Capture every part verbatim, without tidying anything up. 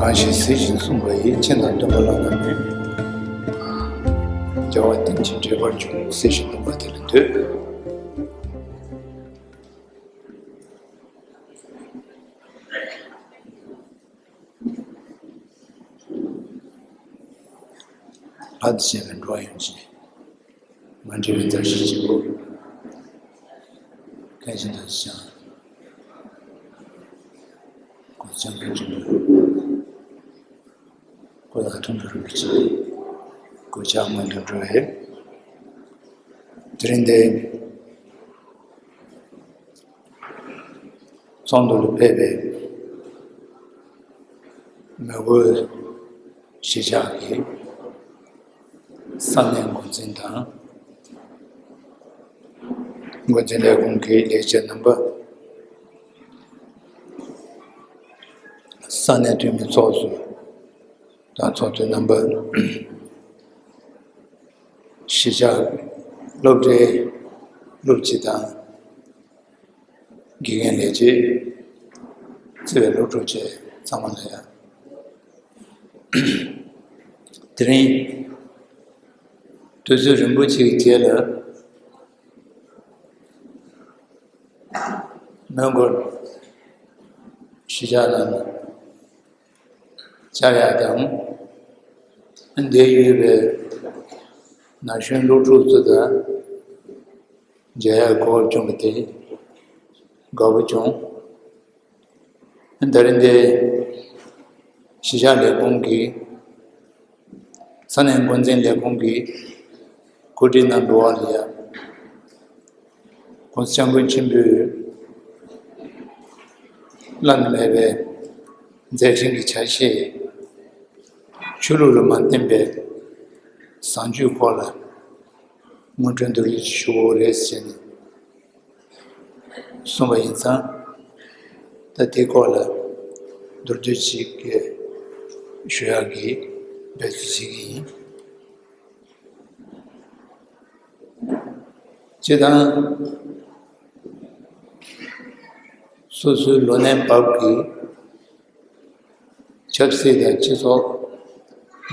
གང་ཞིག་གཟིགས་ཤིང་གསུངས་པ་ཡིས། མཁྱེན་དང་སྟོན་པ་བླ་ན་མེད། རྒྱལ་བ་རྟེན་ཅིང་འབྲེལ་བར་འབྱུང་། གཟིགས་ཤིང་སྟོན་པ་དེ་ལ་འདུད། ལྷ་དང་བཅས་པའི་འགྲོ་བ་ཡོངས་ཀྱི་མ་འདྲེས་པའི་མཛའ་བཤེས་གཅིག་པུ། མཁན་ཆེན་རྡོ་རྗེ་འཆང་། སྐུ་ཚེ་ཆེན་པོའི་འབྲས་བུ། སྐུ་ལ་ཐུགས་རྗེ་རིན་པོ་ཆེ་གུས་ཕྱག་སྔོན་དུ་འགྲོ་བས། དེ་རིང་འདི་ཚོགས་འདུ་ལ་ཕེབས་པའི་མི་དབུས་གཞིས་ཆགས་ཀྱི་ས་གནས་འགོ་འཛིན་དང་། འགོ་འཛིན་ལས་ཁུངས་ཀྱི་ལས་བྱེད་རྣམ་པ། ས་གནས་འཐུས་མི་ཚོགས་གཙོ་དང་ཚོགས་གཙོ་རྣམ་པ། གཞིས་ཆགས་སློབ་གྲྭའི་སློབ་སྤྱི་དང་། དགེ་རྒན་ལས་བྱེད། བརྩེ་བའི་སློབ་ཕྲུག་བཅས་ཚང་མ་ལ་ཡང་། དེ་རིང་དུས་ཚོད་རིང་པོ་ཅིག་རྗེས་ལ། མོན་གྷོ་གཞིས་ཆགས་ནང་བཅར་ཡག་དང་། འདིར་ཡོད་པའི་ན་གཞོན་སློབ་ཕྲུག་ཚོ་དང་མཇལ་ཡག་གོ་སྐབས་བྱུང་བ་དེ་དགའ་པོ་བྱུང་། ད་རིང་འདིར་གཞིས་ཆགས་ལས་ཁུངས་ཀྱི་ས་གནས་འགོ་འཛིན་ལས་ཁུངས་ཀྱི་གོ་སྒྲིག་གནང་འགྲོ་བ་ལ་ཡང་། གོང་ས་སྐྱབས་མགོན་ཆེན་པོས་བླ་ན་མེད་པའི་མཛད་འཕྲིན་གྱི་ཆ་ཤས། ཆོས་ལུགས་ལ་མ་བརྟེན་པའི་བཟང་སྤྱོད་སྐོར་ལ་སྔོན་འགྲོའི་མདོར་བསྡུས་ཞུ་དགོས་རེད་ཟེར་ནས་གསུངས་པ་ཡིན་ཙང་། ད་དེའི་སྐོར་ལ་མདོར་བསྡུས་ཅིག་ཞུ་ཡག་གི་འབད་རྩོལ་བྱེད་ཀྱི་ཡིན། སྤྱིར་བཏང་། སོ་སོའི་ལོ་ནའི་བབ་ཀྱི་ཆབ་སྲིད་དང་སྤྱི་ཚོགས་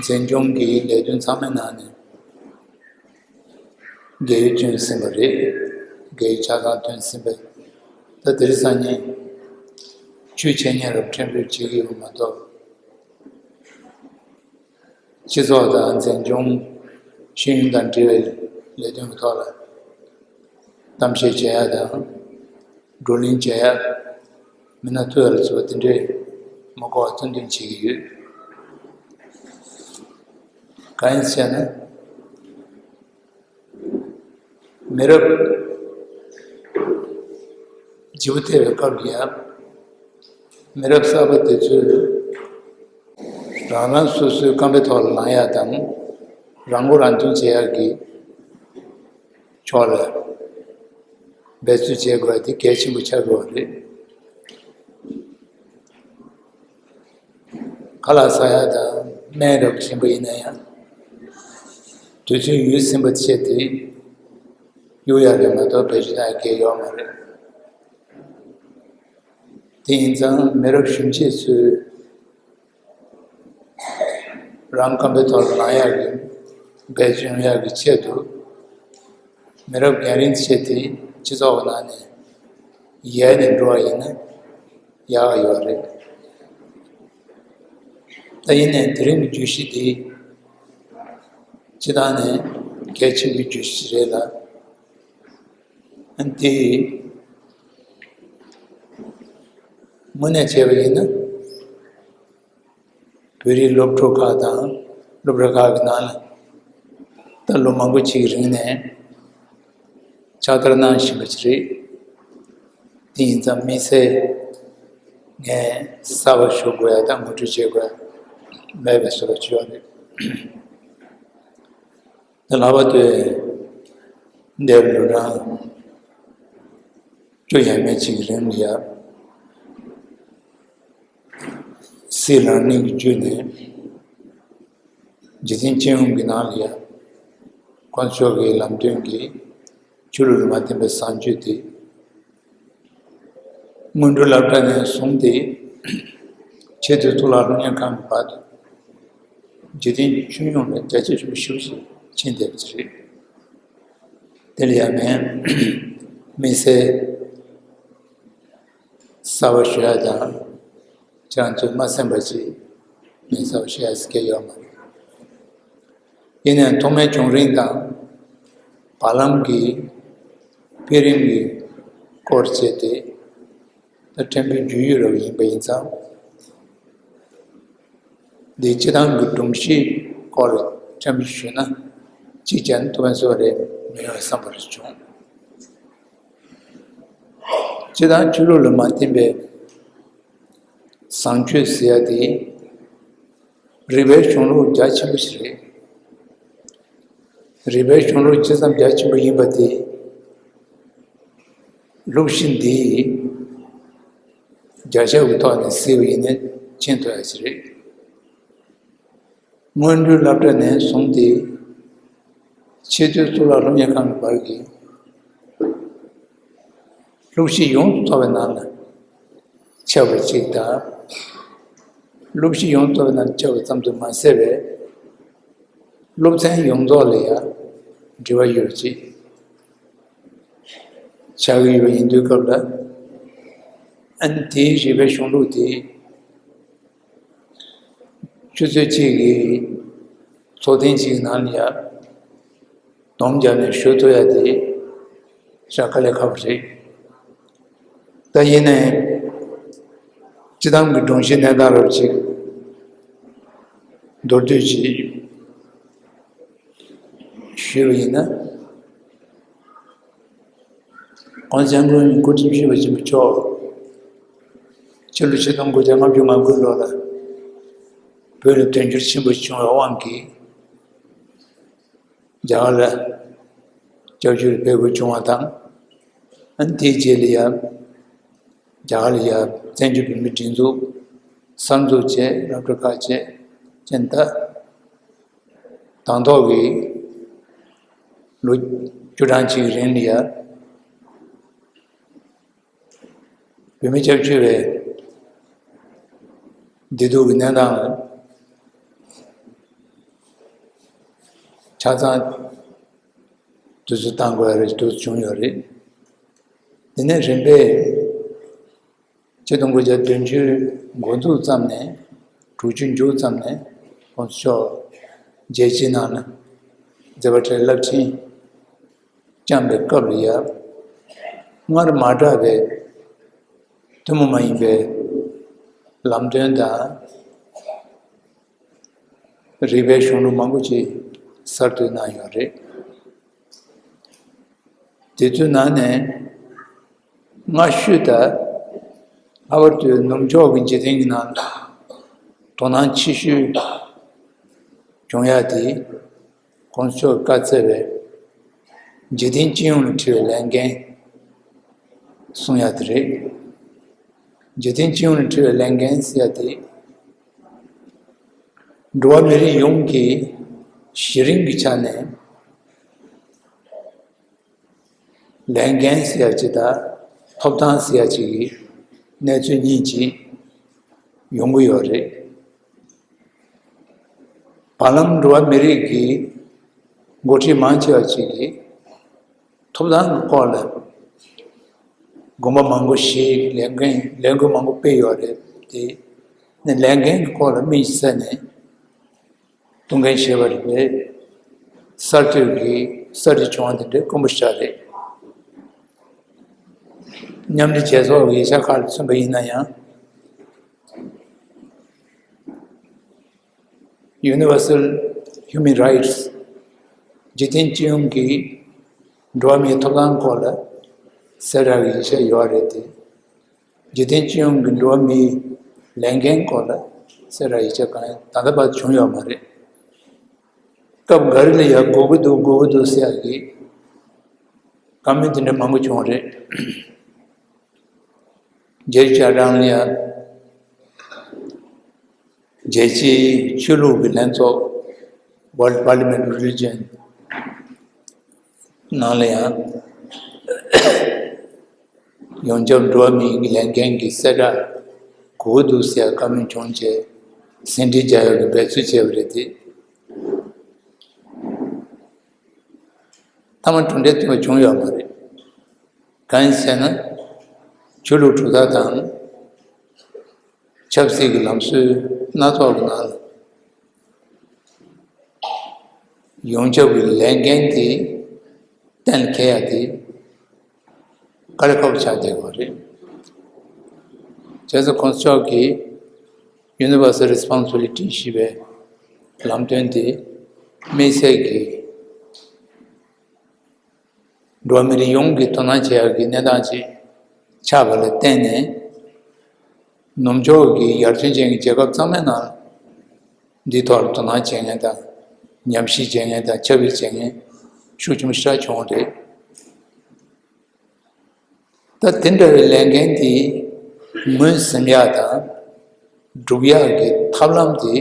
འཛིན་སྐྱོང་གི་ལས་དོན་ཚང་མའི་ནང་ནས་རྒས་ཡོལ་བྱུང་ཟིན་པ་རེད། རྒས་ཡོལ་ཆ་ཚང་ཐོན་ཟིན་པ། ད་དེ་རིང་སང་ཉིན་ཆོས་འཆད་ཉན་རབ་ཕྲན་བུ་བྱེད་ཀྱི་ཡོད་མ་གཏོགས། སྤྱི་ཚོགས་དང་འཛིན་སྐྱོང་ཤེས་ཡོན་དང་འབྲེལ་བའི་ལས་དོན་གྱི་ཐོག་ལ་གཏམ་བཤད་བྱེད་ཡག་དང་། བགྲོ་གླེང་བྱེད་ཡག་མི་སྣ་ཐོན་ཡག་ལ་སོགས་པ་དེ་འདྲའི་མ་གོ་བ་རྩོད་འདོན་བྱེད་ཀྱི་ཡོད། གང་ཡིན་ཟེར་ན། མི་རབས་བརྗེ་པོ་ཐེབས་པའི་སྐབས་ལ་ཡང་། མི་རབས་གསར་པ་དེ་ཚོས་རང་རང་སོ་སོའི་རྐང་པའི་ཐོག་ལ་ལངས་ཡག་དང་། རང་མགོ་རང་ཐོན་བྱེད་ཡག་གི་ཕྱོགས་ལ་འབད་རྩོལ་བྱེད་དགོས་པ་དེ་གལ་ཆེན་པོ་ཆགས་ཡོད་རེད། ཁ་ལག་ཟ་ཡག་དང་སྨན་རབས་ཆེན་པོ་ཡིན་ན་ཡང་། དུས་ཚོད་ཡོལ་ཟིན་པ་བྱས་ཏེ་གཡུག་ཡག་རེད་མ་གཏོགས་བེད་སྤྱོད་གཏོང་ཡག་གལ་ཡོད་མ་རེད། དེ་ཡིན་ཙང་མི་རབས་གཞོན་སྐྱེས་ཚོས་རང་རྐང་པའི་ཐོག་ལ་ལངས་ཡག་གི་འབད་བརྩོན་ཡག་གི་ཆེད་དུ། མི་རབས་རྒན་རིམ་བྱས་ཏེ་སྤྱི་ཚོགས་ཀྱི་ནང་ནས་ཡལ་ནས་འགྲོ་བ་ཡིན་ན་ཡག་ཡོད་རེད། ད་ཡིན་ནའི་དེ་རིང་གི་བརྗོད་གཞི་འདི་སྤྱིར་བཏང་ནས་གལ་ཆེན་པོའི་བརྗོད་གཞི་རེད་ལ། ཨ་ནི་དེ་དངོས་གནས་བྱས་པ་ཡིན་ན། བོད་རིགས་སློབ་ཕྲུག་ཁག་དང་སློབ་གྲྭ་ཁག་གི་ནང་ལ་ད་ལོ་མང་པོ་ཅིག་གི་རིང་ནས་ཕྱག་བསྟར་གནང་བཞིན་པ་ཅིག་རེད། དེ་ཡིན་ཙང་དམིགས་བསལ་ངས་གསར་པ་ཞུ་དགོས་ཡ་དང་ངོ་སྤྲོད་བྱེད་དགོས་ཡ་མེད་པའི་བཟོ་འདྲ་ཅིག་ཡོད་རེད། ད་ལྷག་པར་དུ་འདས་པའི་ལོ་གྲངས་བཅུ་ཡས་མས་ཅིག་གི་རིང་ལ་ཡ། སྲིད་ལངས་གནས་ཀྱི་བརྒྱུད་ནས་འཇིག་རྟེན་སྤྱི་ཡོངས་ཀྱི་ནང་ལ་ཡང་དཀོན་མཆོག་གི་ལམ་སྟོན་གྱི་ཆོས་ལུགས་ལ་མ་བརྟེན་པའི་བཟང་སྤྱོད་དེ་སྔོན་འགྲོའི་སློབ་གྲྭ་ནས་བཟུང་སྟེ་ ཆེས་མཐོའི་གཙུག་ལག་སློབ་གཉེར་ཁང་གི་བར་དུ་འཇིག་རྟེན་སྤྱི་ཡོངས་ལ་རྒྱ་ཆེ་ཤོས་ཤུགས་ཆེ་ཕྱིན་བསྡད་པ་ཞིག་རེད། དེ་ལ་ཡང་ངས་དམིགས་བསལ་གསར་པ་ཞུ་ཡ་དང་། ཁྱེད་རང་ཚོས་མ་གསན་པ་ཅིག་ངས་གསར་པ་ཞུ་ཡ་ཟེར་མཁན་ཡོད་མ་རེད། ཡིན་ནའང་ཐོག་མའི་བྱུང་རིམ་དང་། བར་ལམ་གྱི་འཕེལ་རིམ་གྱི་སྐོར་བྱས་ཏེ། ད་ཕྲན་བུ་བརྗོད་ཡུལ་རབ་ཡིན་པ་ཡིན་ཙང་། འདིའི་སྤྱི་བཏང་གི་སྒྲོམ་གཞིའི་སྐོར་ཕྲན་བུ་ཞུས་ན། གཅིག་ཀྱང་ཐོག་མའི་བཟོ་རེད་མི་ཡོང་བསམ་པར་བྱུང་། སྤྱི་བཏང་ཆོས་ལུགས་ལ་མ་བརྟེན་པའི་བཟང་སྤྱོད་ཟེར་ཡ་དེ་རིག་པའི་གཞུང་ལུགས་རྒྱ་ཆེན་པོ་ཞིག་རེད། རིག་པའི་གཞུང་ལུགས་ཇི་ཙམ་རྒྱ་ཆེན་པོ་ཡིན་པ་དེ། གླུ་གཞས་འདིའི་རྒྱ་ཁྱབ་ཀྱི་ཐོག་ནས་གཟིགས་པ་ཡིན་ན་མཁྱེན་ཐུབ་ཡ་ཞིག་རེད། སྔོན་འགྲོའི་སློབ་གྲྭ་ནས་བཟུང་སྟེ། ཆེས་མཐོའི་གཙུག་ལག་སློབ་གཉེར་ཁང་གི་བར་གྱི་གླུ་གཞས་ཡོངས་སུ་རྫོགས་པའི་ནང་ལ་ཁྱབ་པ་གཅིག་དང་། གླུ་གཞས་ཡོངས་སུ་རྫོགས་པའི་ནང་ལ་ཁྱབ་པ་ཙམ་དུ་མ་ཟད་པའི། སློབ་ཚན་ཡོངས་རྫོགས་ལ་ཡང་འབྲེལ་བ་ཡོད་ཅེས་བྱ་གི་ཡོད་པ་ཡིན་དུས་སྐབས་ལ། ཨ་ནི་དེའི་རིག་པའི་གཞུང་ལུགས་དེ་ཆུ་ཚོད་གཅིག་གི་ཚོགས་ཐེངས་གཅིག་གི་ནང་ལ་ཡང་སྡོམ་བརྒྱབ་ནས་ཞུ་ཐུབ་ཡ་དེ་ཞེ་དྲག་དཀའ་ལས་ཁག་པོ་རེད། ད་ཡིན་ནའི་སྤྱི་བཏང་གི་སྒྲོམ་གཞིའི་གནས་སྟངས་རབ་ཅིག་མདོར་བསྡུས་ཅིག་ཞུས་པ་ཡིན་ན། ༸གོང་ས་༸སྐྱབས་མགོན་སྐུ་ཕྲེང་བཅུ་བཞི་པ་ཆེན་པོ་མཆོག་ཕྱི་ལོ་ཆིག་སྟོང་དགུ་བརྒྱ་ལྔ་བཅུ་ང་དགུ་ལོ་ལ་བོད་ལ་དོན་འཁྱོལ་ཆེན་པོ་བྱུང་བའི་དབང་གིས། རྒྱ་གར་ལ་སྐྱབས་བཅོལ་ཕེབས་དགོས་བྱུང་བ་དང་། ཨ་ནི་དེའི་རྗེས་ལ་ཡང་རྒྱ་གར་ལ་ཡང་བཙན་བྱོལ་བོད་མིའི་སྒྲིག་འཛུགས་གསར་འཛུགས་བྱས། སློབ་གྲྭ་ཁག་བྱས། ཅན་ད་དང་ཐོག་གི་ལོ་བཅུ་གྲངས་ཅིག་གི་རིང་ལ་ཡང་། བོད་མི་སྐྱབས་བཅོལ་བའི་བདེ་སྡུག་གི་གནས་སྟངས་ཆ་ཚང་དུས་ཚོད་བཏང་དགོས་ཡ་རེད། དུས་ཚོད་བྱུང་ཡོད་རེད། དེ་ནས་རིམ་པས་ཆིག་སྟོང་དགུ་བརྒྱ་བདུན་ཅུ་འགོ་འཛུགས་ཙམ་ནས། དྲུག་ཅུ་མཇུག་ཙམ་ནས་༸གོང་ས་མཆོག་རྒྱལ་སྤྱིའི་ནང་ལ་མཛད་པ་བྲལ་རླབས་ཆེན་བསྐྱངས་པའི་སྐབས་ལ་ཡང་། སྔར་མ་གྲགས་པའི་ཐུན་མོང་མ་ཡིན་པའི་ལམ་སྟོན་དང་། རིག་པའི་གཞུང་ལུགས་མང་པོ་ཅིག་གསར་གཏོད་གནང་ཡོད་རེད། དེ་ཚོའི་ནང་ནས་སྔ་ཤོས་དང་། ལྷག་པར་དུ་ནུབ་ཕྱོགས་ཀྱི་འཇིག་རྟེན་གྱི་ནང་ལ་དོ་སྣང་ཆེ་ཤོས་བྱུང་ཡ་དེ། ༸གོང་ས་མཆོག་གིས་བཀའ་སྩལ་བའི་འཇིག་རྟེན་སྤྱི་ཡོངས་ལ་འཁྲི་བའི་ལས་འགན་གསུང་ཡ་དེ་རེད། འཇིག་རྟེན་སྤྱི་ཡོངས་ལ་འཁྲི་བའི་ལས་འགན་ཟེར་ཡ་དེ། འགྲོ་བ་མི་རིགས་ཡོངས་ཀྱི་གཞི་རིམ་གྱི་ཆ་ནས་ལས་འགན་ཟེར་ཡ་ཅིག་དང་། ཐོབ་ཐང་ཟེར་ཡ་ཅིག་གི་གནས་ཚུལ་གཉིས་ཅིག་ཡོང་གི་ཡོད་རེད། བར་ལམ་འགྲོ་བ་མི་རིགས་ཀྱི་འགོ་ཁྲིད་མང་ཆེ་བ་ཅིག་གིས་ཐོབ་ཐང་གི་སྐོར་ལ་དགོངས་པ་མང་པོ་བཞེས། ལས་འགན་ལས་འགུལ་མང་པོ་སྤེལ་ཡོད་རེད་དེ། ནས་ལས་འགན་གྱི་སྐོར་ལ་དམིགས་བསལ་ནས་ཐུགས་འགན་བཞེས་པ་རེད་པས། གསར་གཏོད་ཀྱི་གསར་བརྗེ་བྱུང་བ་དེ་འདྲའི་དཀོན་པོ་ཞིག་རེད། མཉམ་འབྲེལ་རྒྱལ་ཚོགས་ཀྱི་ཡིག་ཆ་ཁག་ལ་མཚོན་པ་ཡིན་ན་ཡང་། Universal Human Rights། འཇིག་རྟེན་སྤྱི་ཡོངས་ཀྱི་འགྲོ་བ་མིའི་ཐོབ་ཐང་སྐོར་ལ་གསལ་བསྒྲགས་ཀྱི་ཡིག་ཆ་ཡོད་རེད་དེ། འཇིག་རྟེན་སྤྱི་ཡོངས་ཀྱི་འགྲོ་བ་མིའི་ལས་འགན་སྐོར་ལ་གསལ་བསྒྲགས་ཡིག་ཆ་གང་ཡང་ད་ལྟ་བར་བྱུང་ཡོད་མ་རེད། སྐབས་འགའ་རེ་ལ་ཡང་དགོས་ཀྱི་འདུག་དགོས་ཀྱི་འདུག་ཟེར་ཡག་གི་བཀའ་མོལ་དེ་འདྲ་མང་པོ་བྱུང་བ་རེད། རྒྱལ་སྤྱིའི་རྒྱལ་སྤྱིའི་ཆོས་ལུགས་ཀྱི་ལྷན་ཚོགས། World Parliament of Religion ནང་ལ་ཡང་ཡོངས་ཁྱབ་འགྲོ་བ་མིའི་ལས་འགན་གྱི་གསལ་བསྒྲགས་ གོ་གི་འདུག་ཟེར་བཀའ་མོལ་བྱུང་རྗེས་ཟིན་བྲིས་རྒྱག་ཡག་གི་འབད་རྩོལ་བྱས་པ་རེད་དེ། མཐའ་མ་གྲུབ་འབྲས་ཐོན་པ་བྱུང་ཡོད་མ་རེད། གང་ཡིན་ཟེར་ན། ཆོས་ལུགས་གྲུབ་མཐའ་དང་ཆབ་སྲིད་ཀྱི་ལམ་སྲོལ་སྣ་ཚོགས་ཀྱི་ནང་ལ། ཡོངས་ཁྱབ་ཀྱི་ལས་འགན་དེ་གཏན་ལ་འཁེལ་ཡ་དེ་དཀའ་ལས་ཁག་པོ་ཆགས་བསྡད་ཡོད་རེད། བྱས་ཙང་གོང་ས་མཆོག་གིས་Universal Responsibility ཞེས་པའི་ལམ་སྟོན་དེ་དམིགས་བསལ་གྱི་འགྲོ་བ་མི་རིགས་ཡོངས་ཀྱིས་དོ་སྣང་བྱེད་ཡག་གི་གནས་སྟངས་ཤིག་ཆགས་པ་ལ་བརྟེན་ནས། ནུབ་ཕྱོགས་ཀྱི་ཡར་ཐོན་ཅན་གྱི་རྒྱལ་ཁབ་ཚང་མའི་ནང་འདིའི་ཐོག་ལ་དོ་སྣང་བྱེད་མཁན་དང་། ཉམས་ཞིབ་བྱེད་མཁན་དང་ཁྱབ་སྤེལ་བྱེད་མཁན་ཤུགས་ཆེན་པོ་ཞེ་དྲག་བྱུང་བ་རེད། ད་དེ་འདྲ་བའི་ལས་འགན་དེ་ངོས་ཟིན་ཡག་དང་སྒྲུབ་ཡག་གི་ཐབས་ལམ་དེ་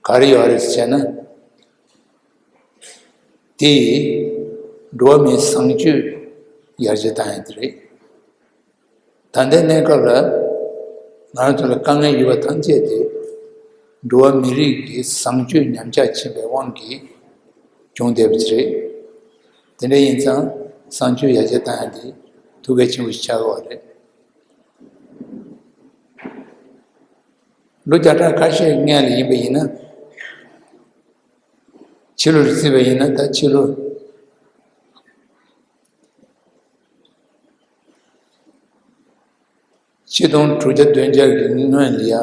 ག་རེ་ཡོད་རེད་ཟེར་ན། དེ་འགྲོ་བ་མིའི་བཟང་སྤྱོད་ཡར་རྒྱས་བཏང་ཡག་དེ་རེད། ད་ལྟའི་གནས་སྐབས་ལ་ང་རང་ཚོ་ལ་དཀའ་ངལ་ཡོད་པ་ཐམས་ཅད་དེ་འགྲོ་བ་མི་རིགས་ཀྱི་བཟང་སྤྱོད་ཉམས་ཆག་ཕྱིན་པའི་དབང་གིས་བྱུང་བསྡད་པ་ཅིག་རེད། དེ་འདྲ་ཡིན་ཙང་བཟང་སྤྱོད་ཡར་རྒྱས་བཏང་ཡག་དེ་ཐུགས་གལ་ཆེན་པོ་ཞིག་ཆགས་ཀྱི་ཡོད་རེད། ལོ་བརྒྱ་ཕྲག་ཁ་ཤས་སྔོན་ལ་ཡིན་པ་ཡིན་ན། ཕྱི་ལོ་རུ་བརྩིས་པ་ཡིན་ན་ད་ཕྱི་ལོ། ཆིག་སྟོང་དྲུག་བརྒྱ་བདུན་བརྒྱ་གི་སྔོན་ལ་ཡ།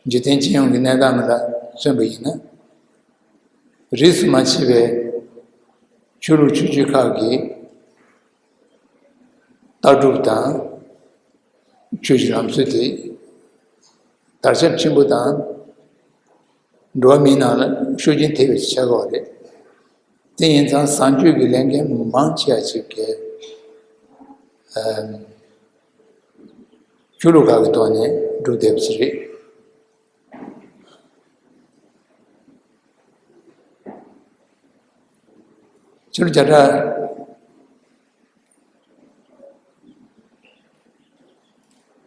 འཇིག་རྟེན་སྤྱི་ཡོངས་ཀྱི་གནས་སྟངས་ལ་མཚོན་པ་ཡིན་ན། རིས་སུ་མ་ཆད་པའི་ཆོས་ལུགས་ཆོས་བརྒྱུད་ཁག་གི་ལྟ་གྲུབ་དང་། ཆོས་ཀྱི་ལམ་སྲོལ་དེ་དར་ཁྱབ་ཆེན་པོ་དང་། འགྲོ་བ་མིའི་ནང་ལ་ཤུགས་རྐྱེན་ཐེབས་པའི་ཆགས་ཡོད་རེད། དེ་ཡིན་ཙང་བཟང་སྤྱོད་ཀྱི་ལས་འགན་མང་ཆེ་བ་ཅིག་གིས་ཨམ། ཆོས་ལུགས་ཁག་གི་ཐོག་ནས་སྒྲུབ་བསྡད་པ་ཞིག་རེད། ཆོས་ལུགས་བརྒྱ་ཕྲག་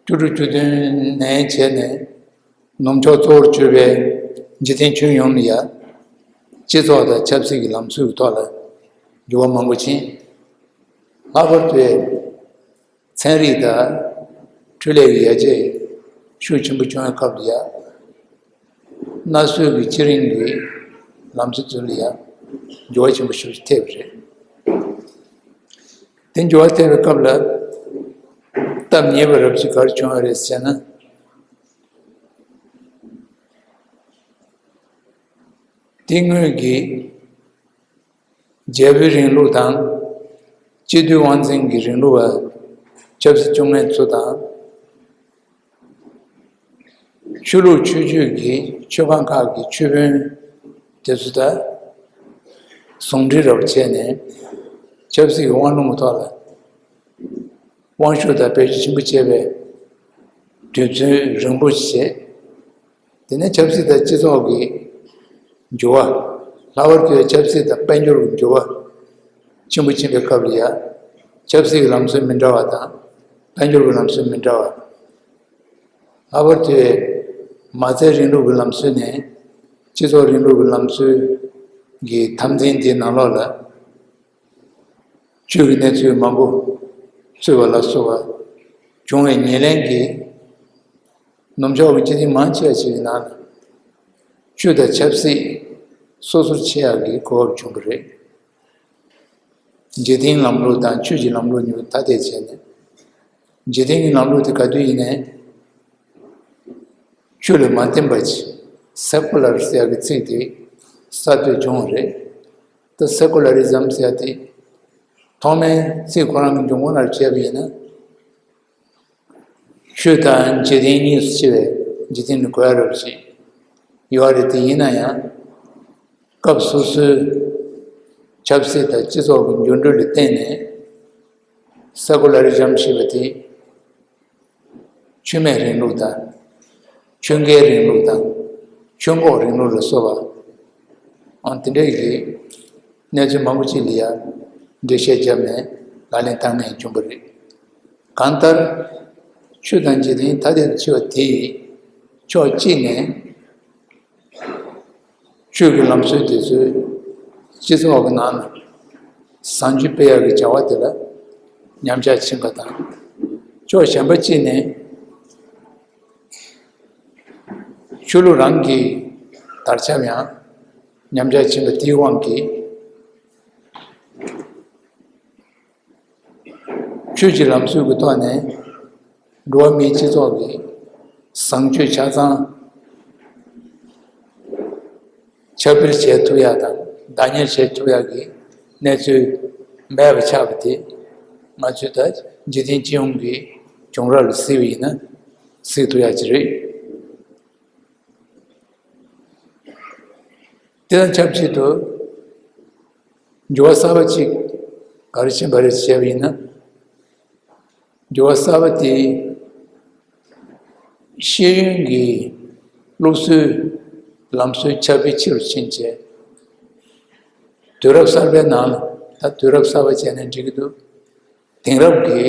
བཅུ་དྲུག་བཅུ་བདུན་ནས་བྱས་ནས་ནུབ་ཕྱོགས་གཙོ་བོར་གྱུར་པའི་འཇིག་རྟེན་ཁྱོན་ཡོངས་ལ་ཡ། སྤྱི་ཚོགས་དང་ཆབ་སྲིད་ཀྱི་ལམ་སྲོལ་གྱི་ཐོག་ལ་འགྱུར་བ་མང་པོ་ཕྱིན། ལྷག་པར་དུ་ཚན་རིག་དང་འཕྲུལ་ལས་ཀྱི་ཡར་རྒྱས་ཤུགས་ཆེན་པོ་བྱུང་བའི་སྐབས་ལ་ཡ། གནའ་སྲོལ་གྱི་ཚེ་རིང་གི་ལམ་སྲོལ་ཚོ་ལ་ཡ་འགྱུར་བ་ཆེན་པོ་ཞིག་ཐེབས་པ་རེད། དེ་འགྱུར་བ་ཐེབས་པའི་སྐབས་ལ་སྟབས་ཉེས་པ་རབ་ཅིག་ག་རེ་བྱུང་བ་རེད་ཟེར་ན། དེ་སྔོན་གྱི་རྒྱལ་པོའི་རིང་ལུགས་དང་། སྤྱི་འཐུས་དབང་འཛིན་གྱི་རིང་ལུགས་པ་ཆབ་སྲིད་སྐྱོང་མཁན་ཚོ་དང་། ཆོས་ལུགས་ཆོས་བརྒྱུད་ཀྱི་ཆོས་ཁང་ཁག་གི་ཆོས་དཔོན་དེ་ཚོ་དང་ཟུང་འབྲེལ་རབ་བྱས་ནས་ཆབ་སྲིད་ཀྱི་དབང་ལུང་གི་ཐོག་ལ་དབང་ཤུགས་དང་བེད་སྤྱོད་ཆེན་པོ་བྱས་པའི་དུས་ཚོད་རིང་པོ་བྱས། དེ་ནས་ཆབ་སྲིད་དང་སྤྱི་ཚོགས་ཀྱི་འགྱུར་བ། ལྷག་པར་དུ་ཆབ་སྲིད་དང་དཔལ་འབྱོར་གྱི་འགྱུར་བ་ཆེན་པོ་ཕྱིན་པའི་སྐབས་ལ་ཡང་། ཆབ་སྲིད་ཀྱི་ལམ་སྲོལ་མི་འདྲ་བ་དང་། དཔལ་འབྱོར་གྱི་ལམ་སྲོལ་མི་འདྲ་བ། ལྷག་པར་དུ་མ་རྩའི་རིང་ལུགས་ཀྱི་ལམ་སྲོལ་ནས་སྤྱི་ཚོགས་རིང་ལུགས་ཀྱི་ལམ་སྲོལ་གྱི་འཐབ་འཛིང་དེའི་ནང་ལོགས་ལ། ཆོས་ཀྱི་གནས་ཚུལ་མང་པོ་ཚུད་པ་ལ་སོགས་པ་བྱུང་བའི་ཉེར་ལེན་གྱིས། ནུབ་ཕྱོགས་ཀྱི་སྤྱི་ཚོགས་མང་ཆེ་བ་ཞིག་གི་ནང་ལ་ཆོས་དང་ཆབ་སྲིད་སོ་སོར་ཕྱེ་ཡག་གི་གོ་སྐབས་བྱུང་བ་རེད། འཇིག་རྟེན་ལམ་ལུགས་དང་ཆོས་ཀྱི་ལམ་ལུགས་གཉིས་ཐ་དད་བྱས་ནས། འཇིག་རྟེན་གྱི་ལམ་ལུགས་དེ་ག་དུས་ཡིན་ནའི་ཆོས་ལ་མ་བརྟེན་པ་ཅིག་སེ་ཀུ་ལར་ཟེར་ཡག་གི་ཚིག་དེ་གསར་གཏོད་བྱུང་བ་རེད། ད་སེ་ཀུ་ལ་རི་ཛམ་ཟེར་ཡག་དེ་ཐོག་མའི་ཚིག་ཁོ་རང་གི་འབྱུང་ཁུངས་ལ་བྱས་པ་ཡིན་ན། ཆོས་དང་འཇིག་རྟེན་གཉིས་སུ་ཕྱེ་བའི་འཇིག་རྟེན་ནི་གོ་ཡ་རབ་ཞིག་ཡོད་རེད། དེ་ཡིན་ན་ཡང་སྐབས་སོ་སོའི་ཆབ་སྲིད་དང་སྤྱི་ཚོགས་ཀྱི་འགྱུར་འགྲོས་ལ་བརྟེན་ནས་སེ་ཀུ་ལ་རི་ཛམ་ཞེས་པ་དེ་ཆོས་མེད་རིང་ལུགས་དང་། ཆོས་འགལ་རིང་ལུགས་དང་། ཆོས་འགོག་རིང་ལུགས་ལ་སོགས་པ། ཨང་དེ་འདྲའི་གི་གནས་ཚུལ་མང་པོ་ཅིག་ལ་ཡང་འགྲེལ་བཤད་བརྒྱབ་ནས་ལག་ལེན་བསྟར་མཁན་བྱུང་བ་རེད། གང་ལྟར། ཆོས་དང་འཇིག་རྟེན་ཐ་དད་དུ་ཕྱེ་བ་དེ་ཡི་ཕྱོགས་གཅིག་ནས། ཆོས་ཀྱི་ལམ་སྲོལ་དེ་ཚོས་སྤྱི་ཚོགས་ཀྱི་ནང་ལ་བཟང་སྤྱོད་སྤེལ་ཡག་གི་བྱ་བ་དེ་ལ་ཉམས་ཆག་ཕྱིན་པ་དང་། ཕྱོགས་གཞན་པ་གཅིག་ནས་ཆོས་ལུགས་རང་གི་དར་ཁྱབ་ཡང་ཉམས་ཆག་ཕྱིན་པ་དེའི་དབང་གིས། ཆོས་ཀྱི་ལམ་སྲོལ་གྱི་ཐོག་ནས་འགྲོ་བ་མིའི་སྤྱི་ཚོགས་ཀྱི་བཟང་སྤྱོད་ཆ་ཚང་ཁྱབ་སྤེལ་བྱེད་ཐུབ་ཡག་དང་བདག་གཉེར་བྱེད་ཐུབ་ཡག་གི་གནས་ཚུལ་མེད་པ་ཆགས་པ་དེ། ང་ཚོས་ད་འཇིག་རྟེན་སྤྱི་ཡོངས་ཀྱི་བྱུང་རབས་ལ་གཟིགས་པ་ཡིན་ན་གཟིགས་ཐུབ་ཡག་ཅིག་རེད། དེ་དང་ཆབས་ཅིག་ཏུ་འགྱུར་བ་གསར་པ་ཅིག་ག་རེ་ཕྱིན་པ་རེད་ཅེས་བྱས་པ་ཡིན་ན། འགྱུར་བ་གསར་པ་དེ་ཤེས་ཡོན་གྱི་སློབ་གསོའི་ལམ་སྲོལ་ཁྱབ་སྤེལ་ཆེ་རུ་ཕྱིན་བྱས། དུས་རབས་གསར་པའི་ནང་ལ་ད་དུས་རབས་གསར་པ་བྱས་ནས་འགྲིག་གི་འདུག་དེང་རབས་ཀྱི་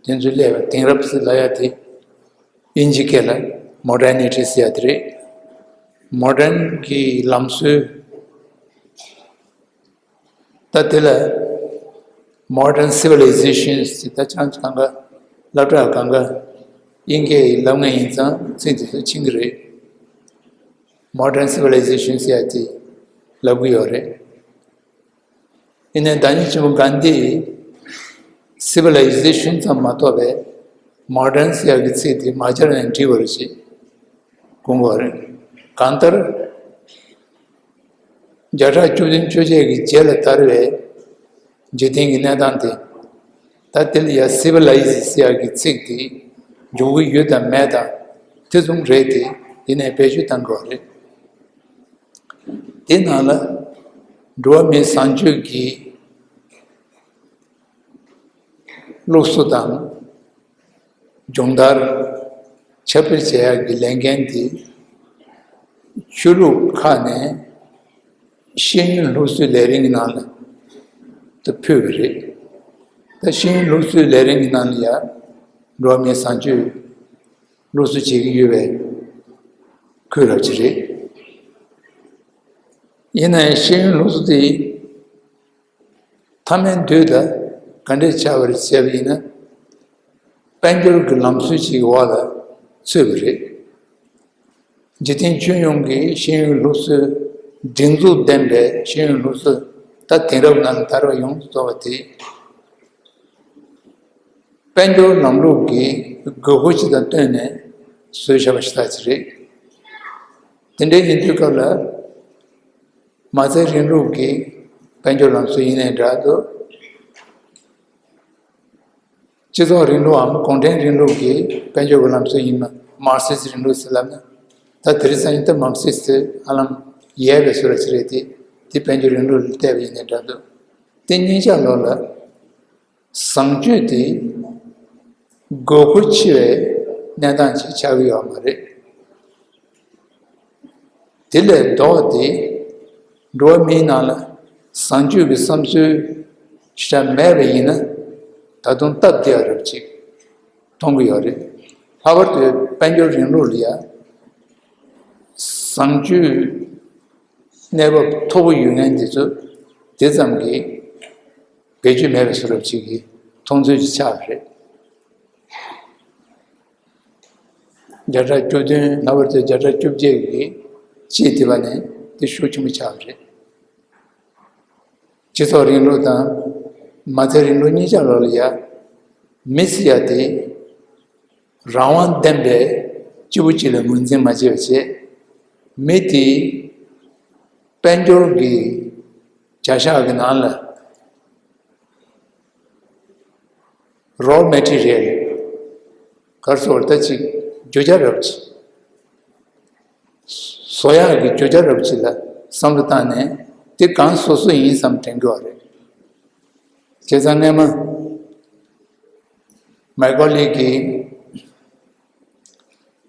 དེ་ཚོའི་སླེབས་པ། དེང་རབས་ཟེར་ལབ་ཡ་དེ་དབྱིན་ཇི་སྐད་ལ་མོ་ཌར་ནི་ཊི་ཟེར་ཡ་དེ་རེད། མོ་ཌརན་གྱི་ལམ་སྲོལ། ད་དེ་ལ་མོ་ཌརན་སི་ཝི་ལི་ཟེ་ཤན་ཟེར། ད་ཅང་གང་ག་སློབ་གྲྭ་གང་ག་དབྱིན་སྐད་ལབ་མཁན་ཡིན་ཙང་ཚིག་དེ་ཚོ་ཕྱིན་གི་རེད། མོ་ཌརན་སི་ཝི་ལི་ཟེ་ཤན་ཟེར་ཡ་དེ་ལབ་གི་ཡོད་རེད། ཡིན་ནའི་བདག་ཉིད་ཆེན་པོ་གྷན་དྷིས་སི་ཝི་ལི་ཟེ་ཤན་ཙམ་མ་གཏོགས་པའི་མོ་ཌརན་ཟེར་ཡག་གི་ཚིག་དེ་མ་སྦྱར་ནའང་འགྲིག་པ་རེད་ཅེས་དགོངས་པ་རེད། གང་ལྟར་བརྒྱ་ཕྲག་བཅུ་བདུན་བཅོ་བརྒྱད་ཀྱི་རྗེས་ལ་དར་བའི་འཇིག་རྟེན་གྱི་གནས་སྟངས་དེ། ད་དེ་ལ་ཡ་སི་ཝི་ལི་ཟེ་ཟེར་ཡག་གི་ཚིག་དེ་འཇུག་གི་ཡོད་དམ་མེད་དམ་དེ་ཙམ་རེད་དེ། ཡིན་ནའི་བེད་སྤྱོད་གཏང་དགོས་རེད། དེ་ནང་ལ་འགྲོ་བ་མིའི་བཟང་སྤྱོད་ཀྱི་སློབ་གསོ་དང་སྦྱོང་བརྡར་ཁྱབ་སྤེལ་བྱེད་ཡག་གི་ལས་འགན་དེ་ཆོས་ལུགས་ཁག་ནས་ཤེས་ཡོན་སློབ་གསོའི་ལས་རིམ་གྱི་ནང་ལ་དུ་ཕུལ་བ་རེད། ད་ཤེས་ཡོན་སློབ་གསོའི་ལས་རིམ་གྱི་ནང་ལ་ཡང་འགྲོ་བ་མིའི་བཟང་སྤྱོད་སློབ་གསོ་བྱེད་ཀྱི་ཡོད་པའི་ཁུལ་རབ་ཅིག་རེད། ཡིན་ནའང་ཤེས་ཡོན་སློབ་གསོ་དེ་མཐའ་མའི་མདུན་ལ་ག་འདྲས་ཆགས་པ་རེད་ཟེར་བ་ཡིན་ན། དཔལ་འབྱོར་གྱི་ལམ་སྲོལ་ཅིག་གི་འོག་ལ་ཚུད་པ་རེད། འཇིག་རྟེན་ཁྱོན་ཡོངས་ཀྱི་ཤེས་ཡོན་སློབ་གསོའི་སྒྲིག་འཛུགས་ལྡན་པའི་ཤེས་ཡོན་སློབ་གསོ། ད་དེང་རབས་ནང་ལ་དར་བ་ཡོངས་སུ་རྫོགས་པ་དེ། དཔལ་འབྱོར་ལམ་ལུགས་ཀྱི་དགོས་མཁོ་ཅིག་དང་བསྟུན་ནས་བཟོས་བཞག་པ་ཞིག་ད་ཅིག་རེད། དེ་འདྲ་ཡིན་དུས་སྐབས་ལ། མ་རྩའི་རིང་ལུགས་ཀྱི་དཔལ་འབྱོར་ལམ་སྲོལ་ཡིན་ནའི་འདྲ་འདུག་སྤྱི་ཚོགས་རིང་ལུགས་འམ་གུང་ཁྲན་རིང་ལུགས་ཀྱི་དཔལ་འབྱོར་གྱི་ལམ་སྲོལ་ཡིན་ན། མར་སི་སི་རིང་ལུགས་ཟེར་ལབ་ན། ད་དེ་རིང་སང་ཉིན་ད་མར་སི་སི་ཧ་ལམ་ཡལ་བའི་བཟོ་འདྲ་ཅིག་རེད་དེ། དེ་དཔལ་འབྱོར་རིང་ལུགས་ལ་བལྟས་པ་ཡིན་ནའི་འདྲ་འདུག་དེ་གཉིས་ཆ་ལོག་ལ། བཟང་སྤྱོད་དེ་དགོས་མཁོ་ཆེ་བའི་གནས་སྟངས་ཤིག་ཆགས་ཀྱི་ཡོད་མ་རེད། དེ་ལས་ལྡོག་སྟེ་འགྲོ་བ་མིའི་ནང་ལ་བཟང་སྤྱོད་ཀྱི་བསམ་ཚུལ་ཞེ་དྲག་མེད་པ་ཡིན་ན། ད་དུང་སྟབས་བདེ་བ་རབ་ཅིག་མཐོང་གི་ཡོད་རེད། ལྷག་པར་དུ་དཔལ་འབྱོར་རིང་ལུགས་ལ་ཡ་བཟང་སྤྱོད་གནས་བབ་མཐོ་པོ་ཡོད་མཁན་དེ་ཚོ་དེ་ཙམ་གྱིས་བེད་སྤྱོད་མེད་པའི་བཟོ་འདྲ་ཅིག་གི་མཐོང་ཚུལ་ཅིག་ཆགས་པ་རེད། བརྒྱ་ཕྲག་བཅུ་བདུན། ལྷག་པར་དུ་བརྒྱ་ཕྲག་བཅོ་བརྒྱད་ཀྱི་དཔྱིད་དེ་བ་ནས་དེ་ཤུགས་ཆེན་པོ་ཆགས་པ་རེད། སྤྱི་ཚོགས་རིང་ལུགས་དང་མ་རྩའི་རིང་ལུགས་གཉིས་ཆ་ལོག་ལ་ཡ། མི་ཟེར་ཡ་དེ་རང་དབང་ལྡན་པའི་སྐྱེས་བུ་གཅིག་ལ་ངོས་འཛིན་མ་བྱས་པ་བྱས། མི་དེ་དཔལ་འབྱོར་གྱི་བྱ་གཞག་གི་ནང་ལ་རོ་མེ་ཊི་རི་ཡལ་ག་རེ་ཟེར་ད་ཅིག་རྒྱུ་ཆ་རབ་ཅིག་བཟོ་ཡག་གི་རྒྱུ་ཆ་རབ་ཅིག་ལ་བསམ་བློ་བཏང་ནས་དེ་གང་བཟོ་བཟོ་ཡིན་བསམ་དྲན་གྱི་ཡོད་རེད། བྱས་ཙང་སྔས་མ་མའི་ཀོ་ལི་གི་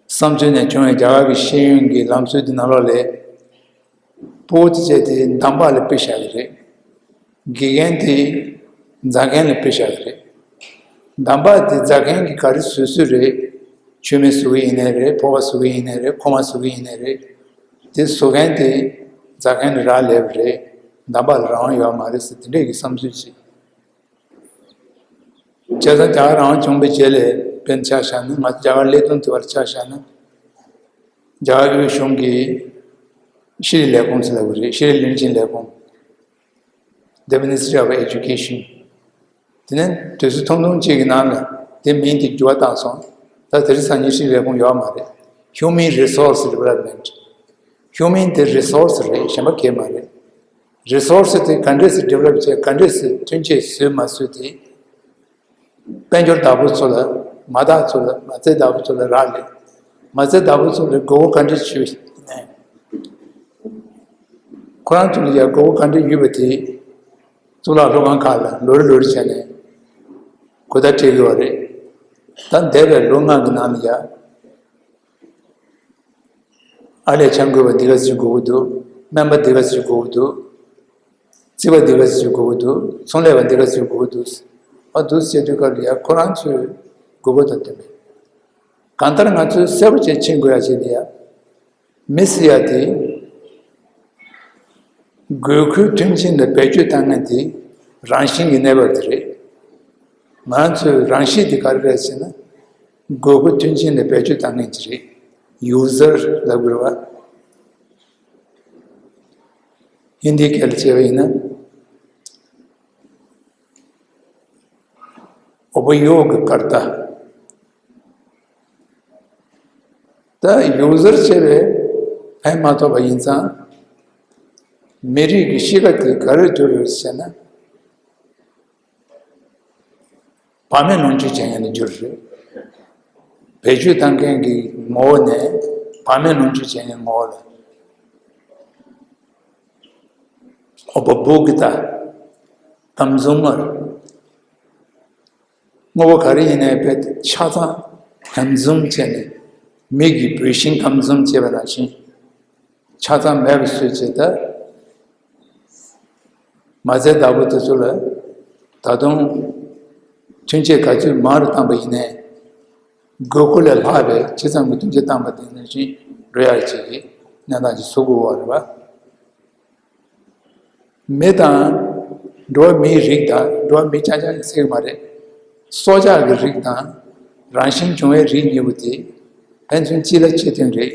བསམ་ཚུལ་ནས་བྱུང་བའི་རྒྱ་གར་གྱི་ཤེས་ཡོན་གྱི་ལམ་སྲོལ་འདི་ནང་ལོགས་ལས། ཕྲུ་གུ་དེ་བྱས་ཏེ་འདམ་བག་ལ་ཕུལ་བཞག་གི་རེད། དགེ་རྒན་དེ་རྫ་མཁན་ལ་ཕུལ་བཞག་གི་རེད། འདམ་བག་དེ་བཟའ་མཁན་གྱི་ག་རེ་བཟོས་བཟོས་རེད། མཆོད་མེ་བཟོ་གི་ཡིན་ནའི་རེད། ཕོར་པ་བཟོ་གི་ཡིན་ནའི་རེད། ཁོག་མ་བཟོ་གི་ཡིན་ནའི་རེད། དེ་བཟོ་མཁན་དེ་བཟའ་མཁན་ལ་རག་ལས་པ་རེད། འདམ་བག་ལ་རང་དབང་ཡོད་མ་རེད་ཟེར་དེ་འདྲས་ཀྱི་བསམ་ཚུལ་ཅིག་བྱས་ཙང་རྒྱ་གར་རང་དབང་བྱུང་བའི་རྗེས་ལ་དཔེར་ན་ཆ་བཞག་ན། ང་ཚོ་རྒྱ་གར་ལས་དོན་དུ་བར་ཆ་བཞག་ན། རྒྱ་གར་གཞུང་གི་ཤེས་རིག་ལས་ཁུངས་ཟེར་ལབ་ཀྱི་རེད། ཤེས་རིག་བློན་ཆེན་ལས་ཁུངས། The Ministry of Education། དེ་ནས་དུས་ཚོད་ཐུང་ཐུང་གཅིག་གི་ནང་ལ་དེ་མིང་དེ་འགྱུར་བ་བཏང་སོང་། ད་དེ་རིང་སང་ཉིན་ཤེས་རིག་ལས་ཁུངས་ཡོད་མ་རེད། Human Resource Development། Human དེ་Resource རེད། གཞན་པ་གང་ཡང་མ་རེད། Resource དེ་ག་འདྲས་སེ་Develop བྱས། ག་འདྲས་སེ་ཐོན་སྐྱེད་བཟོས་མ་བཟོས་དེ། དཔལ་འབྱོར་བདག་པོ་ཚོ་ལ། མ་དག་ཚོ་ལ། མ་རྩའི་བདག་པོ་ཚོ་ལ་རག་ལས། མ་རྩའི་བདག་པོ་ཚོ་ལ་དགོས་མཁོ་ག་འདྲ་ཞིག་ཡོད་ནས། ཁོ་རང་ཚོ་ལ་ཡང་དགོས་མཁོ་ག་འདྲ་ཡོད་པ་དེ། གཙུག་ལག་སློབ་ཁང་ཁག་ལ་ལོ་རེ་ལོ་རེ་བྱས་ནས་གོ་བརྡ་སྤྲད་ཀྱི་ཡོད་རེད། ད་འདས་པའི་ལོ་ལྔ་གི་ནང་ལ་ཡང་། ཨར་ལས་འཆང་དགོས་པ་འདི་ག་ཚོད་དགོས་ཀྱི་འདུག་སྨན་པ་འདི་ག་ཚོད་དགོས་ཀྱི་འདུག་རྩིས་པ་འདི་ག་ཚོད་དགོས་ཀྱི་འདུག་ཚོང་ལས་པ་འདི་ག་ཚོད་དགོས་ཀྱི་འདུག་ཨ་འདུག་བྱེད་དུས་སྐབས་ལ་ཡ་ཁོ་རང་ཚོའི་དགོས་མཁོ་དང་བསྟུན་པའི། གང་ལྟར་ང་ཚོས་གསལ་པོ་བྱས་ཕྱིན་དགོས་ཡ་ཅིག་ལ་ཡ། མི་ཟེར་ཡ་དེ། དགོས་མཁོའི་མཐུན་རྐྱེན་ལ་བེད་སྤྱོད་བཏང་མཁན་དེ་རང་བཞིན་གྱི་གནས་བབ་དེ་རེད། ང་ཚོའི་རང་གཤིས་དེ་ག་རེ་རེད་ཟེར་ན། དགོས་མཁོ་མཐུན་རྐྱེན་ལ་བེད་སྤྱོད་བཏང་མཁན་ཅིག་རེད། User ལབ་དགོས་རེད་བ། ཧིན་དིའི་སྐད་ལ་བྱས་པ་ཡིན་ན། Upayogkarta། ད་User བྱས་པས་ཕན་མ་ཐོགས་པ་ཡིན་ཙང་། མི་རིགས་ཀྱི་གཤིས་ཀ་དེ་ག་རེར་གྱུར་ཡོད་ཟེར་ན། བག་མེད་ལོངས་སྤྱོད་བྱེད་མཁན་ལ་གྱུར་རེད། བེད་སྤྱོད་བཏང་མཁན་གྱི་ངོ་བོ་ནས་བག་མེད་ལོངས་སྤྱོད་བྱེད་མཁན་ངོ་བོ་ལ། Upabhogta། Consumer། དངོས་པོ་ག་རེ་ཡིན་ནའི་དཔེ་ཆ་ཚང་། Consume བྱས་ནས་མི་གི་བུད་ཤིང་Consume བྱས་པ་ནང་བཞིན། ཆ་ཚང་མེད་པ་བཟོས་བྱས། ད་མ་རྩའི་བདག་པོ་དེ་ཚོ་ལ་ད་དུང་ཐོན་སྐྱེད་ག་ཚོད་མང་རུ་བཏང་པ་ཡིན་ནའི། དགོས་མཁོ་ལས་ལྷག་པའི་ཇི་ཙམ་གྱི་ཐོན་སྐྱེད་བཏང་པ་དེ་ནང་བཞིན་འགྲོ་ཡག་ཅིག་གི་གནས་སྟངས་ཅིག་བཟོ་དགོས་པ་རེད་བ། མི་དང་། འགྲོ་བ་མིའི་རིགས་དང་། འགྲོ་བ་མི་རྐྱང་རྐྱང་གིས་ཟེར་གྱི་མ་རེད། སྲོག་ཆགས་ཀྱི་རིགས་དང་རང་བཞིན་འབྱུང་བའི་རིགས་གཉིས་པོ་དེ་ཕན་ཚུན་གཅིག་ལ་གཅིག་མཐུན་རེད།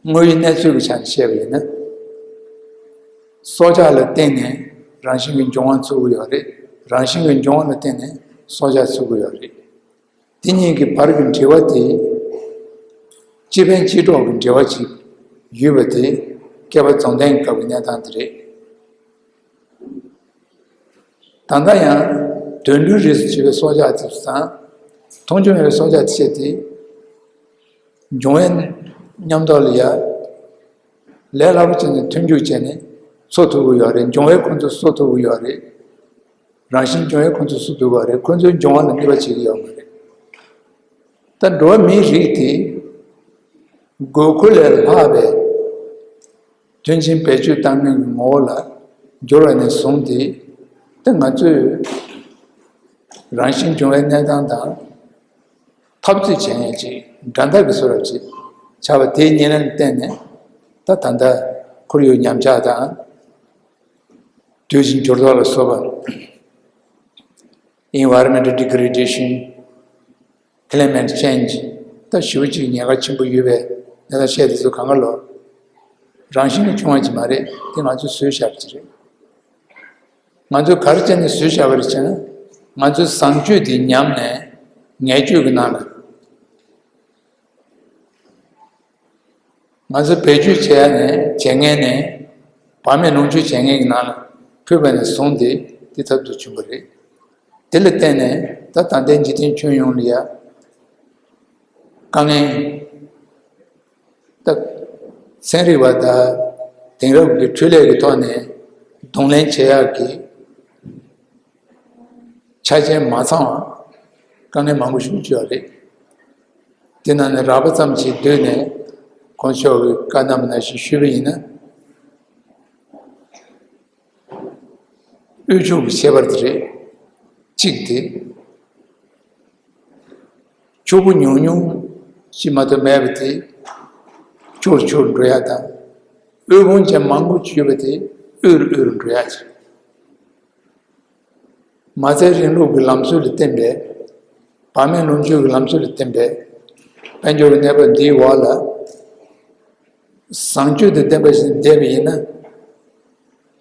དངོས་ཡོད་གནས་ཚུལ་གྱི་ཆ་ནས་བཤད་པ་ཡིན་ན། སྲོག་ཆགས་ལ་བརྟེན་ནས་རང་བཞིན་གྱི་འབྱུང་བ་ཚུགས་ཀྱི་ཡོད་རེད། རང་བཞིན་གྱི་འབྱུང་བ་ལ་བརྟེན་ནས་སྲོག་ཆགས་ཚུགས་ཀྱི་ཡོད་རེད། དེ་གཉིས་ཀྱི་བར་གྱི་འབྲེལ་བ་དེ། སྤྱི་ཕན་སྤྱི་གྲོགས་ཀྱི་འབྲེལ་བ་ཅིག་ཡོད་པ་དེ་བསྐལ་པ་རྫོགས་ལྡན་གྱི་སྐབས་ཀྱི་གནས་སྟངས་དེ་རེད། ད་ལྟ་ཡང་དུད་འགྲོའི་རིགས་སུ་བྱས་པའི་སྲོག་ཆགས་དེ་ཚོ་དང་། མཐོང་ཆུང་ཡོད་པའི་སྲོག་ཆགས་དེ་བྱས་ཏེ། འབྱུང་བའི་མཉམ་ཐོག་ལ་ཡ། ལས་སླ་པོ་བྱས་ནས་མཐུན་འཇུག་བྱས་ནས་འཚོ་ཐུབ་ཀྱི་ཡོད་རེད། འབྱུང་བས་ཁོ་ཚོ་གསོ་ཐུབ་ཀྱི་ཡོད་རེད། རང་བཞིན་འབྱུང་བས་ཁོ་ཚོ་གསོ་ཐུབ་ཀྱི་ཡོད་རེད། ཁོ་ཚོའི་འབྱུང་བ་ལ་ནུས་པ་བྱེད་ཀྱི་ཡོད་མ་རེད། ད་འགྲོ་བ་མིའི་རིགས་དེ་དགོས་མཁོ་ལས་ལྷག་པའི་མཐུན་རྐྱེན་བེད་སྤྱོད་བཏང་མཁན་གྱི་ངོ་བོ་ལ་འགྱུར་བ་ནས་བཟུང་སྟེ། ད་ང་ཚོས་རང་བཞིན་འབྱུང་བའི་གནས་སྟངས་དང་འཐབ་རྩོད་བྱེད་མཁན་ཅིག་འདྲ་མཐའ་གི་བཟོ་འདྲ་ཅིག་ཆགས་པ་དེའི་ཉེར་ལེན་ལ་བརྟེན་ནས། ད་ད་ལྟ་ཁོར་ཡུག་ཉམས་ཆག་དང་། དུས་བཞིའི་འགྱུར་ལྡོག་ལ་སོགས་པ། Environmental degradation། Climate change། ད་ཞེ་པོ་ཅིག་ཉེན་ཁ་ཆེན་པོ་ཡོད་པའི་གནས་སྟངས་བཤད་དེ་ཚོ་གང་ག་ལོ། རང་བཞིན་གྱིས་བྱུང་བ་ཅིག་མ་རེད། དེ་ང་ཚོས་བཟོས་བཞག་པ་ཅིག་རེད། ང་ཚོས་ག་རེ་བྱས་ནས་བཟོས་བཞག་པ་རེད་ཟེར་ན། ང་ཚོའི་བཟང་སྤྱོད་དེ་ཉམས་ནས་ངན་སྤྱོད་ཀྱི་ནང་ལ། ང་ཚོ་བེད་སྤྱོད་བྱས་ནས། བྱེད་མཁན་ནས། བག་མེད་ལོངས་སྤྱོད་བྱེད་མཁན་གྱི་ནང་ལ་ཕུད་པ་ནས་བཟུང་སྟེ་དེ་ཐབས་སུ་བྱུང་བ་རེད། དེ་ལ་བརྟེན་ནས་ད་ད་ལྟའི་འཇིག་རྟེན་ཁྱོན་ཡོངས་ལ་ཡ་དཀའ་ངལ། ད་ཚན་རིག་པ་དང་དེང་རབས་ཀྱི་འཕྲུལ་ལས་ཀྱི་ཐོག་ནས་གདོང་ལེན་བྱེད་ཡག་གི་ཆ་རྐྱེན་མ་ཚང་བ་དཀའ་ངལ་མང་པོ་ཞིག་བྱུང་ཡོད་རེད། དེ་ནང་ནས་རགས་པ་ཙམ་ཞིག་བསྡུས་ནས་གོང་ཞུས་པའི་བཀའ་གནང་བ་ནང་བཞིན་ཞུས་པ་ཡིན་ན། དབུལ་ཕྱུག་གི་ཁྱད་པར་དེ་རེད། གཅིག་དེ། ཕྲུ་གུ་ཉུང་ཉུང་ཞིག་མ་གཏོགས་མེད་པ་དེ་ཕྱུག་ཕྱུག་འགྲོ་ཡ་དང་། དབུལ་ཕོངས་ཅན་མང་པོ་ཡོད་པ་དེ་དབུལ་དབུལ་འགྲོ་ཡ་ཅིག་མ་རྩའི་རིང་ལུགས་ཀྱི་ལམ་སྲོལ་ལ་བརྟེན་པའི། བག་མེད་ལོངས་སྤྱོད་ཀྱི་ལམ་སྲོལ་ལ་བརྟེན་པའི་དཔལ་འབྱོར་གྱི་གནས་བབ་འདིའི་འོག་ལ། བཟང་སྤྱོད་དང་ལྡན་པ་ཞིག་བསྡད་པ་ཡིན་ན།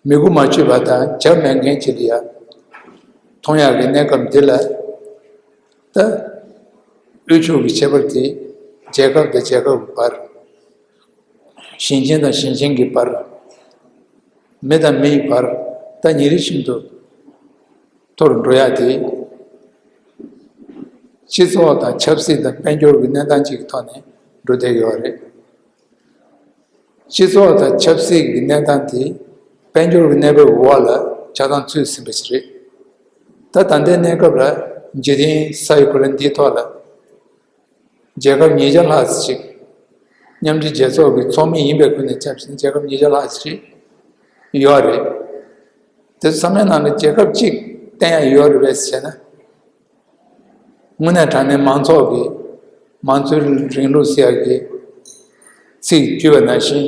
མི་དགུ་མ་ཆོད་པ་དང་བྱ་མེད་མཁན་ཅིག་ལ་ཡ་མཐོང་ཡག་གི་གནས་སྐབས་འདི་ལ། ད་དབུལ་ཕྱུག་གི་ཁྱད་པར་དེ་རྒྱལ་ཁབ་དང་རྒྱལ་ཁབ་ཀྱི་བར། ཞིང་ཆེན་དང་ཞིང་ཆེན་གྱི་བར། མི་དང་མིའི་བར། ད་ཉིན་རེ་བཞིན་དུ་མཐོ་རུ་འགྲོ་ཡ་དེ། སྤྱི་ཚོགས་དང་ཆབ་སྲིད་དང་དཔལ་འབྱོར་གྱི་གནས་སྟངས་གཅིག་གི་ཐོག་ནས་འགྲོ་བསྡད་ཡོད་རེད། སྤྱི་ཚོགས་དང་ཆབ་སྲིད་ཀྱི་གནས་སྟངས་དེ་དཔལ་འབྱོར་གྱི་གནས་བབ་འོག་ལ་ཆགས་སྡང་ཚུད་ཟིན་པ་ཞིག་རེད། ད་ད་ལྟའི་གནས་སྐབས་ལ་འཇིག་རྟེན་ས་ཡི་གོ་ལ་འདིའི་ཐོག་ལ། རྒྱལ་ཁབ་ཉིས་བརྒྱ་ལྷག་ཅིག་མཉམ་འབྲེལ་རྒྱལ་ཚོགས་ཀྱི་ཚོགས་མི་ཡིན་པའི་ཁུལ་ནས་བྱས་ན་རྒྱལ་ཁབ་ཉིས་བརྒྱ་ལྷག་ཅིག་ཡོད་རེད། དེ་ཚང་མའི་ནང་ནས་རྒྱལ་ཁབ་གཅིག་བསྟན་ཡ་ཡོད་རེད་པས་ཟེར་ན། དངོས་གནས་དྲང་གནས་མང་ཚོགས་ཀྱི་མང་གཙོའི་རིང་ལུགས་ཟེར་ཡ་གི་ཚིག་བརྒྱུད་པ་ནང་བཞིན་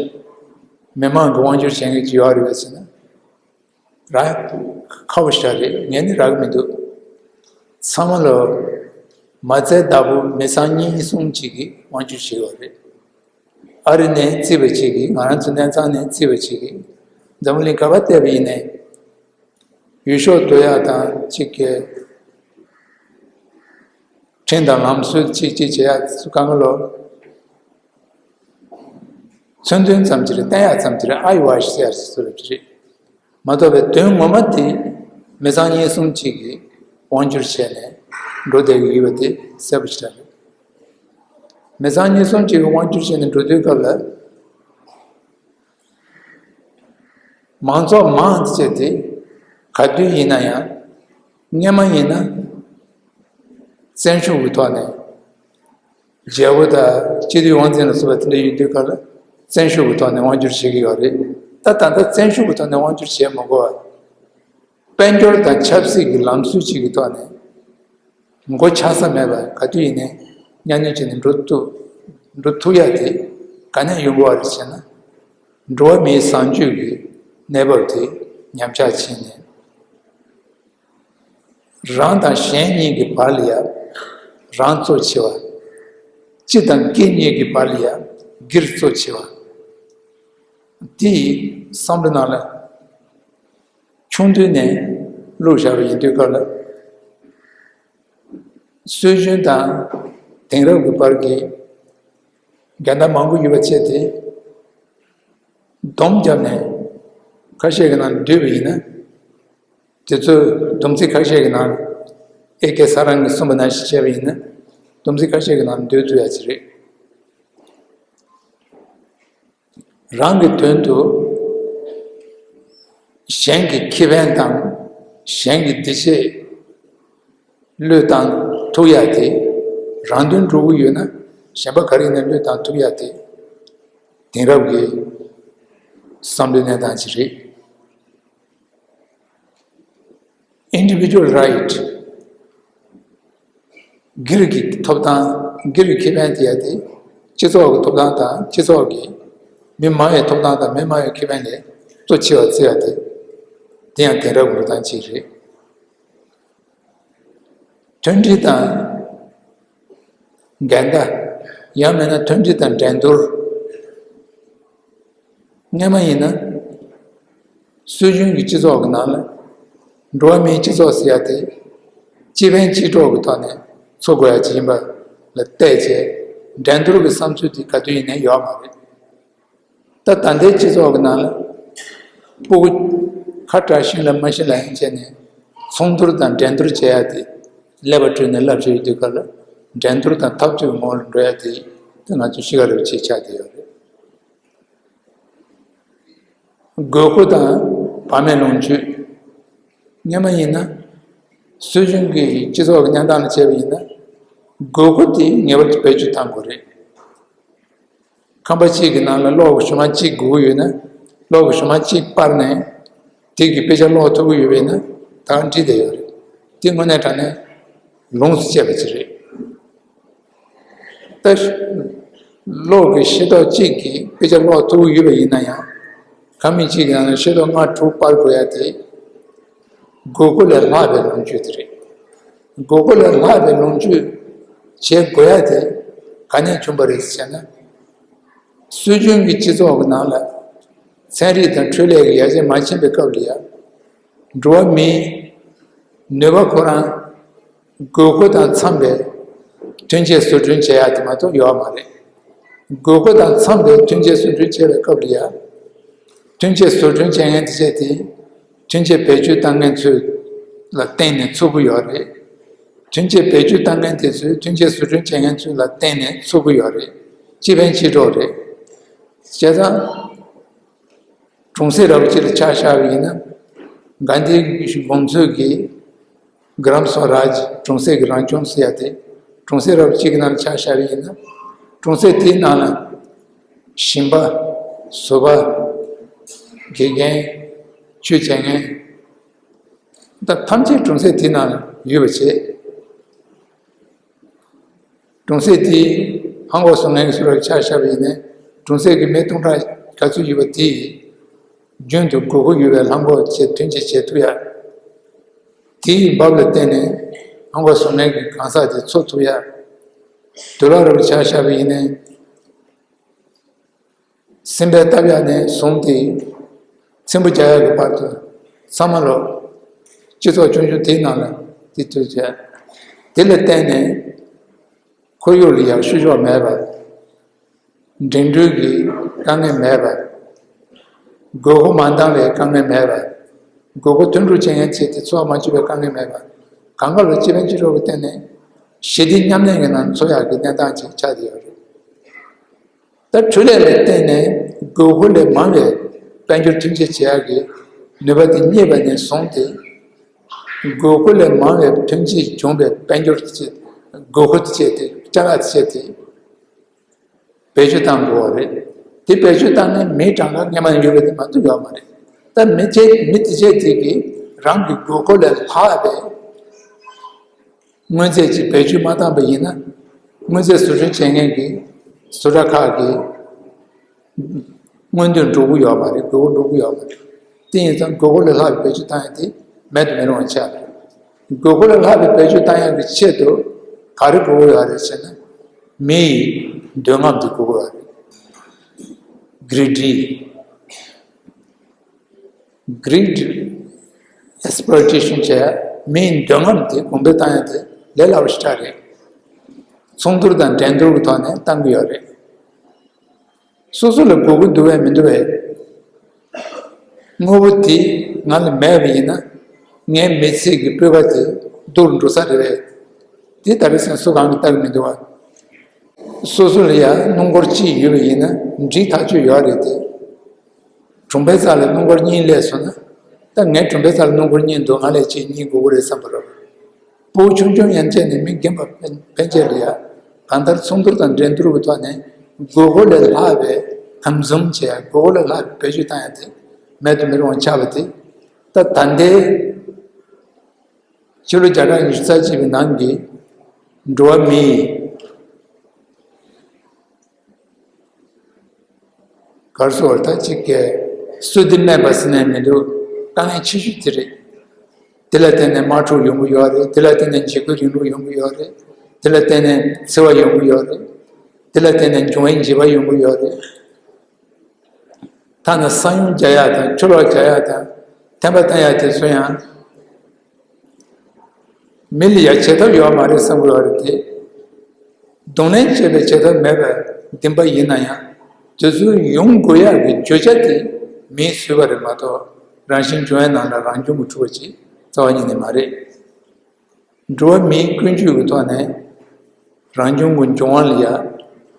མི་མང་གི་དབང་སྒྱུར་བྱེད་མཁན་ཅིག་ཡོད་རེད་པས་ཟེར་ན། རག་ཁག་པོ་ཞིག་རེད། ངས་ནི་རག་གི་མི་འདུག་ཚང་མ་ལོ་མ་རྩའི་བདག་པོ་མི་ཚང་གཉིས་གསུམ་ཅིག་གིས་དབང་སྒྱུར་བྱེད་ཡོད་རེད། ཨ་རི་ནས་རྩིས་པ་ཅིག་གིས། ང་རང་ཚོ་གནས་ཚང་ནས་རྩིས་པ་ཅིག་གིས། འཛམ་བུ་གླིང་ག་པར་བལྟས་པ་ཡིན་ནའི་ཡུལ་ཤུལ་སྡོད་ཡག་དང་གཅིག་གི་ཁྲིམས་དང་ལམ་སྲོལ་གཅིག་གཅིག་བྱེད་ཡག་སུ་གང་ག་ལོ། མཚོན་དོན་ཙམ་ཅིག་རེད། བསྟན་ཡག་ཙམ་ཅིག་རེད། ཨ་ཡི་བ་ཞིག་ཟེར་ཡག་ཅིག་སུ་རེད་རེད། མ་གཏོགས་པའི་དོན་ངོ་མ་དེ་མི་ཚང་གཉིས་གསུམ་གཅིག་གིས་དབང་སྒྱུར་བྱས་ནས་འགྲོ་བསྡད་ཀྱི་ཡོད་པ་དེ་གསལ་པོ་ཞིག་རེད། མི་ཚང་གཉིས་གསུམ་གཅིག་གིས་དབང་སྒྱུར་བྱས་ནས་འགྲོ་དུས་སྐབས་ལ། མང་ཚོགས་མང་ཆེ་དེ་ག་དུས་ཡིན་ན་ཡང་། སྔོན་མ་ཡིན་ན་བཙན་ཤུགས་ཀྱི་ཐོག་ནས་རྒྱལ་པོ་དང་སྤྱི་འཐུས་དབང་འཛིན་ལ་སོགས་པ་དེ་འདྲ་ཡོད་དུས་སྐབས་ལ་བཙན་ཤུགས་ཀྱི་ཐོག་ནས་དབང་སྒྱུར་བྱེད་ཀྱི་ཡོད་རེད། ད་ད་ལྟ་བཙན་ཤུགས་ཀྱི་ཐོག་ནས་དབང་སྒྱུར་བྱེད་མི་དགོས་པ། དཔལ་འབྱོར་དང་ཆབ་སྲིད་ཀྱི་ལམ་སྲོལ་གཅིག་གི་ཐོག་ནས་མགོ་ཆག་ས་མེད་པ། ག་དུས་ཡིན་ནའི་མཉམ་མྱོང་བྱས་ནས་འགྲོ་ཐུབ་འགྲོ་ཐུབ་ཡ་དེ་ག་ནས་ཡོང་གི་ཡོད་རེད་ཟེར་ན། འགྲོ་བ་མིའི་བཟང་སྤྱོད་ཀྱི་གནས་བབ་དེ་ཉམས་ཆག་ཕྱིན་ནས། རང་དང་གཞན་གཉིས་ཀྱི་བར་ལ་ཡང་རང་གཙོ་ཆེ་བ། སྤྱི་དང་སྒེར་གཉིས་ཀྱི་བར་ལ་ཡང་སྒེར་གཙོ་ཆེ་བ། དེ་ཡི་བསམ་བློ་ནང་ལ་ཆུང་དུས་ནས་བླུགས་བཞག་པ་ཡིན་དུས་སྐབས་ལ། སྲོལ་རྒྱུན་དང་དེང་རབས་ཀྱི་བར་གྱི་འགལ་ཟླ་མང་པོ་ཡོད་པ་བྱས་ཏེ། སྡོམ་བརྒྱབ་ནས་ཁ་ཤས་ཀྱི་ནང་བསྡུས་པ་ཡིན་ན། དེ་ཚོའི་སྡོམ་ཚིག་ཁ་ཤས་ཀྱི་ནང་། ཨེ་ཀེ་ས་རང་གིས་གསུངས་པ་ནང་བཞིན་བྱས་པ་ཡིན་ན། སྡོམ་ཚིག་ཁ་ཤས་ཀྱི་ནང་བསྡུས་ཐུབ་ཡ་ཅིག་རེད། རང་གི་དོན་དུ་གཞན་གྱི་ཁེ་ཕན་དང་གཞན་གྱི་བདེ་སྐྱིད་བློས་བཏང་ཐུབ་ཡ་དེ། རང་དོན་སྒྲུབ་ཀྱི་ཡོད་ན་གཞན་པ་ག་རེ་ཡིན་ན་བློས་བཏང་ཐུབ་ཡ་དེ་དེང་རབས་ཀྱི་བསམ་བློའི་གནས་སྟངས་ཅིག་རེད། Individual right། སྒེར་གྱི་ཐོབ་ཐང་། སྒེར་གྱི་ཁེ་ཕན་དེ་ཡ་དེ་སྤྱི་ཚོགས་ཀྱི་ཐོབ་ཐང་དང་སྤྱི་ཚོགས་ཀྱི་མི་མང་བའི་ཐོབ་ཐང་དང་མི་མང་བའི་ཁེ་ཕན་ལས་གཙོ་ཆེ་བ་བརྩི་ཡ་དེ། དེ་ཡང་དེང་རབས་ཀྱི་འགྲོ་སྟངས་གཅིག་རེད། མཐུན་སྒྲིལ་དང་འགལ་ཟླ། ཡང་མིན་ན་མཐུན་སྒྲིལ་དང་འགྲན་བསྡུར། སྔོན་མ་ཡིན་ན་སྲོལ་རྒྱུན་གྱི་སྤྱི་ཚོགས་ཀྱི་ནང་ལ་འགྲོ་བ་མིའི་སྤྱི་ཚོགས་ཟེར་ཡ་དེ་སྤྱི་ཕན་སྤྱི་གྲོགས་ཀྱི་ཐོག་ནས་འཚོ་དགོས་ཡ་ཅིག་ཡིན་པ་ལ་བལྟས་བྱས། འགྲན་བསྡུར་གྱི་བསམ་ཚུལ་དེ་ག་དུས་ཡིན་ནའི་ཡོད་མ་རེད། ད་ད་ལྟའི་སྤྱི་ཚོགས་ཀྱི་ནང་ལ་ཕྲུ་གུ་ཁ་བྲལ་ཤིང་ལ་མ་ཤི་ལ་ཡིན་བྱས་ནས་མཚུངས་བསྡུར་དང་འགྲན་བསྡུར་བྱེད་ཡ་དེ་ཀླད་པ་བཀྲུས་ནས་ལབ་བྱས་ཡོད་དུས་སྐབས་ལ། འགྲན་བསྡུར་དང་འཐབ་རྩོད་ཀྱི་ངོ་ལ་འགྲོ་ཡ་དེ་དེ་ང་ཚོ་ཤི་ཁ་རེད་པ་ཅིག་ཆགས་བསྡད་ཡོད་རེད། དགོས་མཁོ་དང་བག་མེད་ལོངས་སྤྱོད། སྔོན་མ་ཡིན་ན་སྲོལ་རྒྱུན་གྱི་སྤྱི་ཚོགས་ཀྱི་གནས་སྟངས་ལ་བྱས་པ་ཡིན་ན། དགོས་མཁོ་དེ་ངེས་པར་དུ་བེད་སྤྱོད་གཏང་དགོས་རེད། ཁང་པ་གཅིག་གི་ནང་ལ་གློག་གི་གཞུ་མ་གཅིག་དགོས་ཀྱི་ཡོད་ན། གློག་གི་གཞུ་མ་གཅིག་སྤར་ནས་དེ་གི་དཔེ་ཆ་ཀློག་ཐུབ་ཀྱི་ཡོད་པ་ཡིན་ན་ད་ག་འགྲིག་བསྡད་ཡོད་རེད། དེ་དངོས་གནས་དྲང་གནས་ལོངས་སུ་སྤྱད་པ་ཅིག་རེད། ད་ལོ་གི་ཤེས་རྟོགས་གཅིག་གིས་དཔེ་ཆ་ཀློག་ཐུབ་ཀྱི་ཡོད་པ་ཡིན་ན་ཡང་། ཁ་མིག་གཅིག་གི་ནང་ལ་ཤེས་རྟོགས་ལྔ་དྲུག་སྤར་དགོས་ཡ་དེ། དགོས་མཁོ་ལས་ལྷག་པའི་ལོངས་སྤྱོད་དེ་རེད། དགོས་མཁོ་ལས་ལྷག་པའི་ལོངས་སྤྱོད་བྱེད་དགོས་ཡ་དེ་ག་ནས་བྱུང་བ་རེད་ཟེར་ན། སྲོལ་རྒྱུན་གྱི་སྤྱི་ཚོགས་ཀྱི་ནང་ལ་ཚན་རིག་དང་འཕྲུལ་ལས་ཀྱི་ཡར་རྒྱས་མ་ཕྱིན་པའི་སྐབས་ལ་ཡ། འགྲོ་བ་མིའི་ནུས་པ་ཁོ་རང་དགོས་མཁོ་དང་འཚམ་པའི་ཐོན་སྐྱེད་བཟོ་སྐྲུན་བྱེད་ཡ་དེ་མ་གཏོགས་ཡོད་མ་རེད། དགོས་མཁོ་དང་འཚམ་པའི་ཐོན་སྐྱེད་བཟོ་སྐྲུན་བྱེད་པའི་སྐབས་ལ་ཡ། ཐོན་སྐྱེད་བཟོ་སྐྲུན་བྱེད་མཁན་དེ་བྱས་ཏེ། ཐོན་སྐྱེད་བེད་སྤྱོད་བཏང་མཁན་ཚོ་ལ་བརྟེན་ནས་འཚོ་གི་ཡོད་རེད། ཐོན་སྐྱེད་བེད་སྤྱོད་བཏང་མཁན་དེ་ཚོས་ཐོན་སྐྱེད་བཟོ་སྐྲུན་བྱེད་མཁན་ཚོ་ལ་བརྟེན་ནས་འཚོ་གི་ཡོད་རེད། སྤྱི་ཕན་སྤྱི་གྲོགས་རེད། བྱས་ཙང་། གྲོང་གསེབ་རབ་ཅིག་ལ་ཆ་བཞག་པ་ཡིན་ན། གྷན་དྷིའི་དགོངས་ཚུལ་གྱི་གྷ་རམ་སྭ་རཱཇ། གྲོང་གསེབ་ཀྱི་རང་སྐྱོང་ཟེར་ཡ་དེ། གྲོང་གསེབ་རབ་ཅིག་གི་ནང་ལ་ཆ་བཞག་པ་ཡིན་ན། གྲོང་གསེབ་དེའི་ནང་ལ་ཞིང་པ། བཟོ་པ། དགེ་རྒན། ཆོས་བྱེད་མཁན། ད་ཐམས་ཅད་གྲོང་གསེབ་དེའི་ནང་ལ་ཡོད་པ་བྱས། གྲོང་གསེབ་དེའི་ལྷམ་གོག་བཟོ་མཁན་གྱི་སུ་རབ་ཆ་བཞག་པ་ཡིན་ནའི། གྲོང་གསེབ་ཀྱི་མི་སྟོང་ཕྲག་ག་ཚོད་ཡོད་པ་དེས་རྒྱུན་དུ་དགོས་མཁོ་ཡོད་པའི་ལྷམ་གོག་ཅིག་ཐོན་སྐྱེད་བྱེད་ཐུབ་ཡ། དེའི་འབབ་ལ་བརྟེན་ནས་ལྷམ་གོག་བཟོ་མཁན་གྱི་གང་ཟག་དེ་འཚོ་ཐུབ་ཡ། དུག་ལོག་རབ་ཆ་བཞག་པ་ཡིན་ནའི། སེམས་པའི་བཏབ་ཡག་ནས་བཟུང་སྟེ། ཚེམ་བུ་རྒྱག་ཡག་གི་བར་དུ་ཚང་མ་ལོ། སྤྱི་ཚོགས་ཆུང་ཆུང་དེའི་ནང་ལ་དེ་དུས་བྱས། དེ་ལ་བརྟེན་ནས་ཁོར་ཡུག་ལ་ཡག་བཤུ་གཞོག་མེད་པ། འགྲིམ་འགྲུལ་གྱི་དཀའ་ངལ་མེད་པ། དགོས་མཁོ་མ་འདང་བའི་དཀའ་ངལ་མེད་པ། དགོས་མཁོ་མཐུན་སྒྲུབ་བྱེད་མཁན་བྱས་ཏེ་འཚོ་བ་མ་བཅུག་པའི་དཀའ་ངལ་མེད་པ། གང་ག་ལ་སྤྱི་ཕན་སྤྱི་གྲོགས་ཀྱི་སྟེང་ནས་ཞི་བདེ་མཉམ་གནས་ཀྱི་ནང་འཚོ་ཡག་གི་གནས་སྟངས་ཅིག་ཆགས་བསྡད་ཡོད་རེད། ད་འཕྲུལ་ལས་ལ་བརྟེན་ནས་དགོས་མཁོ་ལས་མང་བའི་དཔལ་འབྱོར་ཐོན་སྐྱེད་བྱེད་ཡག་གི་ནུས་པ་དེ་རྙེད་པ་ནས་བཟུང་སྟེ། དགོས་མཁོ་ལས་མང་བའི་ཐོན་སྐྱེད་བྱུང་བའི་དཔལ་འབྱོར་དེ་བྱས། དགོས་མཁོ་དེ་བྱས་ཏེ་ཅ་ལག་དེ་བྱས་ཏེ་བེད་སྤྱོད་བཏང་དགོས་པ་རེད། དེ་བེད་སྤྱོད་བཏང་ནས་མིའི་གྲངས་ཀ་སྔན་མ་ཡོད་པ་དེ་མ་གཏོགས་ཡོད་མ་རེད། ད་མི་དེ་མི་དེ་བྱས་དེ་གིས་རང་གི་དགོས་མཁོ་ལས་ལྷག་པའི་དངོས་རྫས་ཅིག་བེད་སྤྱོད་མ་བཏང་པ་ཡིན་ན། དངོས་རྫས་བཟོ་སྐྲུན་བྱེད་མཁན་གྱི་བཟོ་གྲྭ་ཁག་གི་སྔོན་ཐོན་འགྲོ་གི་ཡོད་མ་རེད། དགོས་མཁོ་འགྲོ་གི་ཡོད་མ་རེད། དེ་ཡིན་ཙང་དགོས་མཁོ་ལས་ལྷག་པའི་བེད་སྤྱོད་བཏང་ཡ་དེ་མེད་དུ་མི་རུང་བ་ཆགས་རེད། དགོས་མཁོ་ལས་ལྷག་པའི་བེད་སྤྱོད་བཏང་ཡ་གི་ཆེད་དུ་ག་རེ་དགོས་ཀྱི་ཡོད་རེད་ཟེར་ན། མི་ཡི་འདོད་རྔམ་དེ་དགོས་ཀྱི་ཡོད་རེད། གྷི་རི་ཌི། གྷི་རི་ཌི་ཨེག་སི་པི་ལོ་ཊེ་ཤན་བྱས། མིའི་འདོད་རྔམ་དེ་གོང་འཕེལ་བཏང་ཡ་དེ་ལས་སླ་པོ་ཞེ་དྲག་རེད། ཚོགས་འདུར་དང་འགྲན་བསྡུར་གྱི་ཐོག་ནས་བཏང་གི་ཡོད་རེད། སོ་སོ་ལ་དགོས་ཀྱི་འདུག་པས་མི་འདུག་པས། དངོས་པོ་དེ་ང་ལ་མེད་པ་ཡིན་ན། ངའི་མི་ཚེ་གི་སྤོབས་པ་དེ་སྡུག་རུ་འགྲོ་ས་རེད་པས། དེ་ད་རེས་སེམས་སུ་གང་གིས་ལྟ་གི་མི་འདུག་པ། སོ་སོ་ལ་ཡང་སྣུམ་འཁོར་གཅིག་ཡོད་པ་ཡིན་ན་འགྲིག་ཐག་ཆོད་ཡོད་རེད་དེ། གྲོང་པའི་རྩ་ལ་སྣུམ་འཁོར་གཉིས་སླེབས་སོང་ན། ད་ངའི་གྲོང་པའི་རྩ་ལ་སྣུམ་འཁོར་གཉིས་འདུག་ང་ལས་གཅིག་གཉིས་དགོས་ཀྱི་རེད་བསམ་པ་རེད། ཕྲུ་གུ་ཆུང་ཆུང་ཡན་ཆད་ནས་མི་རྒན་པ་ཕན་ཕན་ཆད་ལ་ཡ། གང་ལྟར་ཚོགས་འདུར་དང་འགྲན་བསྡུར་གྱི་ཐོག་ནས་དགོས་མཁོ་ལས་ལྷག་པའི་གང་འཛོམས་བྱས། དགོས་མཁོ་ལས་ལྷག་པའི་བེད་སྤྱོད་བཏང་ཡ་དེ་མེད་དུ་མི་རུང་བ་ཆགས་པ་དེ། ད་ད་ལྟའི་ཕྱི་ལོ་བརྒྱ་ཕྲག་ཉི་ཤུ་རྩ་གཅིག་པའི་ནང་གི་འགྲོ་བ་མིའི་གར་སོགས་ད་ཅིག་གི་སྲོལ་འདི་སྨད་པ་ཟེར་ནས་མི་འདུག་དཀའ་ངལ་ཆེ་ཤོས་དེ་རེད། དེ་ལ་བརྟེན་ནས་དམག་འཁྲུག་ཡོང་གི་ཡོད་རེད། དེ་ལ་བརྟེན་ནས་འཇིགས་སྐུལ་རིང་ལུགས་ཡོང་གི་ཡོད་རེད། དེ་ལ་བརྟེན་ནས་འཚེ་བ་ཡོང་གི་ཡོད་རེད། དེ་ལ་བརྟེན་ནས་འབྱུང་བའི་འཇིགས་པ་ཡོང་གི་ཡོད་རེད། ཐ་ན་ས་ཡོམ་རྒྱག་ཡག་དང་ཆུ་ལོག་རྒྱག་ཡག་དང་ཐན་པ་བཏང་ཡག་དེ་ཚོ་ཡང་། མི་ལ་ཡ་བྱེད་ཐབས་ཡོད་མ་རེད་བསམ་གྱི་ཡོད་རེད་དེ། གདོང་ལེན་བྱེད་པའི་བྱེད་ཐབས་མེད་པའི་འདུན་པ་ཡིན་ན་ཡང་། དེ་ཚོ་ཡོང་དགོས་ཡག་གི་བརྗོད་བྱ་དེ་མིས་བཟོས་པ་རེད་མ་གཏོགས། རང་བཞིན་འབྱུང་བའི་ནང་ལ་རང་བྱུང་གི་གྲུབ་པ་ཅིག་རྩ་བ་ཉིད་ནས་མ་རེད། འགྲོ་བ་མིའི་ཀུན་སྤྱོད་ཀྱི་ཐོག་ནས་རང་བྱུང་གི་འབྱུང་བ་ལ་ཡ་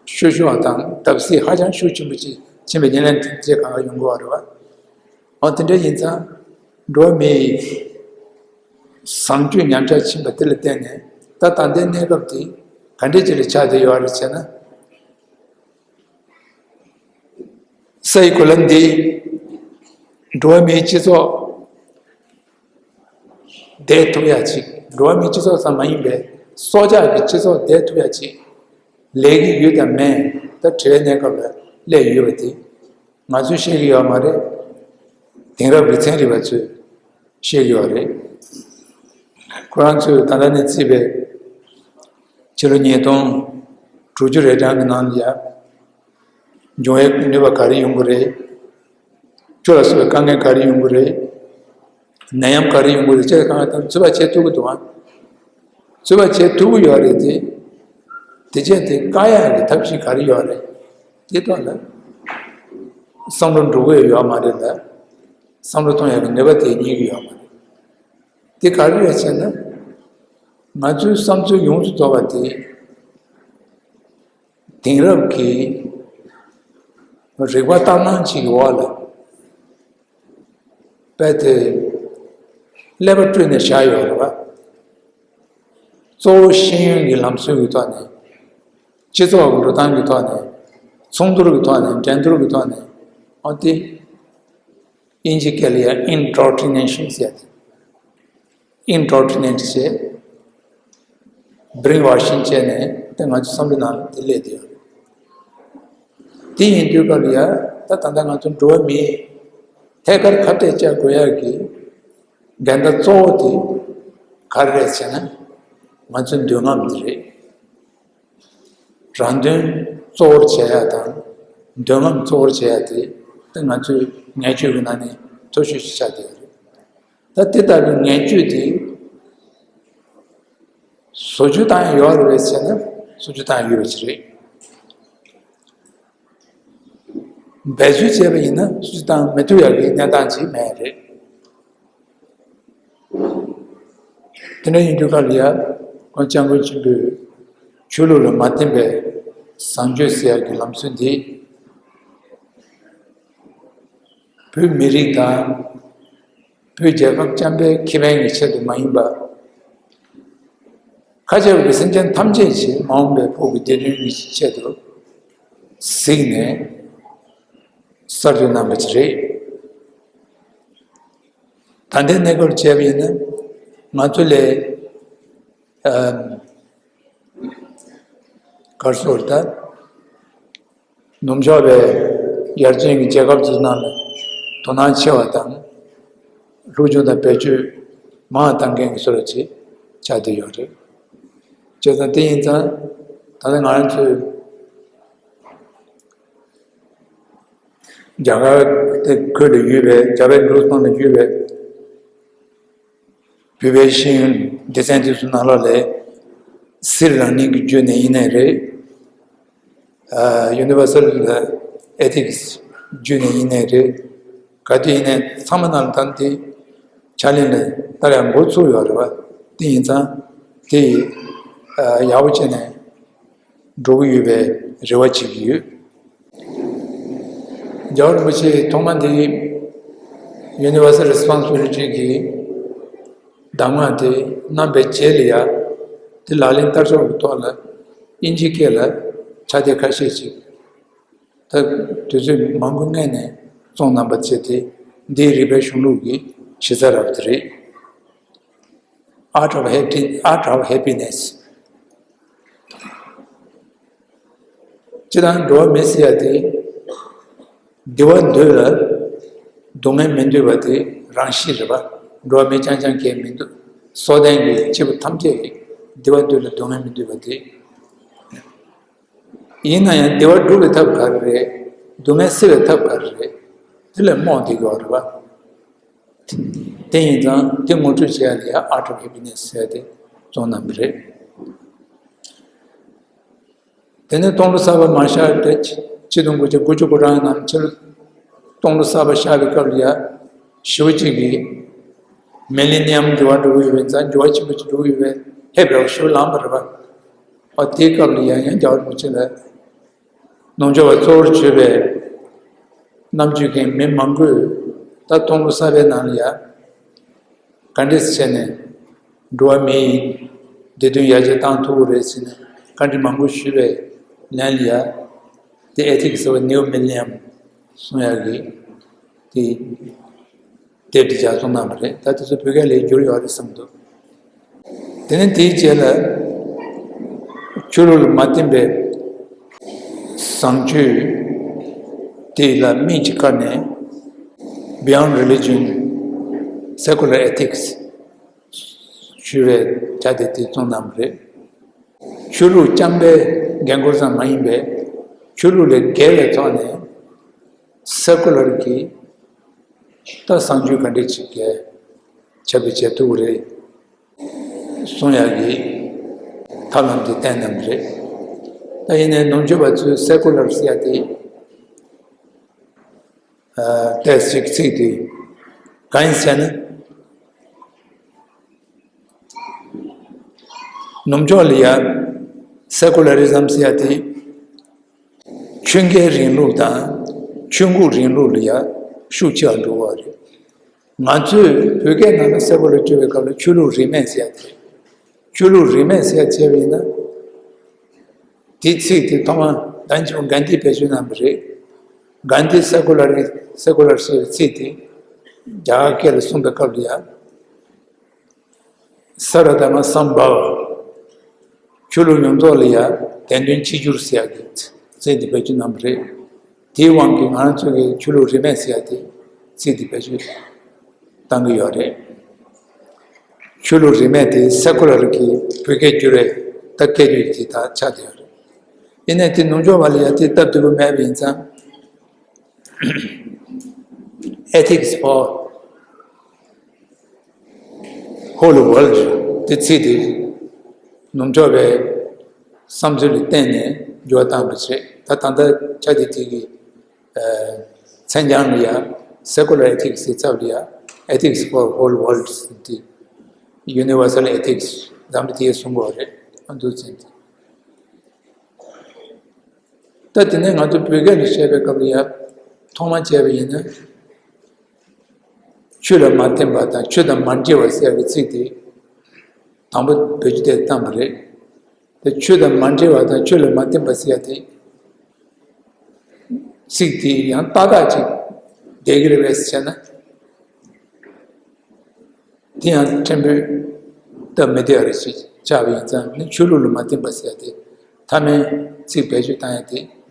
བཤུ་གཞོག་དང་བརྡབ་གསིག་ཧ་ཅང་ཤུགས་ཆེན་པོ་ཅིག་ཕྱིན་པའི་ཉེར་ལེན་དེ་གང་ག་ཡོང་གི་ཡོད་རེད་བ། འོ་དེ་འདྲ་ཡིན་ཙང་། འགྲོ་བ་མིའི་བཟང་སྤྱོད་ཉམས་ཆག་ཕྱིན་པ་དེ་ལ་བརྟེན་ནས། ད་ད་ལྟའི་གནས་སྐབས་དེ་ག་འདྲ་ཅིག་ལ་ཆགས་བསྡད་ཡོད་རེད་ཟེར་ན། ས་ཡི་གོ་ལ་འདི་འགྲོ་བ་མིའི་སྤྱི་ཚོགས་བསྡད་ཐུབ་ཡ་ཅིག་འགྲོ་བ་མིའི་སྤྱི་ཚོགས་ཙམ་མ་ཡིན་པའི་སྲོག་ཆགས་ཀྱི་སྤྱི་ཚོགས་བསྡད་ཐུབ་ཡ་ཅིག་ལས་ཀྱི་ཡུལ་དང་མེད་ད་བྲལ་བའི་གནས་སྐབས་ལ་སླེབས་ཡོད་པ་དེ་ང་ཚོས་ཤེས་ཀྱི་ཡོད་མ་རེད། དེང་རབས་ཀྱི་ཚན་རིག་པ་ཚོས་ཤེས་ཀྱི་ཡོད་རེད། ཁོ་རང་ཚོས་ད་ལྟ་ནས་བརྩིས་པའི་ཕྱི་ལོ་ཉིས་སྟོང་དྲུག་ཅུ་རེ་གྲངས་ཀྱི་ནང་ལ་ཡ་འབྱུང་བའི་ནུས་པ་ག་རེ་ཡོང་གི་རེད། ཆུ་ལ་སོགས་པའི་དཀའ་ངལ་ག་རེ་ཡོང་གི་རེད། ནད་ཡམས་ག་རེ་ཡོང་གི་རེད་ཅེས་གང་ལྟར་ཚོད་དཔག་བྱེད་ཐུབ་ཀྱི་འདུག་ཨ། ཚོད་དཔག་བྱེད་ཐུབ་ཀྱི་ཡོད་རེད་དེ། དེ་བྱས་ཏེ་བཀག་ཡག་གི་ཐབས་ཤེས་ག་རེ་ཡོད་རེད། དེ་ཐོག་ལ་བསམ་བློ་འགྲོ་གི་ཡོད་མ་རེད་ལ། བསམ་བློ་གཏོང་ཡག་གི་ནུས་པ་དེ་རྙེད་ཀྱི་ཡོད་མ་རེད། དེ་ག་རེ་རེད་ཟེར་ན། ང་ཚོའི་བསམ་ཚུལ་ཡོངས་སུ་རྫོགས་པ་དེ། དེང་རབས་ཀྱི་རིག་པ་ལྟར་སྣང་ཅིག་གི་འོག་ལ་རྦད་དེ་ཀླད་པ་བཀྲུས་ནས་བཞག་ཡོད་རེད་བ། གཙོ་བོ་ཤེས་ཡོན་གྱི་ལམ་སྲོལ་གྱི་ཐོག་ནས། སྤྱི་ཚོགས་ཀྱི་འགྲོ་སྟངས་ཀྱི་ཐོག་ནས། ཚོགས་འདུར་གྱི་ཐོག་ནས། འགྲན་བསྡུར་གྱི་ཐོག་ནས། འོ་དེ། དབྱིན་ཇི་སྐད་ལ་ཡང་indoctrination ཟེར་ཏེ། indoctrinate བྱས། brainwashing བྱས་ནས་དེ་ང་ཚོའི་བསམ་བློའི་ནང་དེ་སླེབས་བསྡད་ཡོད་རེད། དེ་ཡིན་དུས་སྐབས་ལ་ཡ་ད་ད་ལྟ་ང་ཚོ་འགྲོ་བ་མིའི་ཐད་ཀར་ཁ་གཏད་བཅག་དགོས་ཡག་གི་འགལ་ཟླ་གཙོ་བོ་དེ་ག་རེ་རེད་ཟེར་ན། ང་ཚོའི་འདོད་རྔམ་དེ་རེད། རང་དོན་གཙོ་བོར་བྱེད་ཡག་དང་། འདོད་རྔམ་གཙོ་བོར་བྱེད་ཡག་དེ་ད་ང་ཚོའི་ངན་སྤྱོད་ཀྱི་ནང་ནས་མཐོ་ཤོས་ཤིག་ཆགས་བསྡད་ཡོད་རེད། ད་དེ་ལྟ་བུའི་ངན་སྤྱོད་དེ་བཟོ་བཅོས་བཏང་ཡག་ཡོད་རེད་ཟེར་ན། བཟོ་བཅོས་བཏང་ཡག་ཡོད་པ་ཞིག་རེད། འབད་རྩོལ་བྱས་པ་ཡིན་ན་བཟོ་བཅོས་བཏང་མི་ཐུབ་ཡག་གི་གནས་སྟངས་ཅིག་མེད་རེད། དེ་འདྲ་ཡིན་དུས་སྐབས་ལ་ཡ། ཁོང་སྐྱབས་མགོན་ཆེན་པོས་ཆོས་ལུགས་ལ་མ་བརྟེན་པའི་བཟང་སྤྱོད་ཟེར་ཡག་གི་ལམ་སྲོལ་འདི། བོད་མི་རིགས་དང་། བོད་རྒྱལ་ཁབ་རྐྱང་པའི་ཁེ་ཕན་གྱི་ཆེད་དུ་མ་ཡིན་པ། མཁའ་ཁྱབ་ཀྱི་སེམས་ཅན་ཐམས་ཅད་ཀྱི་མ་འོངས་པའི་བོད་ཀྱི་བདེ་དོན་གྱི་ཆེད་དུ་གཟིགས་ནས་གསར་གཏོད་གནང་བ་ཞིག་རེད། ད་ལྟའི་གནས་སྐབས་བྱས་པ་ཡིན་ན་ང་ཚོ་ལས། ཨམ། ག་རེ་ཟེར་ད། ནུབ་ཕྱོགས་པའི་ཡར་རྒྱས་ཀྱི་རྒྱལ་ཁབ་ཚོའི་ནང་ལ་དོ་སྣང་ཆེ་བ་དང་། སློབ་སྦྱོང་དང་བེད་སྤྱོད་མང་བ་གཏང་མཁན་གྱི་བཟོ་འདྲ་ཅིག་ཆགས་བསྡད་ཡོད་རེད། བྱས་ཙང་དེ་ཡིན་ཙང་ད་ལྟ་ང་རང་ཚོའི་རྒྱ་གར་དེ་ཁུལ་ལ་ཡོད་པའི། རྒྱ་བལ་འབྲུག་གསུམ་ལ་ཡོད་པའི་བོད་པའི་ཤེས་ཡོན་སྡེ་ཚན་དེ་ཚོའི་ནང་ལོགས་ལ་སྲིད་རང་ནིང་གི་བརྒྱུད་ནས་ཡིན་ནའི་རེད། ཨ། Universal Ethics བརྒྱུད་ནས་ཡིན་ནའི་རེད། ག་དུས་ཡིན་ནའི་ཚང་མ་ནང་ལ་ད་དེ་ཕྱག་ལེན་ལ་བསྟར་ཡག་འགོ་ཚུགས་ཡོད་རེད་བ། དེ་ཡིན་ཙང་དེ་ཨ་ཡག་པོ་བྱས་ནས་འགྲོ་གི་ཡོད་པའི་རེ་བ་བྱེད་ཀྱི་ཡོད། རྒྱལ་བ་རིན་པོ་ཆེས་ཐོག་མ་དེ་Universal Responsibility གི་གདམས་ངག་དེ་གནང་བའི་རྗེས་ལ་ཡ། དེ་ལག་ལེན་བསྟར་ཕྱོགས་ཀྱི་ཐོག་ལ་དབྱིན་ཇི་སྐད་ལ་ཕྱག་དེབ་ཁ་ཤས་ཤིག་ད་དུས་ཚོད་མང་པོ་སྔོན་ནས་བཙོང་གནང་བ་བྱས་ཏེ། འདི་རིག་པའི་གཞུང་ལུགས་ཀྱི་གཞི་རྩ་ར་བ་དེ་རེད། Art of Happy- Art of Happiness། སྤྱིར་བཏང་འགྲོ་བ་མི་ཟེར་ཡ་དེ། བདེ་བ་འདོད་ལ་སྡུག་བསྔལ་མི་འདོད་པ་དེ་རང་གཤིས་རེད་པ། འགྲོ་བ་མི་རྐྱང་རྐྱང་གིས་མི་འདོད། སྲོག་ལྡན་གྱི་སྐྱེ་བོ་ཐམས་ཅད་ཀྱིས་བདེ་བ་འདོད་ལ་སྡུག་བསྔལ་མི་འདོད་པ་དེ། ཡིན་ན་ཡང་བདེ་བ་སྒྲུབ་པའི་ཐབས་ག་རེ་རེད། སྡུག་བསྔལ་སེལ་བའི་ཐབས་ག་རེ་རེད། དེ་ལ་རྨོངས་བསྡད་ཀྱི་ཡོད་རེད་པ། དེ་ཡིན་ཙང་དེ་ངོ་སྤྲོད་བྱེད་ཡ་ལ་ཡ་Art of Happiness ཟེར་ཏེ་བཙོང་གནང་གི་རེད། དེ་ནས་སྟོང་ལོ་གསར་པ་མ་ཤར་ཏེ་ཆིག་སྟོང་དགུ་བརྒྱ་དགུ་བཅུ་གོ་གྲངས་ནང་ཕྱི་ལོ་སྟོང་ལོ་གསར་པ་ཤར་བའི་སྐབས་ལ་ཡ་ཞེ་པོ་ཅིག་གིས་Millennium འགྱུར་བ་འགྲོ་གི་ཡོད་པ་ཡིན་ཙང་འགྱུར་བ་ཆེན་པོ་ཅིག་འགྲོ་གི་ཡོད་པའི་ཧེ་བག་ཞེ་པོ་ལངས་པ་རེད་པ། ཨ་དེའི་སྐབས་ལ་ཡ་ཡང་རྒྱལ་བ་རིན་པོ་ཆེ་ལ་ནུབ་ཕྱོགས་པ་གཙོ་བོར་གྱུར་པའི་རྣམ་དཔྱོད་ཀྱི་མི་མང་པོས་ད་སྟོང་ལོ་གསར་པའི་ནང་ལ་ཡ་ག་འདྲས་བྱས་ནས་འགྲོ་བ་མིའི་བདེ་དོན་ཡར་རྒྱས་བཏང་ཐུབ་ཀྱི་རེད་ཟེར་ནས་བཀའ་འདྲི་མང་པོ་ཞུས་པའི་ལན་ལ་ཡ། དེ་Ethics of New Millennium གསུང་ཡག་གི་དེ་དེབ་དེ་ལྗགས་རྩོམ་གནང་བ་རེད། ད་དེ་ཚོ་བོད་སྐད་ལ་བསྒྱུར་ཡོད་རེད་བསམ་འདུག་དེ་ནས་དེའི་རྗེས་ལ་ཆོས་ལུགས་ལ་མ་བརྟེན་པའི་ བཟང་སྤྱོད་དེ་ལ་དམིགས་ཀྱི་ཁ་ནས་Beyond Religion Secular Ethics ཞུ་བའི་དྲ་དེབ་དེ་བཙུགས་གནང་བ་རེད། ཆོས་ལུགས་རྐྱང་པའི་འགན་ཁུར་ཙམ་མ་ཡིན་པའི་ཆོས་ལུགས་ལས་བརྒལ་བའི་ཐོག་ནས་སེ་ཀུ་ལར་གྱི་ད་བཟང་སྤྱོད་ག་འདྲས་ཅིག་གི་ཁྱབ་སྤེལ་བྱེད་ཐུབ་ཀྱི་རེད་གསུང་ཡག་གི་ཐབས་ལམ་དེ་བསྟན་གནང་གི་རེད། ད་ཡིན་ནའི་ནུབ་ཕྱོགས་པ་ཚོས་སེ་ཀུ་ལར་ཟེར་ཡ་དེ་ཏེ་ཞིག་ཚིག་དེ་གང་ཡིན་ཟེར་ན། ནུབ་ཕྱོགས་ལ་ཡ་སེ་ཀུ་ལ་རི་ཛམ་ཟེར་ཡ་དེ་ཆོས་འགལ་རིང་ལུགས་དང་ཆོས་འགོག་རིང་ལུགས་ལ་ཡ་ཤུགས་ཆེ་བ་འགྲོ་བ་རེད། ང་ཚོས་བོད་སྐད་ནང་ལ་སེ་ཀུ་ལ་བསྒྱུར་བའི་སྐབས་ལ་ཆོས་ལུགས་རིས་མེད་ཟེར་ཡ་དེ་རེད། ཆོས་ལུགས་རིས་མེད་ཟེར་ཡ་བྱས་པ་ཡིན་ན། དེའི་ཚིག་དེ་ཐོག་མ་ད་ཅི་གྷན་དྷིས་བེད་སྤྱོད་གནང་བ་རེད། གྷན་དྷིས་སེ་ཀུ་ལ་རི་སེ་ཀུ་ལར་ཞེས་པའི་ཚིག་དེ་རྒྱ་གར་སྐད་ལ་གསུངས་པའི་སྐབས་ལ་ཡ། ས་ར་དྷར་མ་སམ་བྷ་བ། ཆོས་ལུགས་ཡོངས་རྫོགས་ལ་ཡ་དད་འདུན་གཅིག་གྱུར་ཟེར་ཡ་གི་ཚིག་དེ་བེད་སྤྱོད་གནང་བ་རེད། དེའི་དབང་གིས་ང་རང་ཚོ་གི་ཆོས་ལུགས་རིས་མེད་ཟེར་ཡ་དེ་ཚིག་དེ་བེད་སྤྱོད་བཏང་གི་ཡོད་རེད། ཆོས་ལུགས་རིས་མེད་དེ་སེ་ཀུ་ལར་གྱི་བོད་སྐད་བསྒྱུར་བའི་ད་སྐད་བརྗོད་ཀྱི་ད་ཆགས་བསྡད་ཡོད་རེད། ཡིན་ནའི་དེ་ནུབ་ཕྱོགས་པ་ལ་ཡ་དེ་སྟབས་བདེ་པོ་མེད་པ་ཡིན་ཙང་། Ethics for Whole World དེ་ཚིག་དེ་ནུབ་ཕྱོགས་པའི་བསམ་ཚུལ་ལ་བརྟེན་ནས་འགྱུར་བ་བཏང་བ་རེད། ད་ད་ལྟ་ཆ་དེ་དེ་གི་མཚན་བྱང་ལ་ཡང་Secular Ethics ཟེར་ཚབ་ལ་ཡང་Ethics for Whole World ཟེར་དེ་Universal Ethics འཛམ་བུ་གླིང་དེ་གསུང་གི་ཡོད་རེད། ཨ་འདུག་ཟེར་དེ། ད་དེ་ནས་ང་ཚོ་བོད་སྐད་ལ་བཤད་པའི་སྐབས་ལ་ཡང་ཐོག་མ་བྱས་པ་ཡིན་ན། ཆོས་ལ་མ་བརྟེན་པ་དང་ཆོས་དང་མ་འདྲེས་པ་ཟེར་བའི་ཚིག་དེ་དང་པོ་བེད་སྤྱོད་དེ་བཏང་བ་རེད། དེ་ཆོས་དང་མ་འདྲེས་པ་དང་ཆོས་ལ་མ་བརྟེན་པ་ཟེར་ཡ་དེ་ཚིག་དེ་ཡང་ཏག་ཏག་ཅིག་བསྡད་ཀྱི་རེད་པས་ཟེར་ན། དེ་ཡང་ཕྲན་བུ་སྟབས་མི་བདེ་བ་རེ་ཞིག་ཆགས་པ་ཡིན་ཙང་ནི་ཆོས་ལུགས་ལ་མ་བརྟེན་པ་ཟེར་ཡ་དེ་མཐའ་མའི་ཚིག་བེད་སྤྱོད་བཏང་ཡ་དེ།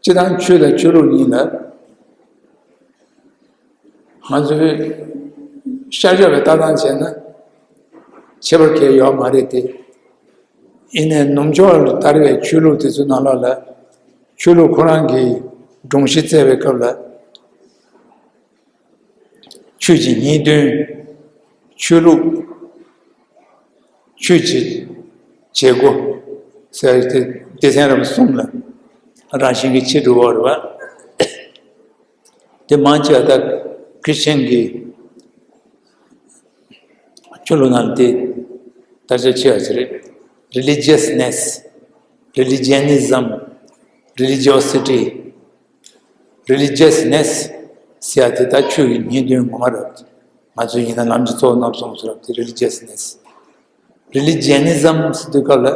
སྤྱིར་བཏང་ཆོས་དང་ཆོས་ལུགས་གཉིས་ལ་ང་ཚོས་ཤར་ཕྱོགས་པའི་ལྟ་སྟངས་བྱས་ན་ཁྱད་པར་གང་ཡང་ཡོད་མ་རེད་དེ། ཡིན་ནའི་ནུབ་ཕྱོགས་ལ་དར་བའི་ཆོས་ལུགས་དེ་ཚོའི་ནང་ལོགས་ལ་ཆོས་ལུགས་ཁོ་རང་གི་སྒྲོམ་གཞི་བཙལ་བའི་སྐབས་ལ། ཆོས་ཀྱི་སྙིང་དོན། ཆོས་ལུགས། ཆོས་ཀྱི་བྱེད་སྒོ་ཟེར་ཏེ་སྡེ་ཚན་རབ་གསུམ་ལ་རང་བཞིན་གྱིས་ཕྱེ་འགྲོ་བ་རེད་པ། དེ་མང་ཆེ་བ་ད་ཁྲི་སི་ཅན་གྱི་ཆོས་ལུགས་ནང་དེ་དར་ཁྱབ་ཆེ་བ་ཞིག་རེད། Religiousness, Religianism, Religiosity, Religiousness ཟེར་ཡ་དེ་ད་ཆོས་ཀྱི་སྙིང་དོན་ངོ་མ་རེད། ང་ཚོ་ཡིན་ན་ལམ་གྱི་གཙོ་བོ་རྣམ་གསུམ་ཟེར་བ་དེ་Religiousness། Religionism ཟེར་དུས་སྐབས་ལ་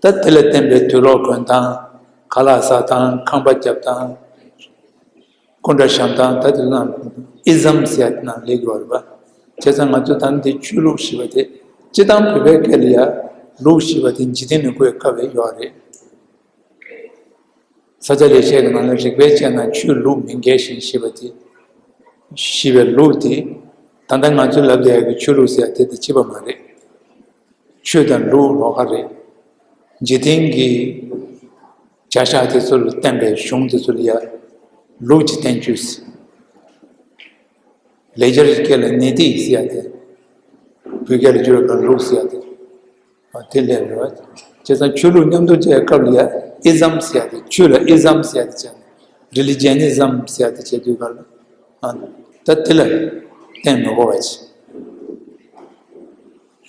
ད་དེ་ལ་བརྟེན་པའི་དུག་ལོག་གོན་སྟངས། ཁ་ལག་ཟ་སྟངས། ཁང་པ་རྒྱབ་སྟངས། སྐུ་འདྲ་བཤམས་སྟངས། ད་དེ་ནང་ism ཟེར་ཡ་དེ་ནང་སླེབས་ཀྱི་ཡོད་རེད་པ། བྱས་ཙང་ང་ཚོ་ད་ནི་དེ་ཆོས་ལུགས་ཞེས་པ་དེ་སྤྱིར་བཏང་བོད་པའི་སྐད་ལ་ཡ་ལུགས་ཞེས་པ་དེ་འཇིག་རྟེན་ནས་བཀོལ་དཀའ་བའི་ཡོད་རེད། ས་སྐྱ་ལེགས་བཤད་ཀྱི་ནང་ལ་རིགས་པས་དཔྱད་ན་ཆོས་ལུགས་མི་འགལ་ཞིང་ཞེས་པ་དེ། ཞེས་པའི་ལུགས་དེ། ད་ལྟ་ང་ཚོས་ལབ་བསྡད་ཡག་གི་ཆོས་ལུགས་ཟེར་ཡ་དེ་དེ་གཅིག་པ་མ་རེད། ཆོས་དང་ལུགས་ལོགས་ཀ་རེད། འཇིག་རྟེན་གྱི་བྱ་གཞག་དེ་ཚོ་ལ་བརྟེན་པའི་གཞུང་དེ་ཚོ་ལ་ཡ་ལུགས་ཀྱི་བསྟན་བཅོས། ལེགས་སྦྱར་སྐད་ལ་ནི་ཏི་ཟེར་ཡ་དེ། བོད་སྐད་ལ་བསྒྱུར་བ་ལུགས་ཟེར་ཡ་དེ། དེ་ལས་རེད་བ། བྱས་ཙང་ཆོས་ལུགས་མཉམ་དུ་བྱས་སྐབས་ལ་ཡ་ism ཟེར་ཡ་དེ། ཆོས་ལ་ism ཟེར་ཡ་དེ་བྱས་ན། Religianism ཟེར་ཡ་དེ་བྱས་དུས་སྐབས་ལ། ད་དེ་ལ་བརྟེན་མི་དགོས་པ་ཅིག་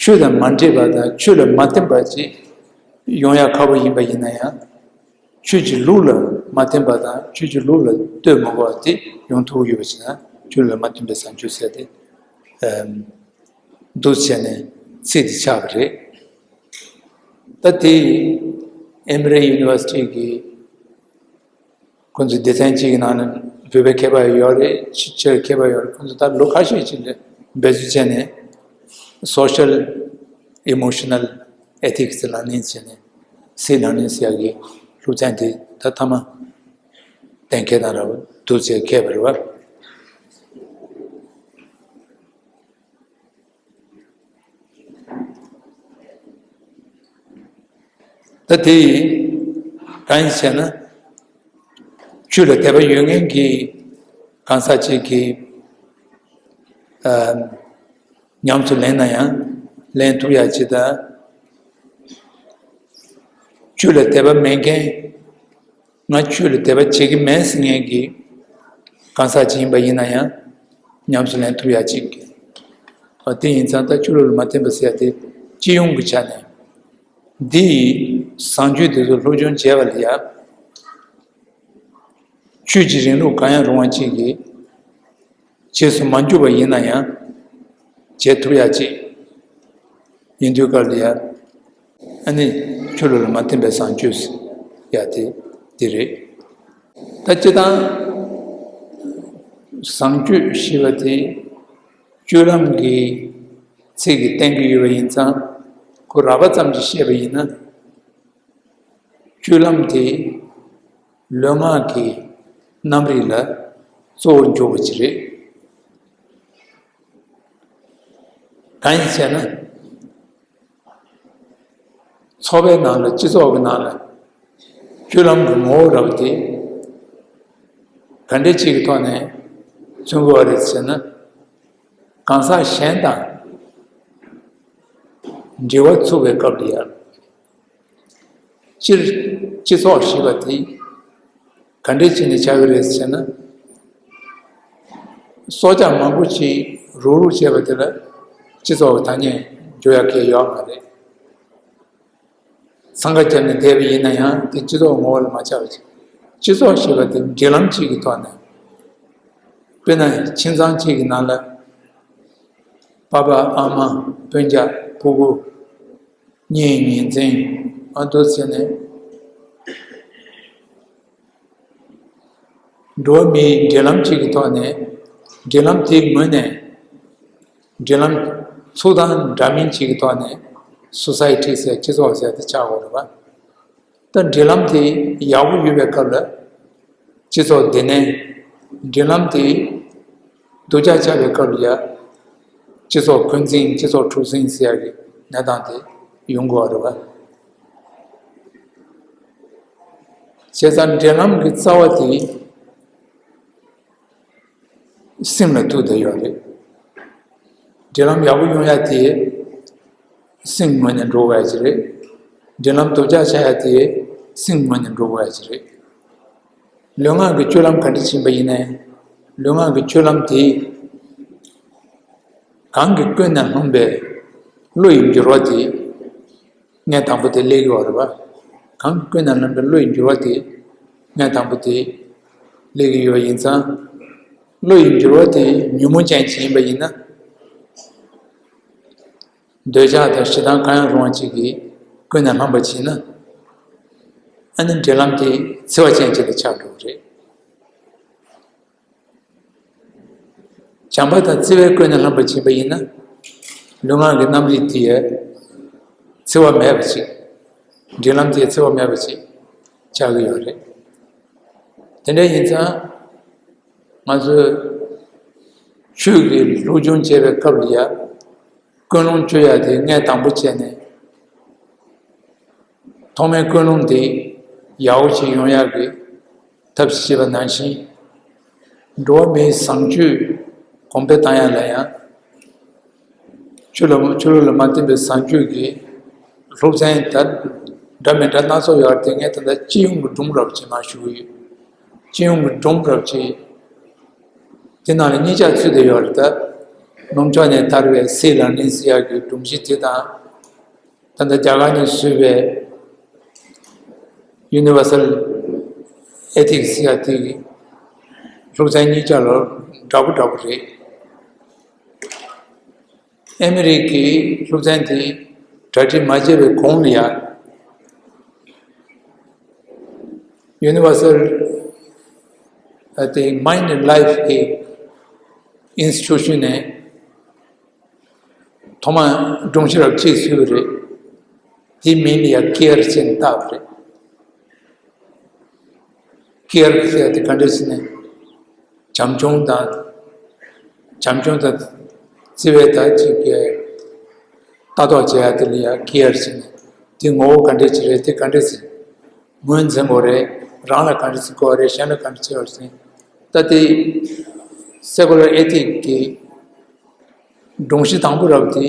ཆོས་དང་མ་འདྲེས་པ་དང་ཆོས་ལ་མ་བརྟེན་པ་ཅིག་ཡོང་ཡ་ཁག་པོ་ཡིན་པ་ཡིན་ན་ཡང་། ཆོས་ཀྱི་ལུགས་ལ་མ་བརྟེན་པ་དང་ཆོས་ཀྱི་ལུགས་ལ་ལྟོས་མ་དགོས་པ་དེ་ཡོང་ཐུབ་ཀྱི་ཡོད་པ་ཞིག་ན་ཆོས་ལ་མ་བརྟེན་པའི་བཟང་སྤྱོད་ཟེར་ཏེ། འདུག་བྱས་ནས་ཚིག་དེ་ཆགས་པ་རེད། ད་དེ་Emory University གི་ཁོང་ཚོའི་སྡེ་ཚན་གཅིག་གི་ནང་ནས་བོད་པའི་མཁས་པ་ཡོད་རེད། ཕྱི་ཕྱིར་མཁས་པ་ཡོད་རེད། ཁོང་ཚོ་ད་ལོ་ཁ་ཤས་ཅིག་ལ་འབད་རྩོལ་བྱས་ནས་Social Emotional Ethics ལག་ལེན་བྱས་ནས་སྲིད་ལག་ལེན་ཟེར་ཡག་གི་ སློབ་ཚན་དེ་ད་མཐའ་མ་གཏན་འཁེལ་དང་འདྲ་བོ་འདུག་ཅེས་འཁེལ་བ་རེད་བ། ད་དེ་ཡིས་གང་ཡིན་ཟེར་ན། ཆོས་ལ་དད་པ་ཡོད་མཁན་གྱི་གང་ཟག་ཅིག་གིས་ཨ་ཉམས་སུ་ལེན་ན་ཡང་ལེན་ཐུབ་ཡག་ཅིག་དང་། ཆོས་ལ་དད་པ་མེད་མཁན། ང་ཆོས་ལ་དད་པ་བྱེད་ཀྱི་མེད་ཟེར་མཁན་གྱི་གང་ཟག་ཅིག་ཡིན་པ་ཡིན་ན་ཡང་ཉམས་སུ་ལེན་ཐུབ་ཡག་ཅིག། ཨ་དེ་ཡིན་ཙང་ད་ཆོས་ལུགས་ལ་མ་བརྟེན་པ་ཟེར་ཡག་དེ་སྤྱི་ཡོངས་ཀྱི་ཆ་ནས། འདི་ཡིས་བཟང་སྤྱོད་དེ་ཚོ་སློབ་སྦྱོང་བྱས་པ་ལ་ཡང་། ཆོས་ཀྱི་རིང་ལུགས་གང་ཡང་རུང་བ་གཅིག་གིས་རྗེས་སུ་མ་འཇུག་པ་ཡིན་ན་ཡང་བྱེད་ཐུབ་ཡག་ཅིག་ཡིན་དུས་སྐབས་ལ་ཡང་། ཨ་ནི་ཆོས་ལུགས་ལ་མ་བརྟེན་པའི་བཟང་སྤྱོད་ཡ་དེ་དེ་རེད། ད་སྤྱིར་བཏང་བཟང་སྤྱོད་ཞེས་པ་དེ་སྤྱོད་ལམ་གྱི་ཚིག་གིས་བསྟན་གྱི་ཡོད་པ་ཡིན་ཙང་། ཁོ་རགས་པ་ཙམ་གྱིས་བཤད་པ་ཡིན་ན། སྤྱོད་ལམ་དེ་ལུས་ངག་གི་རྣམ་རིག་ལ་གཙོ་བོར་འཇོག་པ་ཅིག་རེད། གང་ཡིན་ཟེར་ན། ཚོགས་པའི་ནང་ལ་སྤྱི་ཚོགས་ཀྱི་ནང་ལ་སྤྱོད་ལམ་གྱི་ངོ་བོ་རབ་དེ་ག་འདྲ་ཅིག་གི་ཐོག་ནས་མཚོན་དགོས་པ་རེད་ཟེར་ན། གང་ཟག་གཞན་དང་འབྲེལ་བ་ཚུགས་པའི་སྐབས་ལ་ཡང་། སྤྱིར་སྤྱི་ཚོགས་ཞེས་པ་དེ་ག་འདྲ་བྱས་ནས་ཆགས་ཀྱི་རེད་ཟེར་ན། སྲོག་ཆགས་མང་པོ་ཅིག་རུག་རུག་བྱས་པ་དེ་ལ་སྤྱི་ཚོགས་ཀྱི་ཐ་སྙད་འཇོག་ཡག་གི་ཡོད་མ་རེད། འཚང་ཁ་བརྒྱབ་ནས་བསྡད་པ་ཡིན་ན་ཡང་དེ་སྤྱི་ཚོགས་ངོ་བོ་ལ་མ་ཆགས་པ་ཅིག་སྤྱི་ཚོགས་ཞེས་པ་དེ་འབྲེལ་ལམ་གཅིག་གི་ཐོག་ནས། དཔེར་ན་ཁྱིམ་ཚང་གཅིག་གི་ནང་ལ་པ་ཕ་ཨ་མ་སྤུན་ཀྱག་ཕྲུ་གུ། གཉེན་ཉེ་འཛིན། ཨ་འདུག་ཟེར་ནས། འགྲོ་བ་མིའི་འབྲེལ་ལམ་གཅིག་གི་ཐོག་ནས། འབྲེལ་ལམ་དེའི་ངོས་ནས། འབྲེལ་ལམ་ཚུལ་དང་འདྲ་མིན་གཅིག་གི་ཐོག་ནས་སོ་སའི་ཊི་ཟེར་སྤྱི་ཚོགས་ཟེར་དེ་ཆགས་དགོས་རེད་པ། ད་འབྲེལ་ལམ་དེ་ཡག་པོ་ཡོད་པའི་སྐབས་ལ་སྤྱི་ཚོགས་བདེ་གནས། འབྲེལ་ལམ་དེ་སྡུག་ཅག་ཆགས་པའི་སྐབས་ལ་ཡ་སྤྱི་ཚོགས་འཁོན་འཛིན། སྤྱི་ཚོགས་འཁྲུག་འཛིང་ཟེར་ཡག་གི་གནས་སྟངས་དེ་ཡོང་དགོས་པ་རེད་པ། བྱས་ཙང་འབྲེལ་ལམ་གྱི་རྩ་བ་དེ་སེམས་ལ་ཐུག་བསྡད་ཡོད་རེད། འབྲེལ་ལམ་ཡག་པོ་ཡོང་ཡ་དེ་སེམས་ངོས་ནས་འགྲོ་དགོས་ཡ་ཅིག་རེད། འབྲེལ་ལམ་སྡུག་ཅག་ཆགས་ཡ་དེ་སེམས་ངོས་ནས་འགྲོ་དགོས་ཡ་ཅིག་རེད། ལུས་ངག་གི་སྤྱོད་ལམ་ག་འདྲ་ཕྱིན་པ་ཡིན་ནའི། ལུས་ངག་གི་སྤྱོད་ལམ་དེ་གང་གིས་ཀུན་ནས་བསླངས་པའི་བློ་ཡི་འགྱུར་བ་དེ་ངས་དང་པོ་དེ་སླེབས་ཀྱི་ཡོད་རེད་པ། གང་ཀུན་ནས་བསླངས་པའི་བློ་ཡི་འགྱུར་བ་དེ་ངས་དང་པོ་དེ་སླེབས་ཀྱི་ཡོད་པ་ཡིན་ཙང་། བློ་ཡི་འགྱུར་བ་དེ་ཉོན་མོངས་ཅན་ཞིག་ཡིན་པ་ཡིན་ན། འདོད་ཆགས་དང་ཞེ་སྡང་གང་ཡང་རུང་བ་ཅིག་གིས་ཀུན་ནས་བསླངས་པ་ཕྱིན་ན། ཨ་ནི་འབྲེལ་ལམ་དེ་འཚེ་བ་ཅན་ཅིག་ལ་ཆགས་འགྲོ་གི་རེད། བྱམས་པ་དང་བརྩེ་བས་ཀུན་ནས་བསླངས་པ་ཕྱིན་པ་ཡིན་ན། ལུས་ངག་གི་རྣམ་རིག་དེ་ཡང་འཚེ་བ་མེད་པ་ཞིག་འབྲེལ་ལམ་དེ་འཚེ་བ་མེད་པ་ཞིག་ཆགས་ཀྱི་ཡོད་རེད། དེ་འདྲ་ཡིན་ཙང་། ང་ཚོས་ཆོས་ཀྱི་སློབ་སྦྱོང་བྱེད་པའི་སྐབས་ལ་ཡང་ཀུན་སློང་བཅོས་ཡ་དེ་ངས་དང་པོ་བྱས་ནས། ཐོག་མའི་ཀུན་སློང་དེ་ཡག་པོ་ཞིག་ཡོང་ཡག་གི་ཐབས་ཤེས་པ་ནང་བཞིན། འགྲོ་བ་མིའི་བཟང་སྤྱོད་གོང་འཕེལ་བཏང་ཡ་ལ་ཡང་། ཆོས་ལ་ཆོས་ལུགས་ལ་མ་བརྟེན་པའི་བཟང་སྤྱོད་ཀྱི་སློབ་ཚན་དང་འདྲ་མི་འདྲ་སྣ་ཚོགས་ཡོད་རེད་དེ། ངས་ད་ལྟ་སྤྱི་ཡོངས་ཀྱི་སྒྲོམ་རབ་ཅིག་མར་ཞུ་གི་ཡོད། སྤྱི་ཡོངས་ཀྱི་སྒྲོམ་རབ་ཅིག་དེ་ནང་ལ་གཉིས་ཆ་ཚུད་བསྡད་ཡོད་རེད་ད། ནུབ་ཕྱོགས་ནས་དར་བའི་སྲིད་ལག་ལེན་ཟེར་ཡག་གི་སྒྲོམ་གཞི་དེ་དང་། ད་ལྟ་རྒྱ་གར་ནས་བཟོས་པའི་Universal Ethics ཟེར་ཡག་དེ་གི་སློབ་ཚན་གཉིས་ཆ་ལ་འདྲ་པོ་འདྲ་པོ་རེད། ཨ་མི་རི་ཀའི་སློབ་ཚན་དེ་གྲ་སྒྲིག་མ་བྱས་པའི་གོང་ལ་ཡང་། Universal ཨ་དེ་Mind and Life གི་Institution ནས་ཐོག་མ་སྒྲོམ་གཞི་རབ་གཅིག་བཟོས་པ་རེད། དེའི་མིང་ལ་ཡང་Care ཟེར་ནས་བཏགས་པ་རེད། ཀེར་ཟེར་ཡ་དེ་ག་འདྲས་ཟེར་ནས། བྱམས་སྐྱོང་དང་། བྱམས་སྐྱོང་དང་། བརྩེ་བས་ད་ཅིག་གི་ལྟ་རྟོག་བྱེད་ཡ་དེ་ལ་ཡ་ཀེར་ཟེར་ནས། དེ་ངོ་བོ་ག་འདྲས་ཅིག་རེད། དེ་ག་འདྲས་ཟེར། ངོས་འཛིན་དགོས་རེད། རང་ལ་ག་འདྲས་ཟེར་དགོས་རེད། གཞན་ལ་ག་འདྲས་ཟེར་དགོས་རེད་ཟེར། ད་དེ་སེ་ཀུ་ལར་ཨེ་ཐིག་གི་སྒྲོམ་གཞི་དང་པོ་རབ་དེ་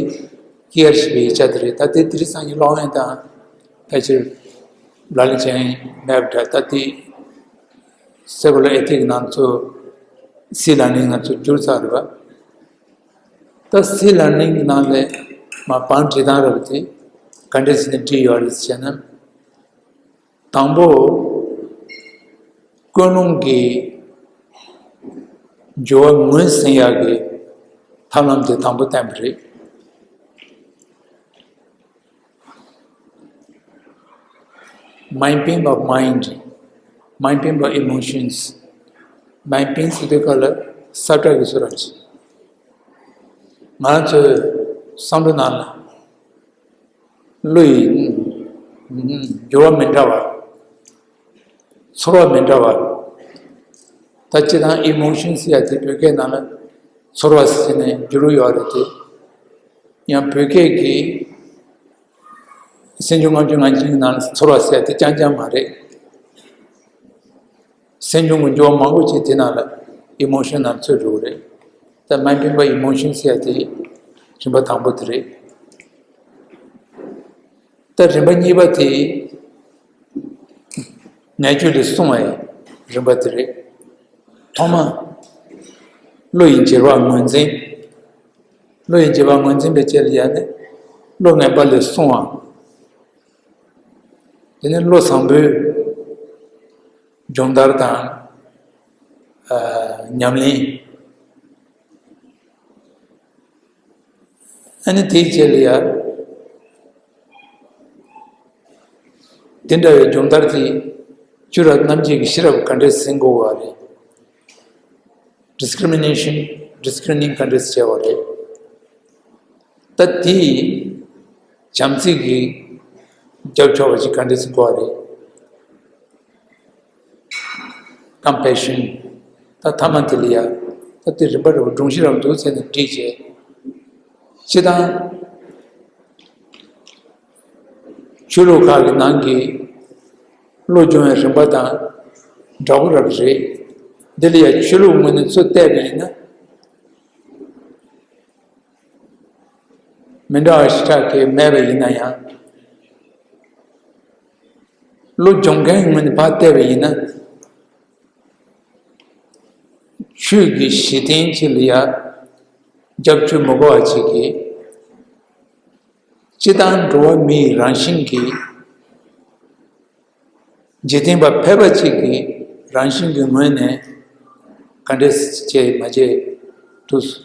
ཀེར་ཞེས་པའི་ཡིག་ཆ་དེ་རེད། ད་དེ་དེ་རིང་སང་ཉིན་ཀློག་ཡོང་དང་ཕལ་ཆེར་ལག་ལེན་བྱས་མེད་པ་འདྲ། ད་དེ་སེ་ཀུ་ལར་ཨེ་ཐིག་ནང་ཚོ་སི་ལར་ནིང་ནང་ཚོ་བསྒྱུར་ཚར་རེད་པ། ད་སི་ལར་ནིང་གི་ནང་ལས་མ་བང་བྲིས་སྟངས་རབ་དེ་ག་འདྲས་ཟེར་ནས་བྲིས་ཡོད་རེད་ཟེར་ན། དང་པོ། ཀུན་སློང་གི་འགྱུར་བ་ངོས་ཟིན་ཡག་གི་ཐབས་ལམ་དེ་དང་པོ་བསྟན་པ་རེད། Mapping of mind, mapping of emotions, mapping ཟེར་དུས་སྐབས་ལ་ས་བཀྲ་གི་བཟོ་འདྲ་ཅིག་ང་ཚོའི་བསམ་བློ་ནང་ལ། བློ་ཡི་འགྱུར་བ་མི་འདྲ་བ། ཚོར་བ་མི་འདྲ་བ། ད་སྤྱིར་བཏང་ཨི་མོ་ཤན་ཟེར་ཡ་དེ་བོད་སྐད་ནང་ལ་ཚོར་བ་ཟེར་ནས་བསྒྱུར་ཡོད་རེད་དེ། ཡང་བོད་སྐད་ཀྱི་སེམས་བྱུང་ལྔ་བཅུ་ང་གཅིག་ནང་ལ་ཚོར་བ་ཟེར་ཡ་དེ་རྐྱང་རྐྱང་མ་རེད། སེམས་བྱུང་གི་འགྱུར་བ་མང་པོ་ཅིག་དེ་ནང་ལ་ཨི་མོ་ཤན་ནང་ཚུད་འགྲོ་གི་རེད། ད་མ་བིན་པ་ཨི་མོ་ཤན་ཟེར་ཡ་དེ་རིམ་པ་དང་པོ་དེ་རེད། ད་རིམ་པ་གཉིས་པ་དེ་ནད་བཅོས་ལས་སྲུང་བའི་རིམ་པ་དེ་རེད། ཐོག་མ་བློ་ཡི་འགྱུར་བ་ངོས་འཛིན། བློ་ཡི་འགྱུར་བ་ངོས་འཛིན་པའི་ཆེད་ལ་ཡ་ནི་བློ་ངན་པ་ལས་སྲུང་བ། དེ་ནི་བློ་བཟང་པོའི་སྦྱོང་བརྡར་དང་། ཨ། ཉམས་ལེན། ཨ་ནི་དེའི་རྗེས་ལ་ཡ། དེ་འདྲ་བའི་སྦྱོང་བརྡར་དེ་ཆོས་རབ་རྣམ་འབྱེད་ཀྱི་ཤེས་རབ་ག་འདྲས་ཟིན་དགོས་པ་རེད། ཌིསི་ཀི་རི་མི་ནེ་ཤན། ཌིསི་ཀི་རི་མི་ནིང་ག་འདྲས་བྱས་པ་རེད། ད་དེ་བྱམས་བརྩེ་གི་རྒྱབ་ཕྱོགས་པ་ཅིག་ག་འདྲས་ཟིན་དགོས་པ་རེད། ཀམ་པེ་ཤན། ད་ཐ་མ་དེ་ལ་ཡ། ད་དེ་རིམ་པ་རེ་བ་སྒྲོམ་གཞི་རབ་འདུག་ཟེར་ནས་བྲིས་བྱས། སྤྱིར་བཏང་ཆོས་ལུགས་ཁག་གི་ནང་གི་བློ་སྦྱོང་བའི་རིམ་པ་དང་འདྲ་པོ་རབ་རེད། འདི་ལ་ཡ་ཆོས་ལུགས་ངོས་ནས་ཚུར་བལྟས་པ་ཡིན་ན། མི་འདྲ་བ་ཞེ་དྲག་གི་མེད་པ་ཡིན་ན་ཡང་། བློ་སྦྱོང་མཁན་ངོས་ནས་ཕར་བལྟས་པ་ཡིན་ན། ཆོས་ཀྱི་གཞི་རྟེན་ཅིག་ལ་ཡ་རྒྱབ་སྐྱོར་མི་དགོས་པ་ཅིག་གིས། སྤྱིར་བཏང་འགྲོ་བ་མིའི་རང་བཞིན་གྱི། འཇིག་རྟེན་པ་ཕལ་པ་ཅིག་གི་རང་བཞིན་གྱི་ངོས་ནས་ག་འདྲས་བྱས་མ་བྱས་དུས་སུ་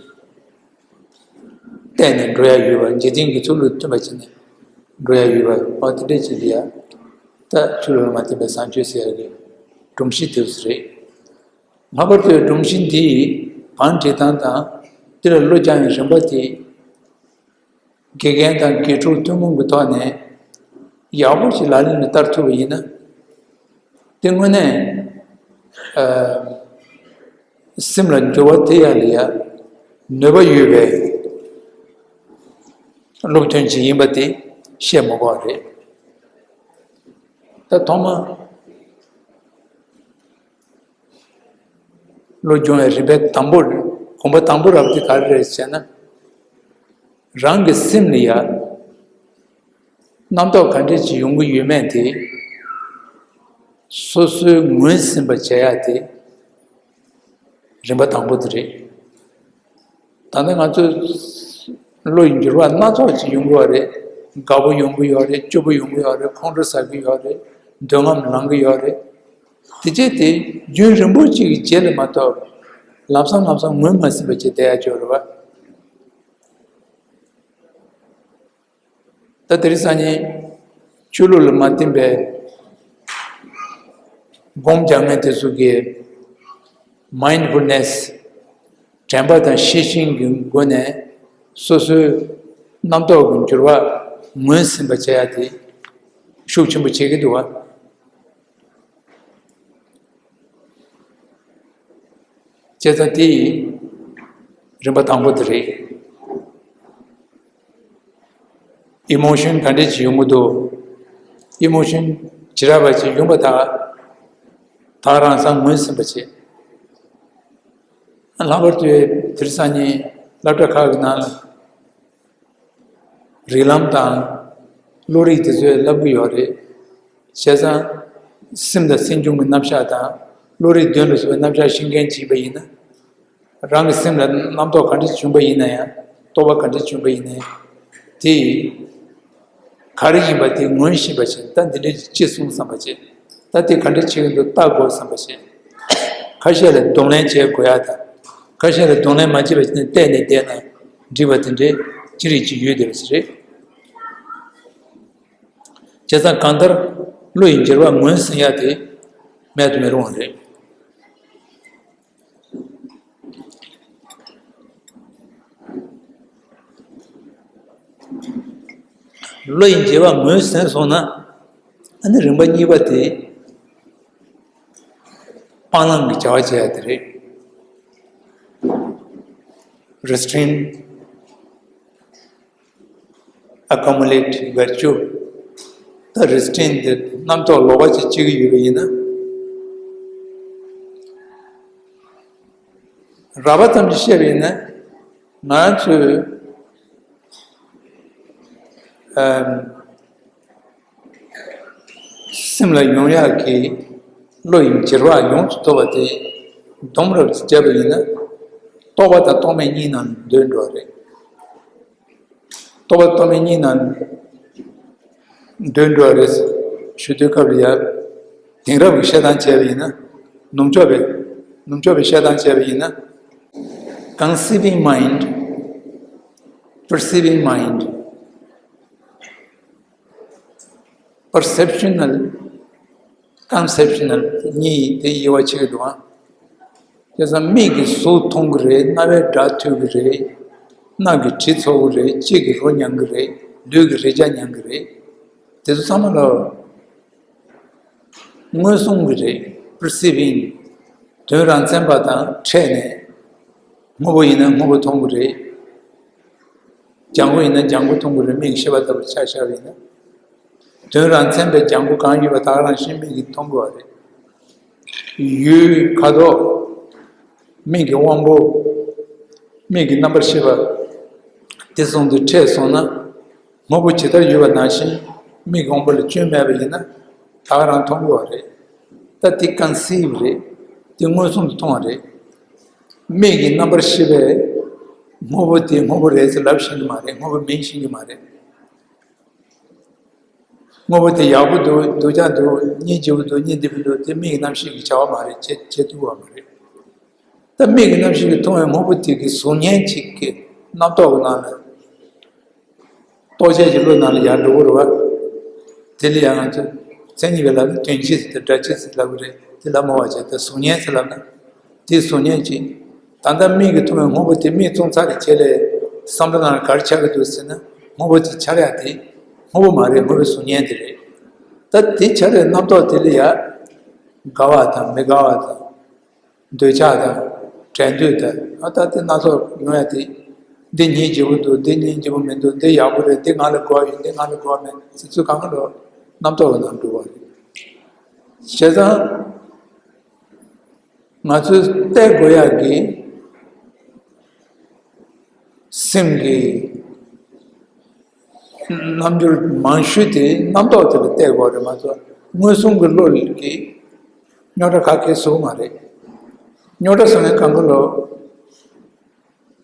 བལྟས་ནས་འགྲོ་ཡ་ཡོད་པ། འཇིག་རྟེན་གྱི་ཚུལ་ལུགས་མཐུན་པ་བྱས་ནས་འགྲོ་ཡ་ཡོད་པ། འོ་དེ་འདྲས་ཅིག་ལ་ཡ། ད་ཆོས་ལུགས་ལ་མ་བརྟེན་པའི་བཟང་སྤྱོད་ཟེར་ཡ་གི་སྒྲོམ་གཞི་དེ་ཚོ་རེད། ལྷག་པར་དུ་སྒྲོམ་གཞི་འདིའི་བང་བསྒྲིགས་སྟངས་དང་། འདི་ལ་བློ་སྦྱང་བའི་རིམ་པ་དེ། དགེ་རྒན་དང་དགེ་ཕྲུག་ཐུན་མོང་གི་ཐོག་ནས་ཡག་པོ་ཞིག་ལག་ལེན་ལ་བསྟར་ཐུབ་པ་ཡིན་ན། དེ་དངོས་གནས། ཨ། སེམས་ལ་འགྱུར་བ་ཐེབས་ཡ་ལ་ཡ་ནུས་པ་ཡོད་པའི་སློབ་ཐུན་ཅིག་ཡིན་པ་དེ་བཤད་མི་དགོས་པ་རེད། ད་ཐོག་མ། བློ་སྦྱོང་བའི་རིམ་པའི་དང་པོ། གོམ་པ་དང་པོ་རབ་དེ་ག་རེ་རེད་ཟེར་ན། རང་གི་སེམས་ལ་ཡ་རྣམ་རྟོག་ག་འདྲས་ཅིག་ཡོང་གི་ཡོད་མེད་དེ་སོ་སོའི་ངོས་ཟིན་པ་བྱེད་ཡ་དེ་རིམ་པ་དང་པོ་དེ་རེད། ད་ལྟ་ང་ཚོ་བློ་ཡི་འགྱུར་བ་སྣ་ཚོགས་ཅིག་ཡོང་གི་ཡོད་རེད། དགའ་པོ་ཡོང་གི་ཡོད་རེད། སྐྱོ་པོ་ཡོང་གི་ཡོད་རེད། ཁོང་ཁྲོ་ཟ་གི་ཡོད་རེད། འདོད་རྔམ་ལངས་གི་ཡོད་རེད། དེ་རྗེས་དེ་རྒྱུན་རིང་པོ་ཅིག་གི་རྗེས་ལ་མ་གཏོགས་ལམ་སང་ལམ་སང་ངོས་མ་ཟིན་པ་ཅིག་བསྡད་ཡ་ཅིག་ཡོད་རེད་བ། ད་དེ་རིང་སང་ཉིན་ཆོས་ལུགས་ལ་མ་བརྟེན་པའི་སྒོམ་རྒྱག་མཁན་དེ་ཚོ་གིས་མའིན་ཌི་ཕུལ་ནེ་སི། དྲན་པ་དང་ཤེས་བཞིན་གྱི་སྒོ་ནས་སོ་སོའི་རྣམ་རྟོག་གི་འགྱུར་བ་ངོས་ཟིན་པ་བྱེད་ཡ་དེ་ཤུགས་ཆེན་པོ་བྱེད་ཀྱི་འདུག་བ། བྱས་ཙང་དེ་རིམ་པ་དང་པོ་དེ་རེད། ཨི་མོ་ཤོན་ག་འདྲས་ཅིག་ཡོང་གི་འདུག་ཨི་མོ་ཤོན་ཇི་འདྲ་བ་ཅིག་ཡོང་པ་དག་ད་རང་སང་ངོས་ཟིན་པ་བྱེད། ལྷག་པར་དུ་དེ་རིང་སང་ཉིན་སློབ་གྲྭ་ཁག་གི་ནང་ལ་རིགས་ལམ་དང་བློ་རིག་དེ་ཚོས་བསླབ་གི་ཡོད་རེད། བྱས་ཙང་སེམས་དང་སེམས་བྱུང་གི་རྣམ་གཞག་དང་བློ་རིག་དོན་ལ་སོགས་པའི་རྣམ་གཞག་ཤེས་མཁན་ཅིག་པ་ཡིན་ན། རང་གི་སེམས་ལ་རྣམ་རྟོག་ག་འདྲ་བྱུང་པ་ཡིན་ན་ཡང་རྟོག་པ་ག་འདྲ་བྱུང་པ་ཡིན་ན་ཡང་དེ་ག་རེ་ཡིན་པ་དེ་ངོས་ཤེས་པ་བྱས། ད་འདི་འདྲ་ཅི་གསུངས་བསམ་པ་བྱས། ད་དེ་ག་འདྲ་བྱེད་ཀྱི་འདུག་ལྟ་དགོས་བསམ་པ་བྱས། ཁ་ཤས་ལ་གདོང་ལེན་བྱེད་དགོས་ཡ་དང་། ཁ་ཤས་ལ་གདོང་ལེན་མ་བྱེད་པ་བྱས་ནས་བལྟས་ནས་བསྡད་ན་འགྲིག་པ་དེ་འདྲའི་ཅི་རིགས་ཅིག་ཡོད་བསྡད་པ་ཞིག་རེད། བྱས་ཙང་གང་ལྟར་བློ་ཡི་འགྱུར་བ་ངོས་ཟིན་ཡ་དེ་མེད་དུ་མི་རུང་བ་རེད། བློ་ཡི་འགྱུར་བ་ངོས་ཟིན་སོང་ན། ཨ་ནི་རིམ་པ་གཉིས་པ་དེ་སྤང་བླང་གི་བྱ་བ་བྱེད་ཡ་དེ་རེད། Restraint, accumulate virtue. ད་རེ་སི་ཊེན་ཊི་དེ་རྣམ་རྟོག་ལོག་པ་ཅིག་སྐྱེ་གི་ཡོད་པ་ཡིན་ན། རགས་པ་ཙམ་ཞིག་བཤད་པ་ཡིན་ན། ང་ཚོས་ཨམ་སེམས་ལ་ཡོང་ཡག་གི་བློ་ཡི་འགྱུར་བ་ཡོངས་སུ་རྫོགས་པ་དེ་སྡོམ་རབ་ཅིག་བརྒྱབ་པ་ཡིན་ན། རྟོག་པ་དང་རྟོག་མེད་གཉིས་ནང་འདུས་འགྲོ་བ་རེད། རྟོག་པ་རྟོག་མེད་གཉིས་ནང་འདུས་འགྲོ་བ་རེད་ཞུ་དུས་སྐབས་ལ་ཡ། དེང་རབས་ཀྱི་བཤད་སྟངས་བྱས་པ་ཡིན་ན། ནུབ་ཕྱོགས་པའི་ནུབ་ཕྱོགས་པའི་བཤད་སྟངས་བྱས་པ་ཡིན་ན། Conceiving mind, perceiving mind, perceptional, conceptional གཉིས་དེ་དབྱེ་བ་ཕྱེ་གི་འདུག་ཨང་། བྱས་ཙང་མིག་གིས་གཟུགས་མཐོང་གི་རེད། རྣ་བས་སྒྲ་ཐོས་ཀྱི་རེད། སྣ་གིས་དྲི་ཚོར་གྱི་རེད། ལྕེ་གིས་རོ་མྱང་གི་རེད། ལུས་ཀྱིས་རེག་བྱ་མྱང་གི་རེད། དེ་ཚོ་ཚང་མ་ལ་མངོན་སུམ་གྱི་རེད། Perceiving. དོན་རང་མཚན་པ་དང་ཕྲད་ནས། སྔོན་པོ་ཡིན་ན་སྔོན་པོ་མཐོང་གི་རེད། ལྗང་ཁུ་ཡིན་ན་ལྗང་ཁུ་མཐོང་གི་རེད། མིག་གིས་ཤེས་པ་ལྟ་བུ་ཆ་བཞག་པ་ཡིན་ན། དོན་རང་མཚན་པའི་ལྗང་ཁུ་གང་ཡོད་པ་དག་རང་བཞིན་མིག་གིས་མཐོང་དགོས་པ་རེད། ཡུལ་ཁ་དོག་མིག་གི་དབང་པོ། མིག་གི་རྣམ་པར་ཤེས་པ། དེ་ཚོ་དེ་ཕྲད་སོང་ན། སྔོན་པོ་ཇི་ལྟར་ཡོད་པ་ནང་བཞིན་མིག་གི་དབང་པོ་ལ་སྐྱོན་མེད་པ་ཡིན་ན་དག་རང་མཐོང་དགོས་པ་རེད། ད་དེ་ཀོན་སིབ་རེད། དེ་མངོན་སུམ་དུ་མཐོང་བ་རེད། མིག་གི་རྣམ་པར་ཤེས་པས་སྔོན་པོ་དེ་སྔོན་པོ་རེད་ཟེར་ལབ་ཤེས་ཀྱི་མ་རེད། སྔོན་པོ་མིན་ཤེས་ཀྱི་མ་རེད། སྔོན་པོ་དེ་ཡག་པོ་འདུག་སྡུག་ཅག་འདུག་སྙིང་རྗེ་པོ་འདུག་སྙིང་རྗེ་པོ་འདུག་དེ་མིག་གི་རྣམ་ཤེས་ཀྱིས་བྱ་བ་མ་རེད། བྱེད་བྱེད་ཐུབ་པ་མ་རེད། ད་མིག་གི་རྣམ་ཤེས་ཀྱིས་མཐོང་བའི་སྔོན་པོ་དེ་གི་གཟུགས་བརྙན་གཅིག་གི་རྣམ་རྟོག་གི་ནང་ལ། རྟོག་བཅས་ཀྱི་བློ་ནང་ལ་ཡར་འགྲོ་གི་རེད་བ། དེ་ལ་ཡང་ང་ཚོས་མཚན་ཉིད་པའི་ལམ་ནས་དོན་སྤྱི་ཟེར་ཏེ་སྒྲ་སྤྱི་ཟེར་ལབ་ཀྱི་རེད། དེ་ལ་མོ་བ་བྱས་ཏེ་གཟུགས་བརྙན་ཟེར་ལབ་ན། དེའི་གཟུགས་བརྙན་གྱིས། ད་ལྟ་མིག་གིས་མཐོང་བའི་སྔོན་པོ་དེ་མིག་བཙུམས་ཚར་རེ་བྱས་ལས་བསམ་བློ་ནང་ལ་ག་རེ་འཆར་གྱི་འདུག་ཟེར་ན། སྔོན་པོ་དེ་འཆར་ཡག་དེ་སྔོན་པོ་མ་རེད། སྔོན་པོའི་གཟུགས་བརྙན་དེ་རེད། ད་དེ་འཆར་བའི་རྣམ་རྟོག་དེ་ལ་ཡ། དགའ་བ་དང་མི་དགའ་བ་དང་། འདོད་ཆགས་དང་། དྲན་འདོད་དང་། ཨ་ད་དེ་སྣ་ཚོགས་ཡོང་ཡ་དེ། འདི་སྙིང་རྗེ་པོ་འདུག་འདི་སྙིང་རྗེ་པོ་མི་འདུག་འདི་ཡག་པོ་རེད། འདི་ང་ལ་དགོས་ཡོད། འདི་ང་ལ་དགོས་མེད་ཟེར་ཚུལ་གང་ག་ལོ་རྣམ་རྟོག་གི་ནང་འགྲོ་བ་རེད། བྱས་ཙང་ང་ཚོས་བལྟ་དགོས་ཡ་གི་སེམས་ཀྱི་རྣམ་འགྱུར་མང་ཤོས་དེ་རྣམ་རྟོག་དེ་ལ་བལྟ་དགོས་རེད་མ་གཏོགས། མངོན་སུམ་གྱི་བློ་ལ་གི་རྙོག་དྲ་ག་གེ་བཟོ་གི་མ་རེད། རྙོག་དྲ་བཟོ་མཁན་གང་ག་ལོ།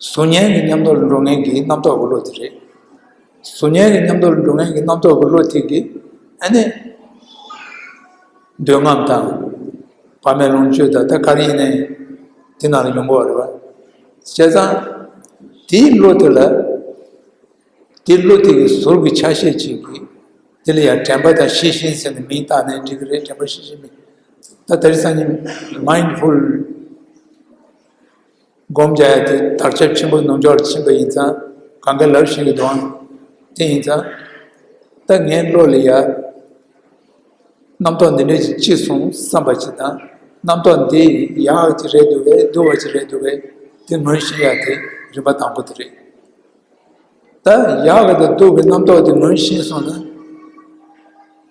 གཟུགས་བརྙན་གྱི་མཉམ་དུ་འགྲོ་མཁན་གྱི་རྣམ་རྟོག་གི་བློ་དེ་རེད། གཟུགས་བརྙན་གྱི་མཉམ་དུ་འགྲོ་མཁན་གྱི་རྣམ་རྟོག་གི་བློ་དེ་གིས་ཨ་ནི། འདོད་རྔམ་དང་། བག་མེད་ལོངས་སྤྱོད་དང་། ད་ག་རེ་ཡིན་ནའི་དེ་ནང་ལ་ཡོང་གི་ཡོད་རེད་བ། བྱས་ཙང་། དེའི་བློ་དེ་ལ། དེ་བློ་དེ་གི་ཟུར་གྱི་ཆ་ཤས་ཅིག་གིས། དེ་ལ་ཡང་དྲན་པ་དང་ཤེས་བཞིན་ཟེར་ནས་མིང་བཏགས་ནའི་འགྲིག་གི་རེད། དྲན་པ་ཤེས་བཞིན་མིན། ད་དེ་རིང་སང་ཉིན་མའིན་ཌ་ཕུལ་སྒོམ་རྒྱག་ཡ་དེ་དར་ཁྱབ་ཆེན་པོ་ནུབ་ཕྱོགས་ལ་ཕྱིན་པ་ཡིན་ཙང་། གང་ག་ལབ་ཤེས་ཀྱི་འདུག་ཨང་། དེ་ཡིན་ཙང་། ད་ངའི་བློ་ལ་ཡ། རྣམ་རྟོག་འདི་འདྲ་ཅིག་སྐྱེས་སོང་བསམ་པ་ཅིག་དང་། རྣམ་རྟོག་འདི་ཡག་གི་རེད་འདུག་གས། སྡུག་པ་ཅིག་རེད་འདུག་གས། དེ་ངོས་ཤེས་ཡ་དེ་རིམ་པ་དང་པོ་དེ་རེད། ད་ཡག་གི་དང་སྡུག་གི་རྣམ་རྟོག་དེ་ངོས་ཤེས་སོང་ན།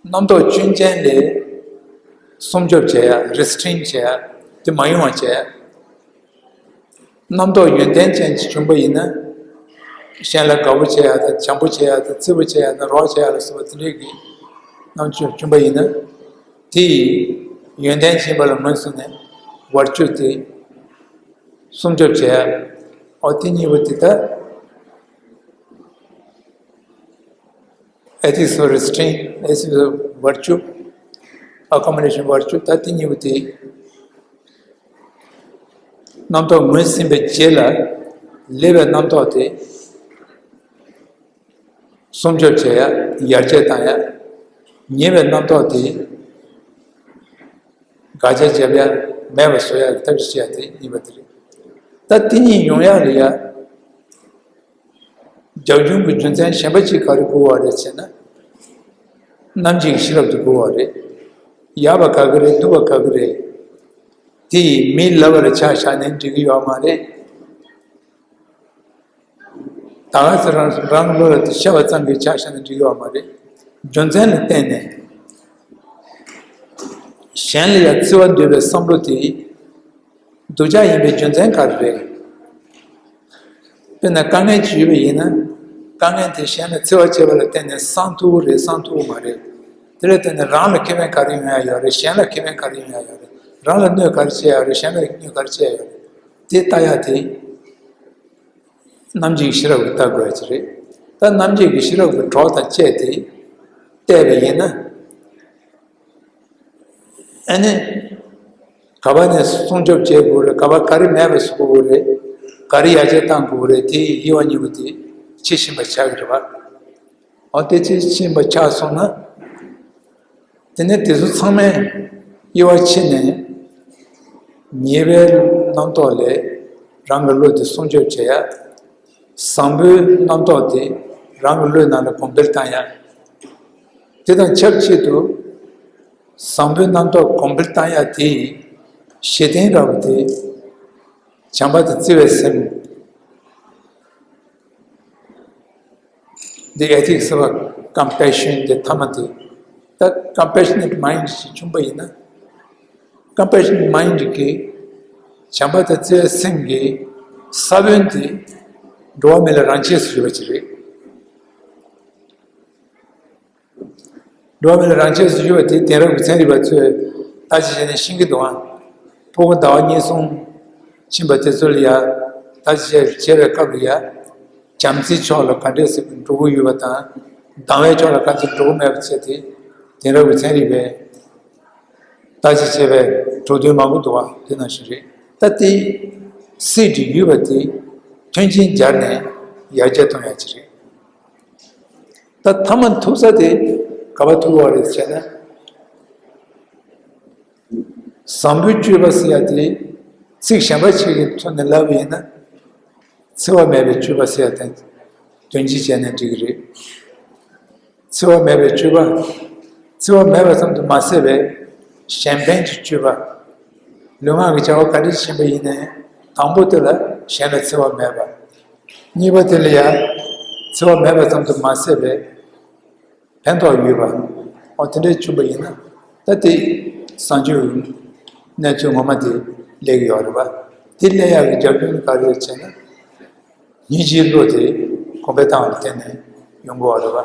རྣམ་རྟོག་སྐྱོན་ཅན་ལས་སྲུང་སྐྱོབ་བྱེད་ཡ། རི་སི་ཊེན་བྱེད་ཡ། དེ་མ་ཡོང་བ་བྱེད་ཡ། རྣམ་རྟོག་ཡོན་ཏན་ཅན་ཅིག་བྱུང་པ་ཡིན་ན། གཞན་ལ་དགའ་པོ་བྱེད་ཡ་དང་། བྱམས་པོ་བྱེད་ཡ་དང་། བརྩེ་པོ་བྱེད་ཡ་དང་། རོགས་བྱེད་ཡ་ལ་སོགས་པ་དེ་འདྲའི་གི་རྣམ་དཔྱོད་བྱུང་པ་ཡིན་ན། དེ་ཡི་ཡོན་ཏན་ཅན་པ་ལ་ངོས་བཟུང་ནས་བར་ཆུ་དེ་སྲུང་སྐྱོབ་བྱེད་ཡ། ཨོ་དེ་གཉིས་པོ་དེ་ད་ethics of restraint, ethics of virtue, accumulation virtue, ད་དེ་གཉིས་པོ་དེ། རྣམ་རྟོག་ངོས་ཟིན་པའི་རྗེས་ལ་སླེབས་པའི་རྣམ་རྟོག་དེ་སྲུང་སྐྱོབ་བྱེད་ཡ། ཡར་རྒྱས་བཏང་ཡ། ཉེས་པའི་རྣམ་རྟོག་དེ་དགག་བྱ་བརྒྱབ་ཡ། མེད་པ་བཟོ་ཡ་གི་ཐབས་ཤེས་བྱེད་ཡ། དེ་གཉིས་པ་དེ་རེད། ད་དེ་གཉིས་ཡོང་ཡ་ལ་ཡ། རྒྱབ་ལྗོངས་ཀྱི་རྒྱུ་མཚན་གཞན་པ་གཅིག་ག་རེ་དགོས་པ་རེད་ཟེར་ན། རྣམ་འབྱེད་ཀྱི་ཤེས་རབ་དེ་དགོས་པ་རེད། ཡག་པ་ག་གི་རེད། སྡུག་པ་ག་གི་རེད། དེ་ཡིས་མིའི་ལབ་པ་ལ་ཆ་བཞག་ནས་འགྲིག་གི་ཡོད་མ་རེད། ད་ག་ཚོད་རང་རང་བློ་ལ་དེ་ཤེས་པ་ཙམ་གྱིས་ཆ་བཞག་ནས་འགྲིག་གི་ཡོད་མ་རེད། རྒྱུ་མཚན་ལ་བརྟེན་ནས། གཞན་ལ་ཡང་བརྩེ་བ་འདོད་པའི་བསམ་བློ་དེ། སྡུག་ཅག་ཡིན་པའི་རྒྱུ་མཚན་ག་རེ་རེད། དཔེར་ན་དཀའ་ངལ་ཅིག་ཡོད་པ་ཡིན་ན། དཀའ་ངལ་དེ་གཞན་ལ་བརྩེ་བ་བྱེད་པ་ལ་བརྟེན་ནས་སངས་ཐུབ་ཀྱི་རེད། སངས་ཐུབ་ཀྱི་མ་རེད། དེ་ལ་བརྟེན་ནས་རང་ལ་ཁེ་ཕན་ག་རེ་ཡོང་ཡ་ཡོད་རེད། གཞན་ལ་ཁེ་ཕན་ག་རེ་ཡོང་ཡ་ཡོད་རེད། རང་ལ་གནོད་ག་རེ་བྱེད་ཡ་ཡོད་རེད། གཞན་ལ་གནོད་ག་རེ་བྱེད་ཡ་ཡོད་རེད། དེ་ལྟ་ཡ་དེ། རྣམ་འབྱེད་ཀྱི་ཤེས་རབ་ཀྱིས་བལྟ་དགོས་ཡ་ཅིག་རེད། ད་རྣམ་འབྱེད་ཀྱི་ཤེས་རབ་ཀྱི་གྲོགས་དང་བཅས་ཏེ་བལྟས་པ་ཡིན་ན། ཨ་ནི། ག་པ་ནས་སྲུང་སྐྱོབ་བྱེད་དགོས་རེད། ག་པ་ག་རེ་མེད་པ་བཟོ་དགོས་རེད། ག་རེ་ཡར་རྒྱས་གཏང་དགོས་རེད། དེ་དབྱེ་བ་གཉིས་པོ་དེ་ཕྱེ་ཤེས་པ་ཆགས་ཀྱི་རེད་པ། འོ་དེ་ཕྱེ་ཤེས་པ་ཆགས་སོང་ན། དེ་ནས་དེ་ཚོ་ཚང་མས་དབྱེ་བ་ཕྱེ་ནས། ཉེས་པའི་རྣམ་རྟོག་ལས་རང་གི་བློ་དེ་སྲུང་སྐྱོབ་བྱེད་ཡ། བཟང་པོའི་རྣམ་རྟོག་དེ་རང་གི་བློའི་ནང་ལ་གོང་འཕེལ་བཏང་ཡ། དེ་དང་ཆབས་ཅིག་ཏུ། བཟང་པོའི་རྣམ་རྟོག་གོང་འཕེལ་བཏང་ཡ་དེ་ཡི་གཞི་རྟེན་འདྲ་བོ་དེ། བྱམས་པ་དང་བརྩེ་བའི་སེམས། The ethics of compassion དེ་ཐ་མ་དེ། ད་compassionate mind ཞིག་བྱུང་པ་ཡིན་ན། compassionate mind གི་བྱམས་པ་དང་བརྩེ་བའི་སེམས་ཀྱི་ས་བོན་དེ་འགྲོ་བ་མི་ལ་རང་ཆས་སུ་ཡོད་པ་ཅིག་རེད། འགྲོ་བ་མི་ལ་རང་ཆས་སུ་ཡོད་པ་དེ་དེང་རབས་ཀྱི་ཚན་རིག་པ་ཚོས་བརྟག་དཔྱད་བྱས་ནས་ཤེས་ཀྱི་འདུག་ཨང་། ཕྲུ་གུ་ཟླ་བ་གཉིས་གསུམ་ཕྱིན་པ་དེ་ཚོ་ལ་ཡ། བརྟག་དཔྱད་བྱས་པའི་སྐབས་ལ་ཡ། བྱམས་བརྩེའི་ཕྱོགས་ལ་ག་འདྲས་སེ་འགྲོ་གི་ཡོད་པ་དང་། སྡང་བའི་ཕྱོགས་ལ་ག་ཚོད་འགྲོ་གི་མེད་པ་བྱས་ཏེ། དེང་རབས་ཀྱི་ཚན་རིག་པས་བརྟག་དཔྱད་བྱས་པའི་གྲུབ་དོན་མང་པོ་འདུག་ཨ། དེ་ནང་བཞིན་རེད། ད་དེ་སྲིད་ཀྱི་ཡུལ་བ་དེ་མཐུན་རྐྱེན་སྦྱར་ནས་ཡར་རྒྱས་གཏོང་ཡ་ཅིག་རེད། ད་ཐ་མ་ཐུག་ས་དེ་ག་པར་ཐུག་པ་རེད་ཟེར་ན། བཟང་པོའི་སྤྱོད་པ་ཟེར་ཡ་དེ་ཚིག་གཞན་པ་ཞིག་གི་ཐོག་ནས་ལབ་པ་ཡིན་ན། འཚེ་བ་མེད་པའི་སྤྱོད་པ་ཟེར་ཡ་དེ་དོན་སྤྱི་བྱས་ན་འགྲིག་གི་རེད། འཚེ་བ་མེད་པའི་སྤྱོད་པ། འཚེ་བ་མེད་པ་ཙམ་དུ་མ་ཟད་པའི་གཞན་ཕན་གྱི་སྤྱོད་པ། ལུས་ངག་གི་བྱ་བ་ག་འདྲ་ཞིག་ཡིན་པ་ཡིན་ནའི། དང་པོ་དེ་ལ་གཞན་ལ་འཚེ་བ་མེད་པ། གཉིས་པ་དེ་ལ་ཡང་འཚེ་བ་མེད་པ་ཙམ་དུ་མ་ཟད་པའི་ཕན་ཐོགས་ཡོད་པ། འོ་དེ་འདྲ་བྱུང་པ་ཡིན་ན། ད་དེ་བཟང་སྤྱོད་གནས་ཚུལ་ངོ་མ་དེ་སླེབས་ཀྱི་ཡོད་རེད་པ། དེ་སླེབས་ཡག་གི་རྒྱབ་ལྗོངས་ག་རེ་རེད་ཟེར་ན། སྙིང་རྗེའི་བློ་དེ་གོང་འཕེལ་བཏང་བ་ལ་བརྟེན་ནས་ཡོང་གི་ཡོད་རེད་པ།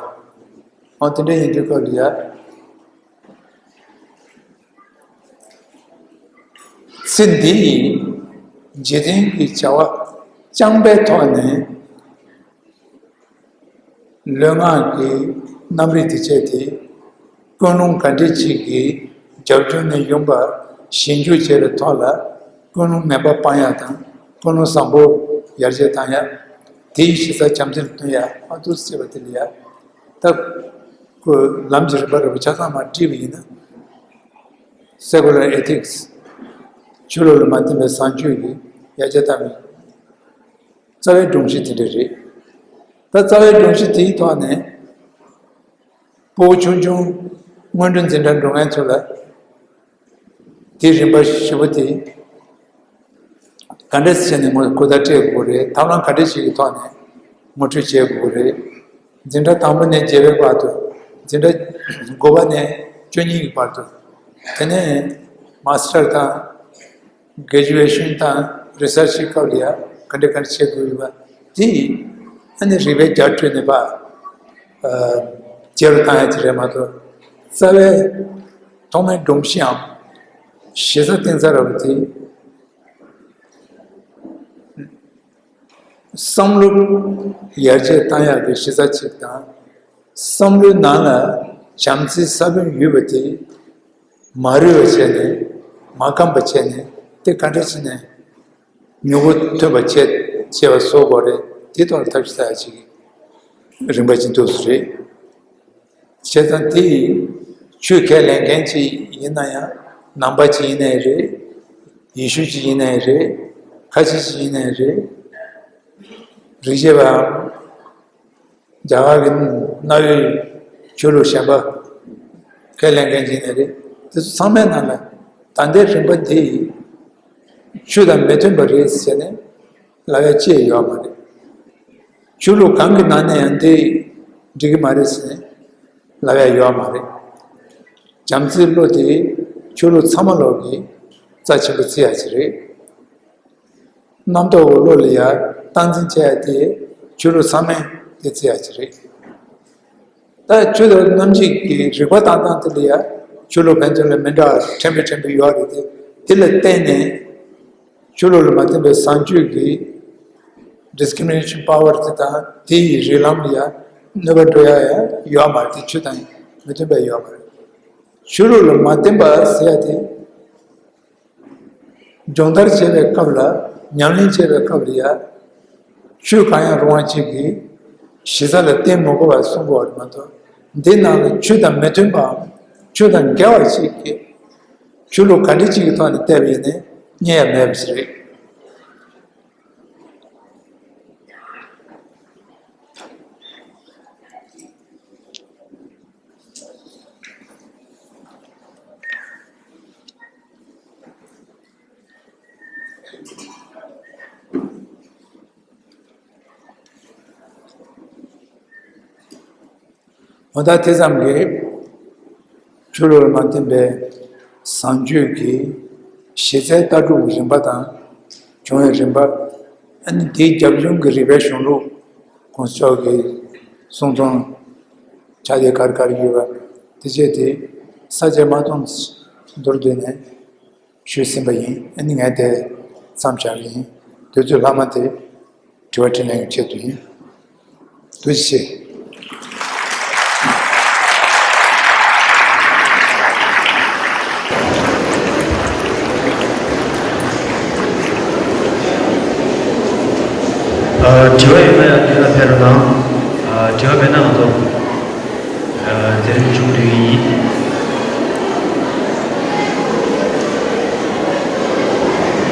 འོ་དེ་འདྲ་ཡིན་དུས་སྐབས་ལ་ཡ། ཚེ་འདི་ཡི་འཇིག་རྟེན་གྱི་བྱ་བ་རྐྱང་པའི་ཐོག་ནས། ལུས་ངག་གི་རྣམ་རིག་དེ་བྱས་ཏེ། ཀུན་སློང་ག་འདྲ་ཅིག་གི་རྒྱབ་ལྗོངས་ནས་ཡོང་པ་ཞིབ་འཇུག་བྱས་པའི་ཐོག་ལ། ཀུན་སློང་ངན་པ་སྤང་ཡ་དང་། ཀུན་སློང་བཟང་པོ་ཡར་རྒྱས་བཏང་ཡ། དེའི་གཞི་རྩ་བྱམས་བརྩེ་ལ་བསྟུན་ཡ། ཨ་ཏུ་ཟེར་བ་དེ་ལ་ཡ། ད་ཁོས་ལམ་གྱི་རིམ་པ་རིམ་པ་ཆ་ཚང་མ་བྲིས་པ་ཡིན་ན། Secular ethics ཆོས་ལུགས་ལ་མ་བརྟེན་པའི་བཟང་སྤྱོད་ཀྱི་ཡར་རྒྱས་བཏང་བའི་རྩ་བའི་སྒྲོམ་གཞི་དེ་འདྲ་རེད། ད་རྩ་བའི་སྒྲོམ་གཞི་དེའི་ཐོག་ནས་ཕྲུ་གུ་ཆུང་ཆུང་སྔོན་འགྲོ་འཛིན་གྲྭ་འགྲོ་མཁན་ཚོ་ལ། དེའི་རིམ་པ་བཞི་པོ་དེ་ག་འདྲས་བྱས་ནས་ངོ་ཁོ་ཐག་སྤྲད་དགོས་རེད། ཐབས་ལམ་ག་འདྲས་ཞིག་གི་ཐོག་ནས་ངོ་སྤྲོད་བྱེད་དགོས་རེད། འཛིན་གྲྭ་དང་པོ་ནས་བརྒྱད་པའི་བར་དུ། འཛིན་གྲྭ་དགུ་པ་ནས་བཅུ་གཉིས་ཀྱི་བར་དུ། དེ་ནས་མ་སི་ཊར་དང་གྷེ་ཇུ་ཝེ་ཤོན་དང་རི་སར་ཆི་སྐབས་ལ་ཡ་ག་འདྲས་ག་འདྲས་བྱེད་དགོས་ཡོད་པ་དེ་ཨ་ནི་རིག་པའི་རྒྱ་སྤྲོས་ནས་ཕར་ཇེ་རུ་བཏང་ཡ་ཅིག་རེད་མ་གཏོགས། རྩ་བའི་ཐོག་མའི་སྒྲོམ་གཞིའམ་གཞི་རྩ་བཏིང་ས་ར་བ་དེ། བསམ་བློ་ཡར་རྒྱས་བཏང་ཡག་གི་གཞི་རྩ་གཅིག་དང་། བསམ་བློའི་ནང་ལ་བྱམས་བརྩེའི་ས་བོན་ཡོད་པ་དེ་མ་རུལ་བ་བྱས་ནས། མ་སྐམ་པ་བྱས་ནས། དེ་ག་འདྲ་བྱས་ནས་མྱུ་གུ་ཐོན་པ་བྱེད་བྱེད་པ་བཟོ་དགོས་རེད། དེ་ཐོག་ལ་ཐབས་ཤེས་བྱ་ཡག་ཅིག་རིམ་པ་ཅིག་འདུག་སེ་རེད། བྱས་ཙང་དེ་ཆོས་ཁས་ལེན་མཁན་ཅིག་ཡིན་ན་ཡང་། ནང་པ་ཅིག་ཡིན་ནའི་རེད། ཡེ་ཤུ་ཅིག་ཡིན་ནའི་རེད། ཁ་ཆེ་ཅིག་ཡིན་ནའི་རེད། རིག་བྱེད་པའམ་རྒྱ་གར་གྱི་གནའ་བོའི་ཆོས་ལུགས་གཞན་པ་ཁས་ལེན་མཁན་ཅིག་ཡིན་ནའི་རེད། དེ་ཚོ་ཚང་མའི་ནང་ལ་ད་ལྟའི་རིམ་པ་འདི་ཆོས་དང་མི་མཐུན་པ་རེད་ཟེར་ནས་ལབ་ཡ་ཅི་ཡང་ཡོད་མ་རེད། ཆོས་ལུགས་གང་གི་ནང་ནས་ཡང་འདི་འགྲིག་གི་མ་རེད་ཟེར་ནས་ལབ་ཡ་ཡོད་མ་རེད། བྱམས་བརྩེའི་བློ་དེ་ཆོས་ལུགས་ཚང་མ་ལོག་གི་རྩ་ཆེན་པོ་བརྩི་ཡ་ཅིག་རེད། རྣམ་རྟོག་གི་བློ་ལ་ཡ་སྟངས་འཛིན་བྱེད་ཡ་དེ་ཆོས་ལུགས་ཚང་མས་དེ་བརྩི་ཡ་ཅིག་རེད། ད་ཆོས་དང་རྣམ་འབྱེད་ཀྱི་རིགས་པ་བཏང་སྟངས་དེ་ལ་ཡ་ཆོས་ལུགས་ཕན་ཚུན་ལ་མི་འདྲ་བ་ཕྲན་བུ་ཕྲན་བུ་ཡོད་རེད་དེ། དེ་ལ་བརྟེན་ནས་ཆོས་ལུགས་ལ་མ་བརྟེན་པའི་བཟང་སྤྱོད་ཀྱི་ཌིསི་ཀི་རི་མི་ནེ་ཤན་པ་ཝར་དེ་དང་དེ་ཡི་རིགས་ལམ་ལ་ཡ་གནོད་པ་འགྲོ་ཡ་ཡ་ཡོད་མ་རེད་དེ། ཆོས་དང་མི་མཐུན་པ་ཡོད་མ་རེད། ཆོས་ལུགས་ལ་མ་བརྟེན་པ་ཟེར་ཡ་དེ། སྦྱོང་བརྡར་བྱེད་པའི་སྐབས་ལ། ཉམས་ལེན་བྱེད་པའི་སྐབས་ལ་ཡ། ཆོས་གང་ཡང་རུང་བ་ཅིག་གི་གཞི་རྩ་ལ་བརྟེན་མི་དགོས་པ་གསུང་དགོས་པ་རེད་མ་གཏོགས། འདི་ནང་ལ་ཆོས་དང་མི་མཐུན་པའམ་ཆོས་དང་འགལ་བ་ཅིག་གི་ཆོས་ལུགས་ག་འདྲ་ཅིག་གི་ཐོག་ནས་བལྟས་པ་ཡིན་ནའི་རྙེད་ཡ་མེད་པ་ཞིག་རེད། འོ་ད་དེ་ཙམ་གྱིས་ཆོས་ལུགས་ལ་མ་བརྟེན་པའི་བཟང་སྤྱོད་ཀྱི་གཞི་རྩའི་ལྟ་གྲུབ་ཀྱི་རིམ་པ་དང་། བྱུང་བའི་རིམ་པ། ཨ་ནི་དེའི་རྒྱབ་ལྗོངས་ཀྱི་རིག་པའི་གཞུང་ལུགས་གོང་ས་མཆོག་གི་གསུང་རྩོམ་ཆ་དེ་ག་རེ་ག་རེ་ཡོད་པ་དེ་བྱས་ཏེ་ས་བཅད་མ་སྟོང་མདོར་བསྡུས་ནས་ཞུས་ཟིན་པ་ཡིན། ཨ་ནི་ངས་དེ་མཚམས་བཞག་གི་ཡིན། དུས་ཚོད་ལྷག་མ་དེ་དྲི་བ་དྲིས་ལན་གྱི་ཆེད་དུ་ཡིན། ཐུགས་རྗེ་ཆེ། ཨ། དྲི་བ་ཡོད་ན་ཡང་མདུན་ལ་ཕེབས་རོགས་གནང་། ཨ། དྲི་བ་མེད་ན་ང་ཚོ། ཨ། དེ་རིང་མཇུག་སྒྲིལ་ཡིན།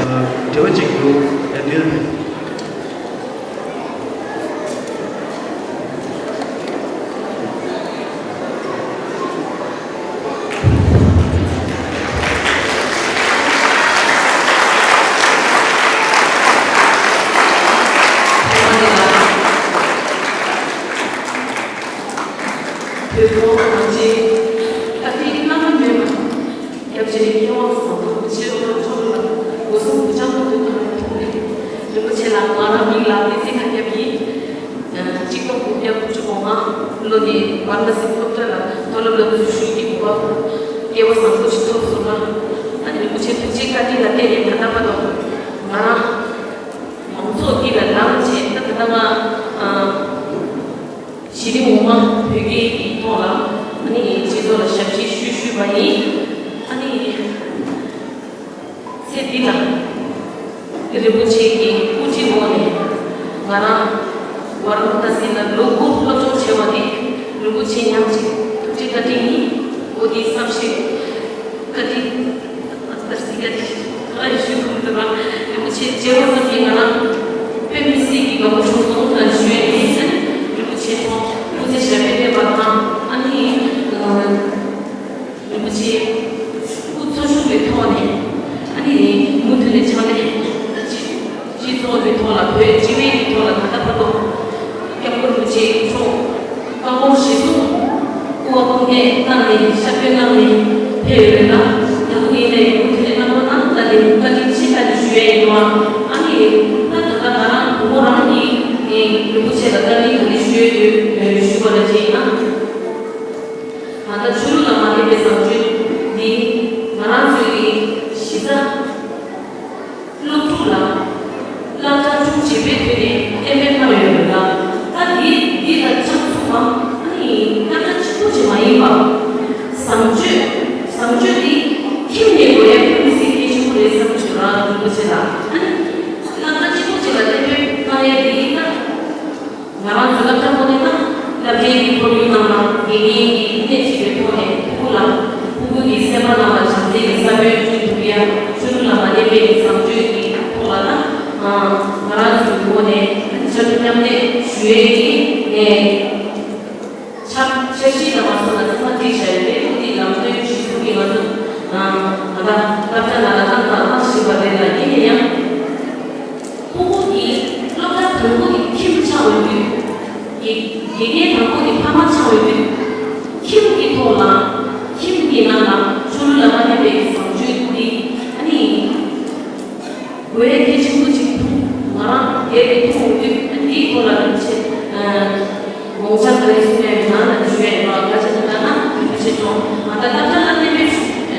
ཨ། དྲི་བ་གཅིག་འདུག་ཨ། མདུན་ལ་ཕེབས། བོད་པ་ང་ཚོའི་ད་ལྟའི་བླ་མ་སྨན་པ་སྐྱབས་རྗེ་རྒྱལ་དབང་ཟམ་གདོང་རིན་པོ་ཆེ་སློབ་གྲྭ་མཆོག་ལ་སྒོ་གསུམ་གུས་ཕྱག་འཚལ་ལོ། ཐུགས་རྗེ་ཆེ་ལགས། ང་རང་མིང་ལ་བསྟན་འཛིན་དར་རྒྱས་ཡིན། གཅིག་སྟོང་དགུ་བརྒྱ་དགུ་བཅུ་གོ་ལྔ་ལོ་ནས་ཝཱ་ར་ཎ་སི་སློབ་གྲྭ་ལ་མཐོ་སློབ་ལ་འཛུལ་ཞུགས་ཀྱིས་གོ་སྐབས་སྐལ་བ་བཟང་པོ་ཞིག་ཐོབ་སོང་ལ། ཨ་ནི་རིན་པོ་ཆེ་ཐུགས་རྗེ་བཀའ་དྲིན་ལ་བརྟེན་ནས་ད་ལྟ་བར་དུ་ང་རང་མང་ཚོགས་འདི་ལ་ལངས་བྱས། ད་ད་ལྟ་ང་ཨ་གཞི་རིམ་འོག་མ་བོད་སྐད་ཀྱི་ཐོག་ལ་ཨ་ནི་སྤྱི་ཚོགས་ལ་ཞབས་ཕྱི་ཞུས་ཞུས་པ་ཡིན། ཨ་ནི། ཚེ་འདི་ལ་རིན་པོ་ཆེ་གི་སྐུ་དྲིན་འོག་ནས་ང་རང་ཝཱ་ར་ཎ་སི་ལ་ལོ་དགུ་སློབ་སྦྱོང་བྱས་པ་དེ་རིན་པོ་ཆེ་མཉམ་གཅིག་ཐུགས་རྗེ་བཀའ་དྲིན་ཡིན། འོ་དེ་བསམ་ཤེས་བཀའ་དྲིན། ཨ་ཙི་ཀ་ཅི་ཨ་ཞུ་ཁུམ་དུ་ར་རིན་པོ་ཆེ་རྗེ་བོ་རྣམས་ཀྱིས་ང་རང་དཔེ་མི་སྲིད་ཀྱི་དགའ་པོ་བྱུང་སོང་ལ་ཞུ་ཡས་ཡིན། རིན་པོ་ཆེ་ཐོག་སྐུ་ཚེ་ཞབས་པད་བརྟན་པ་དང་ཨ་ནི། རིན་པོ་ཆེ་སྐུ་འཚོ་བཞུགས་པའི་ཐོག་ནས་ བའི་སྤྱི་བའི་ཐོག་ལ་ད་ལྟ་བར་དུ་སྐྱབས་མགོན་རིན་པོ་ཆེ་མཆོག་བཀའ་འཁོར་གཞིར་བཟུང་སྐུ་པར་སྐུ་ངལ་གནང་ནས་ཞབས་སྐྱོན་གནང་ནས་ཕེབས་ཡོད་ལ། ད་དུང་ཡིན་ནའི་སྐུ་མདུན་ནས་གནང་རོགས་གནང་ལ་ནི་བཀའ་དྲིན་ཆེ་ལ་ནི་ཞུ་ཡ་ཡིན་པ། ཨ་ནི་ད་ད་ལྟ་ང་རང་བུ་མོ་རང་གིས་རིན་པོ་ཆེ་ལ་བཀའ་དྲིན་ག་རེ་ཞུ་ཡ་ཡོད་ཞུ་བ་ལ་བྱས་ན། ད་ལྟ་ཆོས་ལུགས་ལ་མ་བརྟེན་པའི་བཟང་སྤྱོད་འདི་ང་རང་ཚོའི་གི་གཞི་རྩ། སློབ་ཕྲུག་ལ་སློབ་གྲྭ་ཆུང་བྱིས་པའི་དུས་ནས་གཏན་འབེབས་གནང་ཡོད་པ་ལ། ད་འདི་འདི་ལ་ཆགས་ཚུགས་པ་ཨ་ནི་སློབ་གྲྭ་གཅིག་པུ་ཅིག་མ་ཡིན་པ། བཟང་སྤྱོད་བཟང་སྤྱོད་འདི་ཁྱིམ་ནས་དགོས་ཡ་དཔེ་མི་སྲིད་གལ་ཆེན་པོ་རེད་བསམ་གྱི་འདུག་ར། རིན་པོ་ཆེ་ལ་ཨ་ནི་སློབ་གྲྭ་གཅིག་པུ་ཅིག་ལ་གཏན་འབེབས་གནང་ཡ་འདི་ད། ང་རང་ཚོའི་སློབ་གྲྭ་ཁོ་ནས་ད་སློབ་གྲྭའི་ཁོར་ཡུག་ནང་ལ་དགེ་རྒན་གྱིས་སྣེ་ཁྲིད་པའི་ཐོག་ནས་ཕྲུ་གུ་ལ་ཕྲུ་གུ་གི་སེམས་པ་ནང་ལ་བྱམས་བརྩེ་གི་ས་བོན་བསྐྲུན་ཐུབ་ཡ། ཆོས་ལུགས་ལ་མ་བརྟེན་པའི་བཟང་སྤྱོད་ཀྱི་ཐོག་ལ་ད་ང་རང་ཚོའི་ངོས་ནས་ཕྱག་མཉམ་ལས་ཞུ་ཡས་ཀྱི་ནས་འཆར་འཆར་གཞི་དང་མ་སོང་ན་ཚང་མ་ཁྲིད་བྱ་ཡོད་པས། ཐུགས་ཀྱི་ལམ་སྟོན་གཞི་བཟུང་གིས་ང་ཚོ་ད་ལྟ་སློབ་གྲྭ་ནང་ལ་བཏང་དང་བཏང་བཞིན་པ་རེད་ལ། ཡིན་ན་ཡང་། ཕྲུ་གུ་གི་སློབ་གྲྭ་དང་པོ་གི་ཁྱིམ་ཆགས་འོས་དུས། དགེ་དགེ་རྒན་དང་པོ་གི་ཕ་མ་ཆགས་འོས་དུས། ཁྱིམ་གྱི་ཐོག་ལ་ཁྱིམ་གྱི་ནང་ལ་ཆོས་ལུགས་ལ་མ་བརྟེན་པའི་བཟང་སྤྱོད་འདི་ཨ་ནི་དགོས་ཡ་གལ་ཆེན་པོ་ཅིག་འདུག་ང་རང་སྒེར་གྱི་མཐོང་འོས་དུས་ཨ་ནི་འདིའི་ཐོག་ལ་རིན་ཆེ། དགོངས་འཆར་ག་རེ་གསུང་ཡ་ཡོད་ན་ལ་ཞུ་ཡ་ཡོད་པ། ག་ཅི་ལ་ལྟ་ན་རིན་པོ་ཆེ་མཆོག་ང་ད་སློབ་གྲྭ་ལ་གཏན་འབེབས་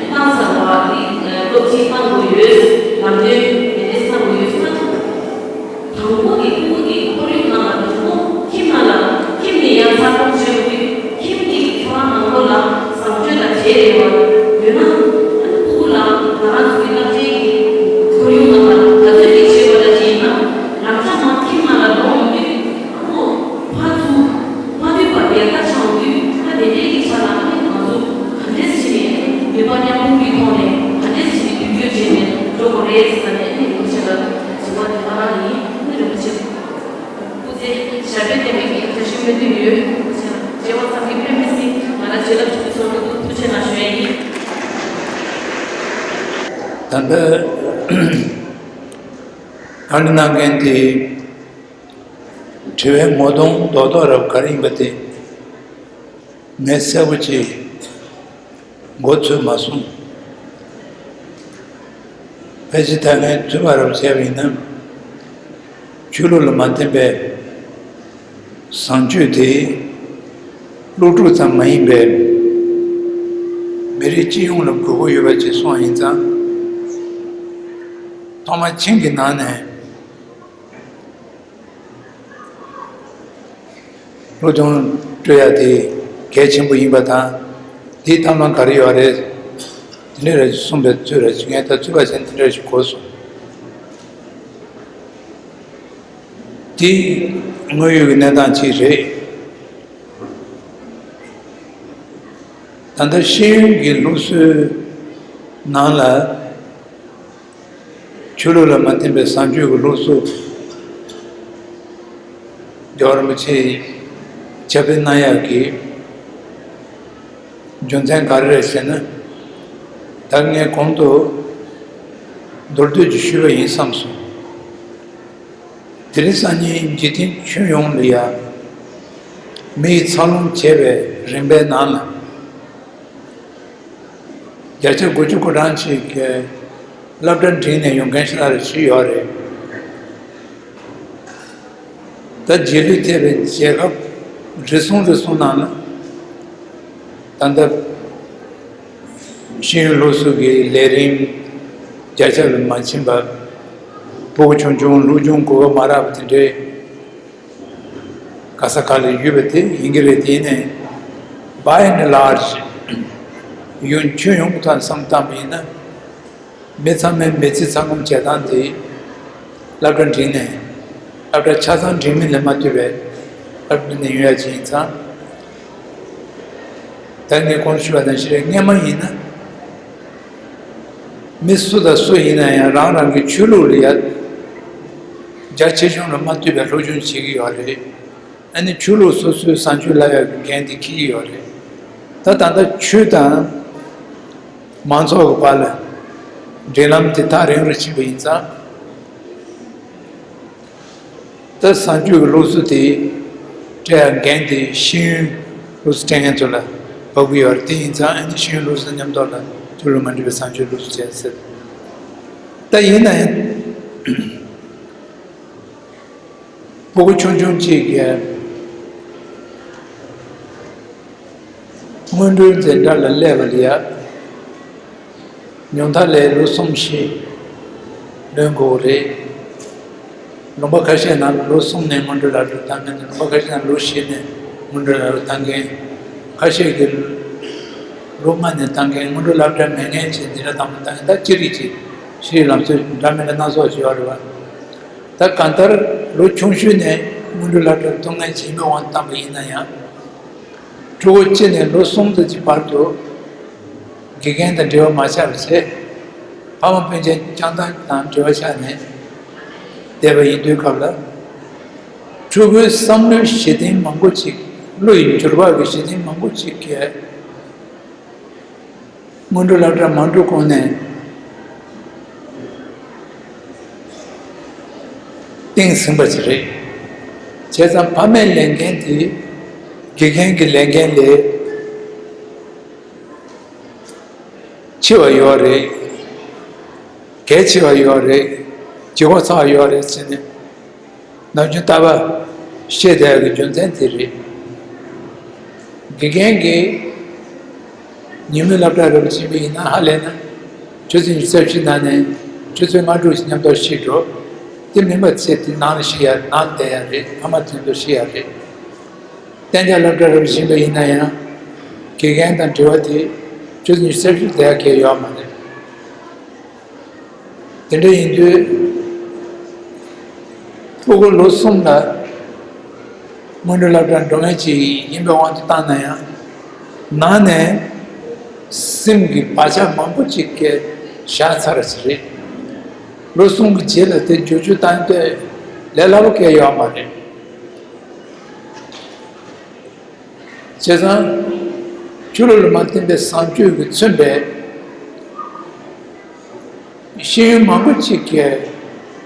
བཏང་ཚར་བ་འདི་སློབ་ཁྲིད་གཏང་དགོས་ཡོད། ལམ་སྟོན་དེ་འདྲས་གནང་དགོས་ཡོད་ཟེར་ན། དང་པོ་གི་ཕྲུ་གུ་གི་ཁོར་ཡུག་ནང་ལ་དང་པོ་ཁྱིམ་ནང་ལ་ཁྱིམ་ནས་ཡར་འཚར་ལོངས་བྱེད་དགོས་དུས་ཁྱིམ་གྱི་ཁྱོད་རང་ནང་ལོགས་ལ་བཟང་སྤྱོད་དང་བྱས་རེ་བ་ཡོད་ན། ཨ་ནི་ཕྲུ་གུ་ལ་ང་རང་ཚོའི་སློབ་གྲྭའི་གི་ཁོར་ཡུག་ནང་ལ་ག་ཚོད་ཀྱི་བྱེད་པ་ལ་བྱེད་ན་ལམ་སང་ཁྱིམ་ནང་ལ་ལོག་ཡོང་དུས། ཨ་ཁོ་ཕར་ཚུར་མ་འདུས་པར་ཡལ་ག་ཆགས་དུས། ད་དེ་འདྲའི་གི་ཆ་ལ་ཨ་ནི་ང་ཚོ་ག་འདྲས་བྱས་ནས་ནུས་པ་མཉམ་སྤུངས་ཀྱི་ཐོག་ནས་ག་འདྲས་བྱས་ནས་མདུན་སྐྱོད་བྱས་ནས་འགྲོ་དགོས་རེད་ཟེར་ནས། ཨ་ནི་རིན་པོ་ཆེ་ལ་དྲི་བ་དེ་ག་རང་ཡིན། ཨ་ནི་རིན་པོ་ཆེ་སྐུ་ཚེ་ཞབས་པད་བརྟན་པའི་གི་བཀྲ་ཤིས་སྨོན་འདུན་ཡོད། རིན་པོ་ཆེ་ལ་མཇལ་བ་ཙམ་གྱིས་དཔེ་མི་སྲིད་ང་ལ་བྱིན་རླབས་ཆེན་པོ་ཚོར་འདུག་ཐུགས་རྗེ་གནང་ཞུ་ཡ་ཡིན། ད་ལྟ་བཀའ་འདྲི་གནང་མཁན་དེ། དྲི་བའི་ངོ་གདོང་རྡོག་རྡོག་རབ་ག་རེ་ཡིན་པ་དེ་ངས་གསལ་པོ་ཅིག་མགོ་ཚོས་མ་སོང་། ཕལ་ཆེར་ད་ངས་ཚོད་དཔག་རབ་བྱས་པ་ཡིན་ན། ཆོས་ལུགས་ལ་མ་བརྟེན་པའི་བཟང་སྤྱོད་དེ་སློབ་ཕྲུག་ཙམ་མ་ཡིན་པའི་མི་རིགས་སྤྱི་ཡོངས་ལ་དགོས་མཁོ་ཡོད་པ་ཅིག་སོང་ཡིན་ཙང་། ཐོག་མར་ཁྱིམ་གྱི་ནང་ནས། སློབ་སྦྱོང་སྤྲོད་ཡ་དེ་གལ་ཆེན་པོ་ཡིན་པ་དང་། དེའི་ཐབས་ལམ་ག་རེ་ཡོད་རེད། དེ་འདྲ་རེ་གསུངས་པའི་ཚུལ་རེ་ཞིག་ངས་ད་ཚོད་དཔག་བྱས་དེ་འདྲ་ཞིག་གོ་སོང་། དེ་དངོས་ཡོད་ཀྱི་གནས་སྟངས་ཅིག་རེད། ད་ལྟ་ཤེས་ཡོན་གྱི་སློབ་གསོའི་ནང་ལ། ཆོས་ལུགས་ལ་མ་བརྟེན་པའི་བཟང་སྤྱོད་ཀྱི་སློབ་གསོ་རྒྱལ་བ་རིན་པོ་ཆེས་ཁྱབ་སྤེལ་གནང་ཡག་གི་རྒྱུ་མཚན་ག་རེ་རེད་ཟེར་ན། ད་ངས་གོང་དུ་མདོར་བསྡུས་ཀྱིས་ཞུས་པ་ཡིན་བསམ་སོང་། དེ་རིང་སང་ཉིན་འཇིག་རྟེན་ཁྱོན་ཡོངས་ལ་ཡ་མི་ཡིས་འཚར་ལོངས་བྱས་པའི་རིམ་པའི་ནང་ལ། བརྒྱ་ཆ་དགུ་བཅུ་གོ་གྲངས་ཅིག་གིས་སློབ་གྲྭ་འགྲིམས་ནས་ཡོང་མཁན་ཞིག་ལ་རེ་ཞིག་ཡོད་རེད། ད་རྗེས་ལུས་ཐེབས་པའི་རྒྱལ་ཁབ་རེ་ཟུང་རེ་ཟུང་ནང་ལ་ད་ལྟ་ཤེས་ཡོན་སློབ་གསོ་གི་ལས་རིམ་བརྒྱ་ཆ་ལ་མ་ཕྱིན་པ། ཕྲུ་གུ་ཆུང་ཆུང་སློབ་སྦྱོང་གོ་སྐབས་མ་རག་པ་དེ་འདྲའི། ག་ས་ག་ལ་ཡོད་པ་དེ་ཡིན་གྱི་རེད། དེ་ཡིན་ནའི་by and large ཡོང་ཁྱོན་ཡོངས་ཀྱི་ཐོག་ནས་བསམ་བློ་བཏང་པ་ཡིན་ན། མི་ཚང་མའི་མི་ཚེ་འཚར་ལོངས་བྱེད་སྟངས་དེ་སློབ་གྲྭ་འགྲིམས་ནས་སློབ་གྲྭ་ཆ་ཚང་འགྲིམས་མིན་ལས་མ་ལྟོས་པའི་སློབ་གྲྭ་ནས་ཡོང་ཡ་ཅིག་ཡིན་ཙང་། ད་ངས་གོང་དུ་ཞུས་པ་ནང་བཞིན་རེད། སྔོན་མ་ཡིན་ན། མི་སུ་དང་སུ་ཡིན་ན་ཡང་རང་རང་གི་ཆོས་ལུགས་ལ་ཡ་རྒྱ་ཆེ་ཆུང་ལ་མ་ལྟོས་པའི་སློབ་སྦྱོང་བྱེད་ཀྱི་ཡོད་རེད། ཨ་ནི་ཆོས་ལུགས་སོ་སོའི་བཟང་སྤྱོད་བསླབ་ཡག་གི་འགན་དེ་འཁྱེར་གྱི་ཡོད་རེད། ད་ད་ལྟ་ཆོས་དང་མང་ཚོགས་ཀྱི་བར་ལ་འབྲེལ་ལམ་དེ་ཐག་རིང་རུ་ཕྱིན་པ་ཡིན་ཙང་། ད་བཟང་སྤྱོད་ཀྱི་སློབ་གསོ་དེ་སྤྲད་ཡ་འགན་དེ་ཤེས་ཡོན་སློབ་གསོ་སྤྲད་མཁན་ཚོ་ལ་བབས་ཀྱི་ཡོད་རེད། དེ་ཡིན་ཙང་ཨ་ནི་ཤེས་ཡོན་སློབ་གསོ་མཉམ་དུ་ལ་ཚུར་ལ་མ་འགྲིག་པའི་བཟང་སྤྱོད་སློབ་གསོ་བྱས་ཟེར། ད་ཡིན་ན་ཡང་། སྤུ་གུ་ཆུང་ཆུང་གཅིག་གིས་སྔོན་འགྲོའི་འཛིན་གྲྭ་ལ་སླེབས་པ་ལ་ཡ། ཉུང་མཐའ་ལ་ལོ་གསུམ་བཞི་ལོན་དགོས་རེད། ལུང་པ་ཁ་ཤས་ནང་ལ་ལོ་གསུམ་ནས་སྔོན་འགྲོའི་སློབ་གྲྭར་བཏང་མཁན་དང་། ལུང་པ་ཁ་ཤས་ནང་ལོ་བཞི་ནས་སྔོན་འགྲོའི་སློབ་གྲྭར་བཏང་མཁན། ཁ་ཤས་ཀྱིས་ལོ་ལྔ་ནས་བཏང་མཁན། སྔོན་འགྲོའི་སློབ་གྲྭ་མེད་མཁན་བྱས་འཛིན་གྲྭ་དང་པོ་བཏང་མཁན། ད་ཅི་རིགས་ཅིག་ཤེས་རིག་ལམ་སྲོལ་འདྲ་མི་འདྲ་སྣ་ཚོགས་ཅིག་ཡོད་རེད་བ། ད་གང་ལྟར་ལོ་ཆུང་ཤོས་ནས་སྔོན་འགྲོའི་སློབ་གྲྭར་གཏོང་མཁན་ཅིག་ཡིན་པའི་དབང་དུ་བཏང་པ་ཡིན་ན་ཡང་། ཕྲུ་གུ་གཅིག་ནས་ལོ་གསུམ་ཙམ་གྱི་བར་དུ་དགེ་རྒན་དང་འབྲེལ་བ་མ་ཆགས་པ་བྱས། ཕ་མ་སྤུན་མཆེད་རྐྱང་ཐང་དང་འབྲེལ་བ་ཆགས་ནས་བསྡད་པ་ཡིན་དུས་སྐབས་ལ། ཕྲུ་གུའི་བསམ་བློའི་གཞི་རྟེན་མང་པོ་ཅིག་བློ་ཡི་འགྱུར་བག་གི་གཞི་རྟེན་མང་པོ་ཅིག་གིས། སྔོན་འགྲོ་སློབ་གྲྭ་མ་འགྲོ་གོང་ནས་བཏིང་ཟིན་པ་ཞིག་རེད། བྱས་ཙང་ཕ་མའི་ལས་འགན་དེ་དགེ་རྒན་གྱི་ལས་འགན་ལས་ཆེ་བ་ཡོད་རེད། གལ་ཆེ་བ་ཡོད་རེད། ལྗིད་ཁོག་ཚ་བ་ཡོད་རེད་ཟེར་ནས། ནམ་རྒྱུན་ལྟ་བ་བཤད་བསྡད་ཡག་གི་རྒྱུ་མཚན་དེ་རེད། དགེ་རྒན་གྱིས་ཉིན་མོའི་སློབ་གྲྭ་རེ་བ་ཕྱིན་པ་ཡིན་ན། ཧ་ལས་ན་ཆུ་ཚོད་ཉི་ཤུ་རྩ་བཞི་ནང་ནས་ཆུ་ཚོད་ལྔ་དྲུག་ཅིག་མཉམ་དུ་ཤི་འགྲོ། དེ་མིན་པ་ཚེ་དེ་ནང་ལ་ཤི་ཡ། ནང་བསྡད་ཡ་རེད། ཕ་མ་མཉམ་དུ་ཤི་ཡ་རེད། གཏན་འཇགས་སློབ་གྲྭ་རེ་བ་ཕྱིན་པ་ཡིན་ན་ཡང་དགེ་རྒན་དང་འབྲེལ་བ་དེ་ཆུ་ཚོད་ཉི་ཤུ་རྩ་བཞི་བསྡད་ཡ་གང་ཡང་ཡོད་མ་རེད། དེ་འདྲ་ཡིན་དུས། ཕྲུ་གུ་ལོ་གསུམ་ལ་སྔོན་འགྲོ་སློབ་གྲྭར་འགྲོ་མཁན་ཅིག་ཡིན་པའི་དབང་དུ་བཏང་ན་ཡང་། ནང་ནས་སེམས་ཀྱི་བག་ཆགས་མང་པོ་ཅིག་གིས་བཞག་ཚར་ཞིག་རེད། ལོ་གསུམ་གྱི་རྗེས་ལ་དེ་བསྒྱུར་བཅོས་བཏང་དུས་ལས་སླ་པོ་གང་ཡང་ཡོད་མ་རེད། བྱས་ཙང་། ཆོས་ལུགས་ལ་མ་བརྟེན་པའི་བཟང་སྤྱོད་ཀྱིས་མཚོན་པའི་ཤེས་ཡོན་མང་པོ་ཅིག་གིས་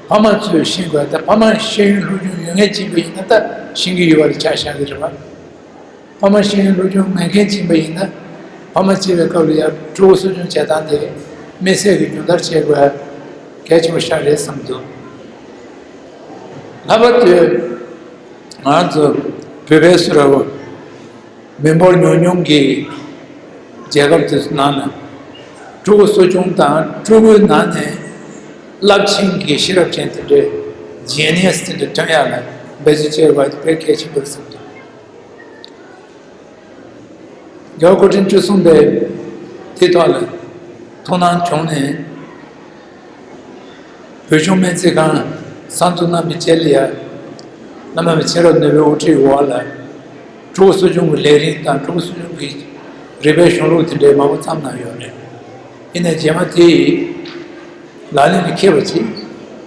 ཕ་མ་ཚོས་ཤེས་དགོས། ད་ཕ་མ་ཤེས་ཡོན་སློབ་སྦྱོང་ཡོད་མཁན་ཅིག་ཡིན་པ་ཡིན་ན། ད་ཤེས་ཀྱི་ཡོད་པ་ལ་ཆ་བཞག་གི་རེད་བ། ཕ་མ་ཤེས་ཡོན་སློབ་སྦྱོང་མེད་མཁན་ཅིག་ཡིན་པ་ཡིན་ན། ཕ་མ་སྐྱེས་པའི་སྐབས་ལ་ཡང་ཕྲུ་གུ་གསོ་སྐྱོང་བྱེད་སྟངས་དེ་དམིགས་བསལ་གྱི་སྦྱོང་བརྡར་བྱེད་དགོས་གལ་ཆེན་པོ་ཞིག་རེད་བསམ་འདུག། ལྷག་པར་དུ་ང་ཚོ་བོད་པའི་སུ་ར་བོ། མི་འབོར་ཉུང་ཉུང་གི་རྒྱལ་ཁབ་དེ་ཚོ་ནང་ལ་ཕྲུ་གུ་གསོ་སྐྱོང་དང་། ཕྲུ་གུའི་ནང་ནས་རླབས་ཆེན་གྱི་ཤེས་རབ་ཅན་དེ་འདྲའི་ཇེ་ནི་ཡས་དེ་འདྲ་ཐོན་ཡག་ལ་འབད་བརྩོན་བྱེད་དགོས་པ་དེ་དཔེ་གལ་ཆེན་པོ་རེད་བསམ་འདུག། རྒྱལ་བ་སྐུ་ཕྲེང་བཅུ་གསུམ་པས་དེའི་ཐོག་ལ་ཐུགས་སྣང་བྱུང་ནས། བོད་གཞུང་སྨན་རྩིས་ཁང་གསར་འཛུགས་གནང་བའི་རྗེས་ལ་ཡ། བླ་མ་མཆེད་གྲོགས་ནོར་བུའི་དབུ་ཁྲིད་འོག་ལ་ཕྲུ་གུ་གསོ་སྐྱོང་གི་ལས་རིམ་དང་། ཕྲུ་གུ་གསོ་སྐྱོང་གི་རིག་པའི་གཞུང་ལུགས་དེ་འདྲའི་མང་པོ་བརྩམས་གནང་ཡོད་རེད། ཡིན་ནའི་རྗེས་མ་དེ་ཡི་ལག་ལེན་ལ་འཁེལ་བ་ཅིག་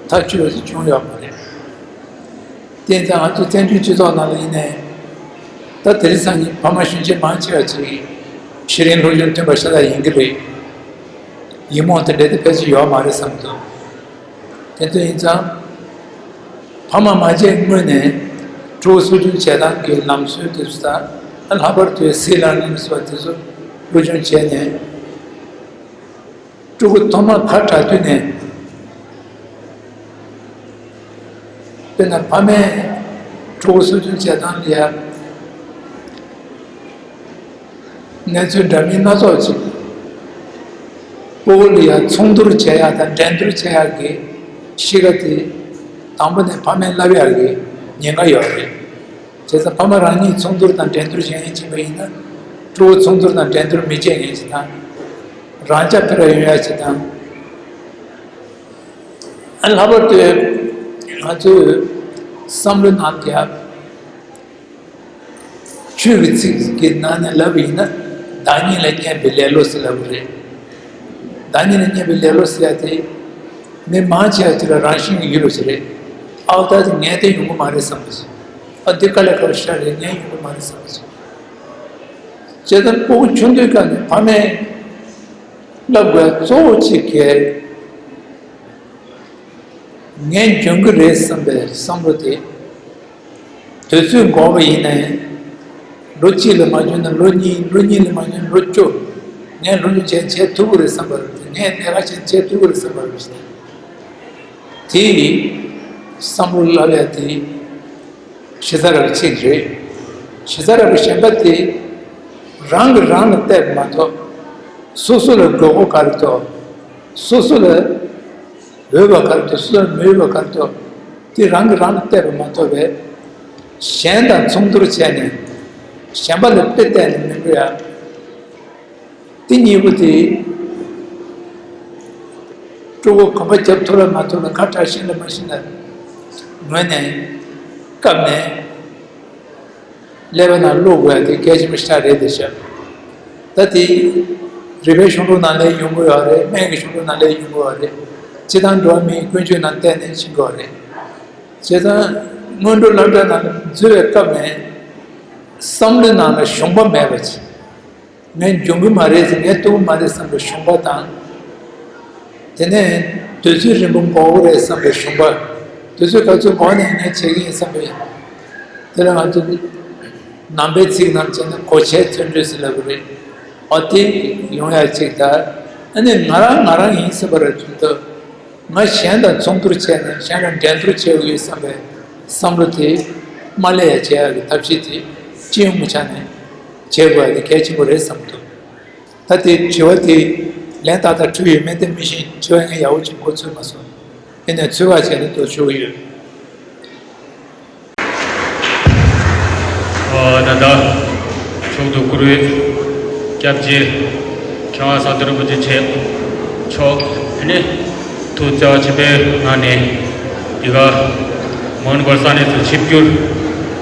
ཐག་ཆོད་པ་ཅིག་བྱུང་ཡོད་མ་རེད། དེ་ཡིན་ཙང་ང་ཚོ་བཙན་བྱོལ་སྤྱི་ཚོགས་ནང་ལ་ཡིན་ནའི། ད་དེ་རིང་སང་ཉིན་ཕ་མ་གཞོན་སྐྱེས་མང་ཆེ་བ་ཅིག་གིས་ཤེས་རིག་སློབ་སྦྱོང་ཐོན་པ་ཤ་སྟག་ཡིན་གྱི་རེད། ཡིག་རྨོངས་དེ་འདྲ་དེ་ཕལ་ཆེར་ཡོད་མ་རེད་བསམ་འདུག། དེ་ཚོ་ཡིན་ཙང་། ཕ་མ་མ་བྱས་སྔོན་ནས་ཕྲུ་གུ་གསོ་སྐྱོང་བྱེད་སྟངས་ཀྱི་ལམ་སྲོལ་དེ་ཚོ་དང་། ལྷག་པར་དུ་སྲིད་ལ་ནུས་པ་དེ་ཚོ་སློབ་སྦྱོང་བྱས་ནས། ཕྲུ་གུ་ཐོག་མར་ཁ་གྲག་དུས་ནས། དཔེར་ན་ཕ་མས་ཕྲུ་གུ་གསོ་སྐྱོང་བྱེད་སྟངས་ལ་ཡ་གནས་ཚུལ་འདྲ་མིན་སྣ་ཚོགས་ཅིག། སྤུ་གུ་ལ་ཡ་མཚུངས་བསྡུར་བྱེད་ཡག་དང་འགྲན་བསྡུར་བྱེད་ཡག་གི་གཤིས་ཀ་དེ་དང་པོ་ནས་ཕ་མས་བསླབ་ཡག་གི་ཉེན་ཁ་ཡོད་རེད། བྱས་ཙང་ཕ་མ་རང་ཉིད་མཚུངས་བསྡུར་དང་འགྲན་བསྡུར་བྱེད་མཁན་ཅིག་ཡིན་པ་ཡིན་ན། ཕྲུ་གུ་མཚུངས་བསྡུར་དང་འགྲན་བསྡུར་མི་བྱེད་མཁན་ཅིག་དང་། རང་རྐྱ་འཕེར་བ་ཡོང་ཡག་ཅིག་དང་། ཨ། ལྷག་པར་དུ་ང་ཚོའི་བསམ་བློའི་ནང་དེ་ཡ། ཆོས་ཀྱི་ཚིག་གི་ནང་ནས་ལབ་པ་ཡིན་ན། བདག་ཉིད་ལ་བསྙད་པའི་ལེ་ལོ་ཟེར་ལབ་པ་རེད། བདག་ཉིད་ལ་བསྙད་པའི་ལེ་ལོ་ཟེར་ཡ་དེ། མི་མང་ཆེ་བ་དེ་ལ་རང་བཞིན་གྱི་ཡུལ་ལོ་ཞིག་རེད། ཨའོ་ད་དེ་ངས་དེ་ཡོང་གི་མ་རེད་བསམ་པ་ཞིག། ཨ། འདི་དཀའ་ལས་ཁག་པོ་ཞིག་རེད། ངས་ཡོང་གི་མ་རེད་བསམ་པ་ཞིག། བྱས་ཙང་སྤུ་གུ་ཆུང་དུས་སྐབས་ནས་ཕ་མས་བསླབ་དགོས་གཙོ་བོ་གཅིག་གིས། ངས་འཇོན་གྱི་རེད་བསམ་པའི་བསམ་བློ་དེ་ དུས་ཚོད་འགོར་བ་ཡིན་ན་ཡང་། ལོ་གཅིག་ལས་མ་འགྱུར་ན་ལོ་གཉིས། ལོ་གཉིས་ལས་མ་འགྱུར་ན་ལོ་བཅུ། ངས་ལོ་རྒྱུས་བྱས་བྱེད་ཐུབ་ཀྱི་རེད་བསམ་པ་རེད། ངས་ལས་ཀ་བྱས་བྱེད་ཐུབ་ཀྱི་རེད་བསམ་པ་རེད་ཟེར། དེ་ཡི་བསམ་བློ་སླེབས་ཡ་དེ་གཞི་རྩ་ར་བ་གཅིག་རེད། གཞི་རྩ་ར་བ་གཞན་པ་དེ་རང་གིས་རང་ལ་བལྟས་པ་མ་གཏོགས། སོ་སོ་ལ་དགོས་མཁོ་ག་རེ་འདུག་སོ་སོ་ལ་འོས་པ་ག་རེ་འདུག་སོ་སོ་ལ་མི་འོས་པ་ག་རེ་འདུག་དེ་རང་གིས་རང་ལ་བལྟས་པ་མ་གཏོགས་པས། གཞན་དང་མཚུངས་བསྡུར་བྱས་ནས་གཞན་པ་ལ་དཔེ་བལྟས་ནས་མི་འགྲོ་ཡ། དེ་གཉིས་པོ་དེ། ཕྲུ་གུ་གོམ་པ་རྒྱབ་ཐུབ་ལ་མ་ཐུབ་ལ། ཁ་བྲལ་ཤེས་ལ་མ་ཤེས་ལ། ངོས་ནས་བཀབ་ནས་ཀླད་པ་ནང་བླུག་དགོས་ཡ་དེ་གལ་ཆེན་པོ་ཞེ་དྲག་རེད་དེ་ཤག་ད་དེ་རིག་པའི་གཞུང་ལུགས་ནང་ལ་ཡོང་གི་ཡོད་རེད། སྨན་གྱི་གཞུང་ལུགས་ནང་ལ་ཡོང་གི་ཡོད་རེད། སྤྱིར་བཏང་འགྲོ་བ་མིའི་ཀུན་སྤྱོད་ནང་བལྟས་ནས་ཕྱིན་དགོས་རེད། བྱས་ཙང་སྔོན་འགྲོ་སློབ་གྲྭ་ནང་ལ་འཛུལ་བའི་སྐབས་ནས་བསམ་བློའི་ནང་ལ་ཞུམ་པ་མེད་པ་བྱེད། ངས་འཇོན་གི་མ་རེད་ཟེར། ངས་ཐུབ་ཀྱི་མ་རེད་བསམ་པའི་ཞུམ་པ་དང་། དེ་ནས་དུས་ཚོད་རིང་པོ་འགོར་གི་རེད་བསམ་པའི་ཞུམ་པ། དུས་ཚོད་ག་ཚོད་འགོར་ནས་ངས་བྱེད་ཀྱི་ཡིན་བསམ་པའི། དེ་ལ་ང་ཚོ་ནང་པའི་ཚིག་ནང་བྱས་ན་གོ་ཆའི་བརྩོན་འགྲུས་ཟེར་ལབ་ཀྱི་རེད། འོ་དེ་ཡོང་ཡ་གཅིག་དང་། ཨ་ནི་ང་རང་ང་རང་ཡིན་བསམ་པ་རེད་ཚུལ་དུ། ང་གཞན་དང་མཚུངས་བསྡུར་བྱས་ནས་གཞན་ལ་འགྲན་བསྡུར་བྱེད་དགོས་ཡོད་བསམ་པའི་བསམ་བློ་དེ་མ་སླེབས་ཡ་བྱེད་ཡ་གི་ཐབས་ཤེས་དེ་སྤྱི་ཡོངས་ཀྱི་ཆ་ནས་བྱེད་དགོས་ཡ་དེ་གལ་ཆེན་པོ་རེད་བསམ་འདུག་ད་དེ་དྲི་བ་དེ་ལན་ཏག་ཏག་འཕྲོད་ཡོད་མེད་དེ་མི་ཤེས། དྲི་བ་ངས་ཡག་པོ་ཅིག་མགོ་ཚོད་མ་སོང་། ཡིན་ནའི་ཚོད་དཔག་བྱས་ན་ཏོག་ཞུ་གི་ཡོད། ཨ། ད་ལྟ་མཆོག་ཏུ་བཀུར་འོས་སྐྱབས་རྗེ་མཁས་དབང་གསང་བདེ་རིན་པོ་ཆེ་མཆོག་ཨ་ནི་ཐུགས་བརྩེ་བ་ཆེན་པོའི་ངང་ནས་འདི་ག་མོན་གྷོ་ས་གནས་སུ་ཆིབས་བསྒྱུར་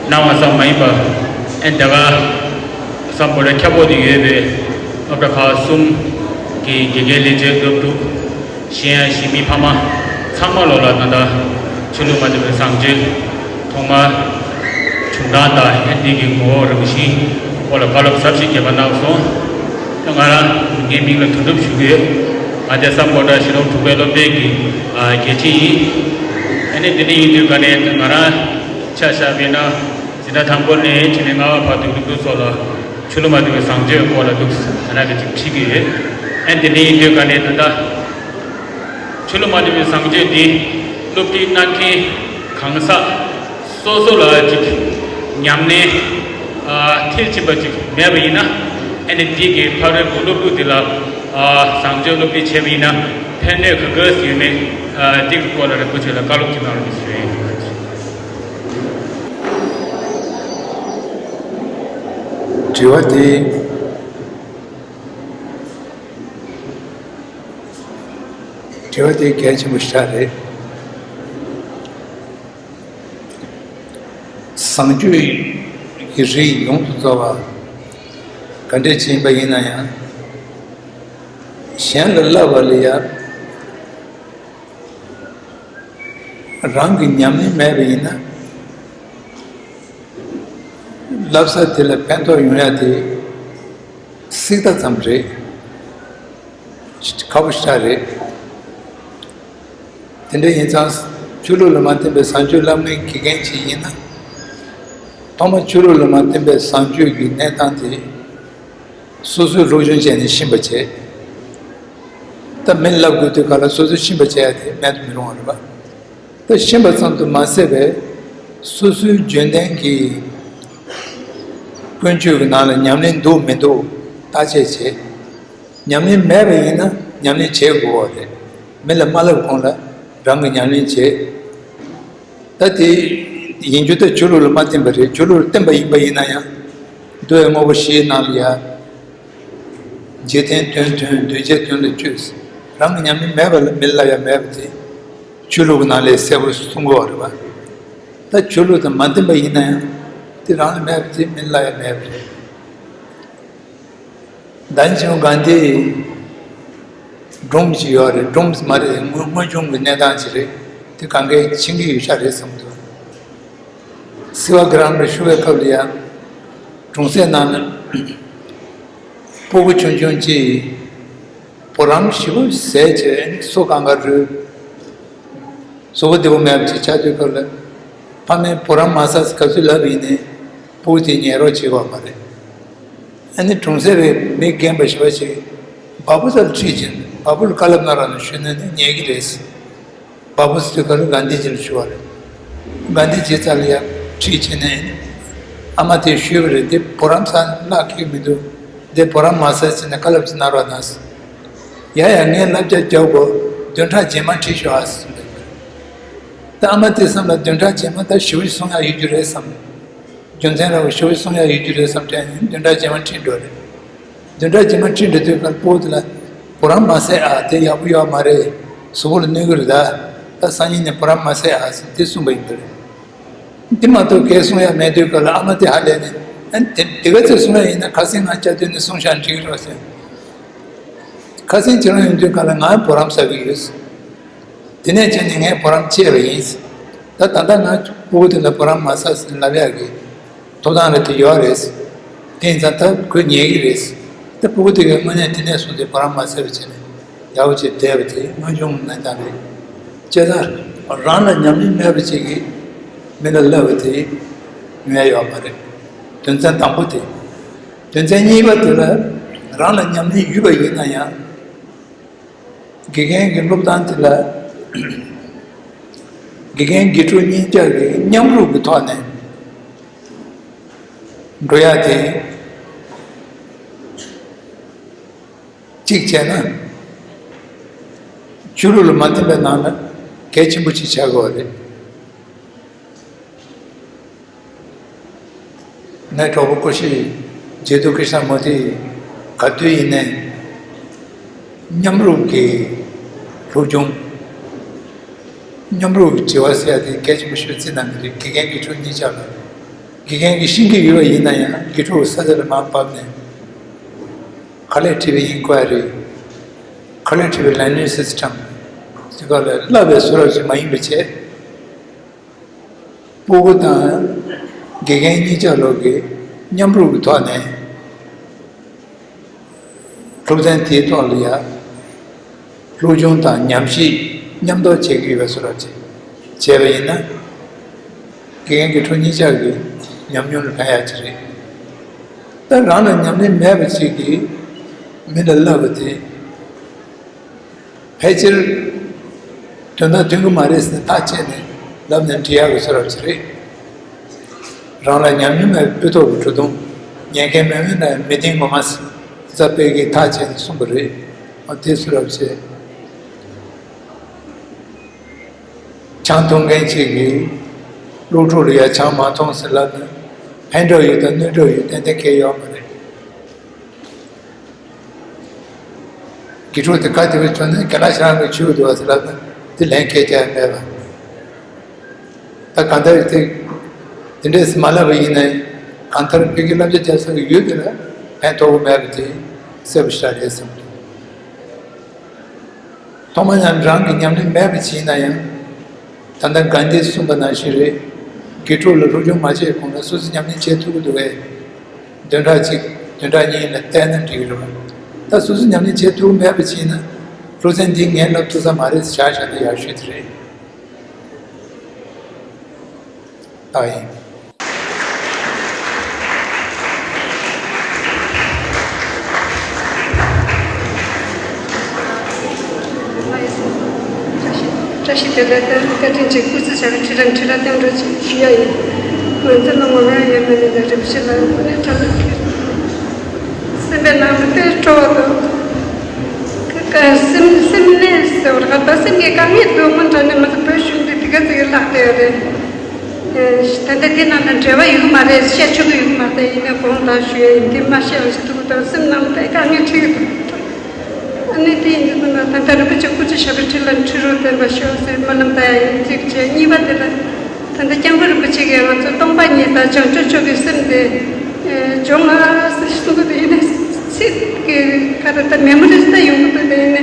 གནང་བ་ཙམ་མ་ཡིན་པར། ཨ། འདི་ག་སམ་བྷོ་ཊ་ཁྱབ་འོག་ཏུ་ཡོད་པའི་སློབ་གྲྭ་ཁག་གསུམ་གྱི་དགེ་རྒན་ལས་བྱེད་སློབ་ཕྲུག་གཞན་ཡང་གཞིས་མི་ཕ་མ་ཚང་མ་ལོ་ལ་ད་ལྟ་ཆོས་ལུགས་མ་མཐུན་པའི་བཟང་སྤྱོད་ཐོག་མར་བྱུང་སྟངས་དང་། ཨ། འདི་གི་ངོ་བོ་རང་བཞིན་སྐོར་ལ་བཀའ་སློབ་ཟབ་ཞིང་རྒྱས་པ་གནང་སོང་། ང་རང་ངའི་མིང་ལ་དོན་གྲུབ་ཞུ་གི་ཡོད། ང་དེ་སམ་བྷོ་ཊ་གཞིས་གྲོང་དྲུག་པའི་སློབ་གྲྭའི་གི་ཨ་དགེ་ཆེ་ཡིན། ཨ་ནི་དེ་འདྲ་ཡིན་དུས་ག་ནས་ང་རང་ཆ་བཞག་པས་ན། འཛིན་གྲྭ་དང་པོ་ནས་བྱས་ནས་ལྔ་པ་བར་དུ་སློབ་ཕྲུག་ཚོ་ལ་ཆོས་ལུགས་མ་མཐུན་པའི་བཟང་སྤྱོད་སྐོར་ལ་འདུག་ང་རང་གིས་ཅིག་ཁྲིད་ཀྱི་ཡོད། ཨ་ནི་དེ་འདྲ་ཡིན་དུས་ག་ནས་ད་ལྟ་ཆོས་ལུགས་མ་མཐུན་པའི་བཟང་སྤྱོད་འདི་སློབ་ཁྲིད་གནང་མཁན་གང་ཟག་སོ་སོ་ལ་ཅིག་ཉམས་ལེན་ཨ་མཐིལ་ཕྱིན་པ་ཅིག་མེད་པ་ཡིན་ན། ཨ་ནི་འདི་གི་ཕ་རོལ་པོ་སློབ་ཕྲུག་འདི་ལ་ཨ་བཟང་སྤྱོད་སློབ་ཁྲིད་བྱས་པ་ཡིན་ན་ཕན་གནོད་ག་ག་ཡོད་མེད། ཨ་འདི་གི་སྐོར་ལ་རིན་པོ་ཆེ་ལ་བཀའ་སློབ་ཅིག་གནང་རོགས་གྱིས་ཞུ་ཡིན། དྲི་བ་དེ། དྲི་བ་དེ་གལ་ཆེན་པོ་ཞིག་རེད། བཟང་སྤྱོད་ཀྱི་རིགས་ཡོངས་སུ་རྫོགས་པ་ག་འདྲ་ཅིག་ཡིན་པ་ཡིན་ན་ཡང་། གཞན་ལ་བསླབ་པ་ལ་ཡང་རང་གི་ཉམས་ལེན་མེད་པ་ཡིན་ན། བསླབ་ས་དེ་ལ་ཕན་ཐོགས་ཡོང་ཡ་དེ་སྲིད་ད་ཙམ་རེད། ཁག་པོ་ཞིག་རེད། དེ་འདྲ་ཡིན་ཙང་ཆོས་ལུགས་ལ་མ་བརྟེན་པའི་བཟང་སྤྱོད་བསླབ་མཁན་དགེ་རྒན་ཅིག་ཡིན་ན། ཐོག་མར་ཆོས་ལུགས་ལ་མ་བརྟེན་པའི་བཟང་སྤྱོད་ཀྱི་གནས་སྟངས་དེ་སོ་སོས་སློབ་སྦྱོང་བྱས་ནས་ཤེས་པ་བྱས། ད་མི་ལ་བསླབ་དགོས་དུས་ག་ལ་སོ་སོས་ཤེས་པ་བྱས་ཡ་དེ་མེད་དུ་མི་རུང་བ་རེད་པ། ད་ཤེས་པ་ཙམ་དུ་མ་ཟད་པའི་སོ་སོའི་རྒྱུན་ལྡན་གྱི་ཀུན་སྤྱོད་ཀྱི་ནང་ལ་ཉམས་ལེན་འདུག་མི་འདུག་བརྟག་དཔྱད་བྱེད། ཉམས་ལེན་མེད་པ་ཡིན་ན་ཉམས་ལེན་བྱེད་དགོས་པ་རེད། མི་ལ་མ་བསླབ་གོང་ལ་རང་གིས་ཉམས་ལེན་བྱེད། ད་དེ་ཡིན་རྒྱུ་ད་ཆོས་ལུགས་ལ་མ་བརྟེན་པ་རེད། ཆོས་ལུགས་ལ་བརྟེན་པ་ཡིན་པ་ཡིན་ན་ཡང་། མདོ་སྡེ་དངོས་པོ་བཞིའི་ནང་ལ་ཡང་། འཇིག་རྟེན་དོན་མཐུན་འདུས་བྱས་དོན་ལ་སྤྱོད། རང་གི་ཉམས་ལེན་མེད་པ་ལ་མི་ལ་ཡང་མེད་པ་དེ་ཆོས་ལུགས་ཀྱི་ནང་ལས་གསལ་པོ་གསུང་གི་ཡོད་རེད་པ། ད་ཆོས་ལུགས་དང་མ་བརྟེན་པ་ཡིན་ན་ཡང་དེ་རང་ལ་མེད་པ་དེ་མི་ལ་ཡང་མེད་པ་རེད། ད་ནི་ཆེན་པོ་གྷན་དྷིའི་སྒྲུང་ཞིག་ཡོད་རེད། སྒྲུང་མ་རེད། དངོས་དངོས་བྱུང་གི་གནས་སྟངས་ཅིག་རེད། དེ་གང་གས་ཤེས་ཀྱི་ཡོད་ཤག་རེད་བསམ་འདུག་སེ་ཝ་གྷི་རམ་ལ་ཞུ་བའི་སྐབས་ལ་ཡང་སྒྲུང་གསལ་ནང་ན་སྤུ་གུ་ཆུང་ཆུང་གཅིག་བུ་རམ་ཞེ་པོ་ཟས་བྱས་སོ་གང་ག་རུལ། གཟུགས་པོ་བདེ་པོ་མེད་པ་ཅིག་ཆགས་དུས་སྐབས་ལ། ཕ་མས་བུ་རམ་མ་ཟ་ཟེར་ག་ཚོད་ལབ་ཡིན་ནའི་སྤུ་གུ་དེ་ཉན་རོགས་བྱེད་དགོས་མ་རེད། ཨ་ནི་གྲོང་གསེབ་རེ་མི་རྒན་པ་ཞེ་པོ་ཅིག་བ་སྤུ་ཚ་ལ་ཁྲིད་ཕྱིན། བ་སྤུ་ལ་བཀའ་སློབ་གནང་རོགས་གནང་ཞུས་ན་ནི་ཉན་གི་རེད། བ་སྤུ་ཚོའི་ཁ་ལ་གྷན་དྷི་ཇི་ལ་ཞུ་བ་རེད། གྷན་དྷི་ཇི་རྩ་ལ་ཡར་ཁྲིད་ཕྱིན་ནས་ཨ་མ་དེས་ཞུས་པ་རེད། དེ་བུ་རམ་ཟ་གནང་གི་མི་འདུག་དེ་བུ་རམ་མ་ཟ་ཟེར་ནས་བཀའ་སློབ་ཅིག་གནང་རོགས་གནང་ཟེར། ཡ་ཡ་ངས་བསླབ་བྱ་རྒྱག་དགོས། བདུན་ཕྲག་རྗེས་མ་ཁྲིད་ཤོག་ཨ་ཟེར་གསུངས་པ་རེད། ད་ཨ་མ་དེ་བསམ་ལ་བདུན་ཕྲག་རྗེས་མ་ད་ཞེ་པོ་གསུང་ཡག་ཡོད་རྒྱུ་རེད་བསམ། རྒྱུ་མཚན་ར་བ་ཞེ་པོ་གསུང་ཡག་ཡོད་རྒྱུ་རེད་བསམ་དྲན་ནས་བདུན་ཕྲག་རྗེས་མ་ཁྲིད་འགྲོ་རེད། བདུན་ཕྲག་རྗེས་མ་ཁྲིད་འགྲོ་དུས་ཀར་སྤུ་གུ་དེ་ལ་བུ་རམ་མ་ཟས་ཨ་དེ་ཡག་པོ་ཡོད་མ་རེད། གཟུགས་པོ་ལ་གནོད་གི་རེད། ད་ད་སང་ཉིན་ནས་བུ་རམ་མ་ཟས་ཨ་ཟེར་དེ་གསུངས་པ་ཡིན་པ་རེད། དེ་མ་གཏོགས་གས་གསུང་ཡག་མེད་དུས་ཀ་ལ་ཨ་མ་དེ་ཧ་ལས་ནས་ཨ་ནི་དེ་དེ་ག་ཚོད་གསུང་ཡག་ཡིན་ན་ཁ་སེང་ང་སྐྱ་དོད་ནས་གསུང་ཤག་འགྲིག་རོགས་ཟེར། ཁ་སེང་ཁྱེད་རང་ཡོང་དུས་ཀ་ལ་ང་བུ་རམ་ཟ་གི་ཡོད། དེ་ནས་བྱས་ནས་ངས་བུ་རམ་བཅད་པ་ཡིན། ད་ད་ལྟ་ང་སྤུ་གུ་དེ་ལ་བུ་རམ་མ་ཟ་ཟེར་ལབ་ཡག་གི་ཐོབ་ཐང་རེད་དེ་ཡོད་རེད། དེ་ཡིན་ཙང་ད་ཁོས་ཉན་གི་རེད། ད་སྤུ་གུ་དེ་གའི་དངོས་གནས་དེ་ནས་བཟུང་སྟེ་བུ་རམ་མ་ཟ་བ་བྱས་ནས་ཡག་པོ་ཅིག་བསྡད་པ་དེ་སྔོན་བྱུང་གནས་སྟངས་རེད། བྱས་ཙང་རང་ལ་ཉམས་ལེན་མེད་པ་ཅིག་གིས་མི་ལ་བསླབ་པ་དེ་ངས་ཡོད་མ་རེད། དོན་ཚན་དང་པོ་དེ། དོན་ཚན་གཉིས་པ་དེ་ལ་རང་ལ་ཉམས་ལེན་ཡོད་པ་ཡིན་ན་ཡང་། དགེ་རྒན་གྱི་སློབ་སྟངས་དེ་ལ་དགེ་རྒན་དགེ་ཕྲུག་གཉིས་ཀ་གི་མཉམ་རུབ་ཀྱི་ཐོག་ནས་འགྲོ་ཡག་དེ་གཅིག་བྱས་ན་ཆོས་ལུགས་ལ་མ་མཐུན་པའི་ནང་ལ་གལ་ཆེན་པོ་ཅིག་ཆགས་དགོས་པ་རེད། ངའི་གྲོགས་པོ་སྐུ་ཞབས་རྗེ་བཙུན་ཀྲི་ཤ་ན་མུར་ཏི་ག་དུས་ཡིན་ནའི་མཉམ་རུབ་ཀྱི་སློབ་སྦྱོང་། མཉམ་རུབ་ཀྱི་དྲི་བ་ཟེར་ཡ་དེ་གལ་ཆེན་པོ་ཞིག་བརྩིས་གནང་གི་རེད། དགེ་རྒན་དགེ་ཕྲུག་གཉིས་ཆ་ལ། དགེ་རྒན་གྱིས་ཤེས་ཀྱི་ཡོད་པ་ཡིན་ན་ཡང་དགེ་ཕྲུག་ས་ཆ་ལ་མར་བབས་ནས་ག་ལེར་ཁྲིད་པའི་ཡིན་དགོས་ཡ་རེད། ག་ལེར་ཁྲིད་པའི་ལེར་ནིང་སིས་ཊམ་ཟེར་ག་ལ་བསླབ་པའི་བཟོ་འདྲ་ཞིག་མ་ཡིན་པ་བྱས། སྤུ་གུ་དང་དགེ་རྒན་གཉིས་ཆ་ལོ་གི་མཉམ་རུབ་ཀྱི་ཐོག་ནས་སློབ་ཚན་དེའི་ཐོག་ལ་ཡ་སློབ་སྦྱོང་དང་ཉམས་ཞིབ་མཉམ་དུ་བྱེད་ཀྱི་ཡོད་པའི་བཟོ་འདྲ་ཅིག་བྱས་པ་ཡིན་ན། དགེ་རྒན་དགེ་ཕྲུག་གཉིས་ཆ་གི་ཉམས་མྱོང་ལ་ཕན་ཡག་ཅིག་རེད། ད་རང་ལ་ཉམས་ལེན་མེད་པ་ཅིག་གིས་མི་ལ་བསླབ་པ་དེ། ཕལ་ཆེར་དོན་དག་མཐུན་གྱི་མ་རེད་ཟེར་ནས་ཐག་བཅད་ནས་ལབ་ནས་འགྲིག་ཡག་གི་བཟོ་འདྲ་ཅིག་རེད། རང་ལ་ཉམས་མྱོང་མེད་པའི་དཔེ་ཐོག་གི་གྲུ་གདུང་ཉན་མཁན་མེད་མེད་ན་མི་བསྟེན་དགོས་མ་ཟེར་རྩ་དཔེ་གིས་ཐག་བཅད་ནས་གསུངས་པ་རེད། འོ་དེ་བཟོ་འདྲ་བྱས། ཆང་འཐུང་མཁན་ཅིག་གིས་སློབ་ཕྲུག་ལ་ཡ་ཆང་མ་འཐུང་ཟེར་ལབ་ན་ཕན་གྲབས་ཡོད་དང་གནོད་གྲབས་ཡོད་ཏན་ཏན་གང་ཡང་ཡོད་མ་རེད། དགེ་ཕྲུག་དེ་ག་དེ་བས་བྱུང་ན་རྒན་ལགས་ཁྱེད་རང་གིས་བྱེད་དགོས་འདུག་ཟེར་ལབ་ན་དེ་ལན་སྐད་རྒྱག་ཡ་མེད་པ། ད་གང་ལྟར་དེ་དེ་འདྲས་མ་ལབ་པ་ཡིན་ན་གང་ལྟར་བོད་ཀྱི་བསླབ་བྱ་རྒྱག་ས་གི་ཡུལ་དེ་ལ་ཕན་ཐོགས་ཀྱི་མེད་པ་དེ་གསལ་པོ་ཞེ་དྲག་རེད་བསམ་གྱི་འདུག་ཐོག་མ་ཉམས་རང་གི་ཉམས་ལེན་མེད་པ་ཅིག་ཡིན་ན་ཡང་། ད་ལྟ་གྷན་དྷིས་གསུངས་པ་ནང་བཞིན་རེད། དགེ་ཕྲུག་ལ་སློབ་སྦྱོང་མ་བྱས་གོང་ལ་སོ་སོ་ཉམས་ལེན་བྱེད་ཐུབ་ཀྱི་འདུག་གས། བདུན་ཕྲག་གཅིག་བདུན་ཕྲག་གཉིས་ལ་བལྟས་ན་འགྲིག་གི་རེད་བ། ད་སོ་སོ་ཉམས་ལེན་བྱེད་ཐུབ་ཀྱི་མེད་པ་ཅིག་ཡིན་ན་སློབ་ཚན་འདི་ངས་བསླབ་ཐུབ་ས་མ་རེད་ཟེར་བཞག་བཞག་ན་ཡག་ཤོས་དེ་རེད། ཨ་ཡིན། བཀྲ་ཤིས་བདེ་ལེགས་དང་བཀའ་དྲིན་ཆེ། སྐུ་གཟུགས་བྱ་བའི་ཁྲི་རབས་ཁྲི་རབས་བརྟན་འགྲོ་ཅིག་ཞུ་ཡ་ཡིན། ང་ཚོ་ལ་ངོ་མ་ཡོད་མེད་ནི་ལ་རིམ་བཞིན་ལ་ངོ་ནས་གྲྭ་ལ་ཁྱེར། སེམས་པའི་ནང་དུ་དཔེ་སྤྲོ་བ་དང་། ཀ་སེམས་སེམས་ནད་ཟེར་བ་ད་སེམས་ཀྱི་དཀའ་ངལ་འདུག་མ་འདྲ་ནས་མ་ཚོ་བོད་གཞུང་འདི་འདི་ག་ཚོད་ཀྱི་ལྷག་བསྡད་ཡོད་རེད། ད་ལྟ་འདི་ནང་ལ་འབྲེལ་བ་ཡོད་ཀྱི་མ་རེད། བཤད་ཆོག་གི་ཡོད་ཀྱི་མ་རེད། ཡིན་ནའི་དགོངས་དག་ཞུ་ཡ་ཡིན། འདི་མ་བཤད་པ་ཞིག་འདུག་ད་སེམས་ནང་ལ་དཔེ་དཀའ་ངལ་འཕྲད་ཀྱི་འདུག་ཨ་ནི་དེ་ཡིན་དུས་ད་ལྟ་རིན་པོ་ཆེ་སྐུ་ཚེ་ཞབས་པད་ཁྲི་ལ་ཁྲི་རུ་བརྟན་པ་ཤོག་ཟེར་སྨོན་ལམ་བཏབ་ཡ་ཡིན། གཅིག་བྱས། གཉིས་པ་དེ་ལ། ད་ལྟ་སྐྱབས་མགོན་རིན་པོ་ཆེ་གིས་ང་ཚོ་སྟོང་པ་ཉིད་དང་བྱང་ཆུབ་མཆོག་གི་སེམས་དེ་སྦྱོང་ཨ་ཟེར་གསུང་གི་འདུག་ཡིན་ནའི་ཚིག་གི་ཁ་ད་ལྟ་མེ་མོ་རི་ཟེར་ཡོང་གི་འདུག་དེ་ཡིན་ནའི་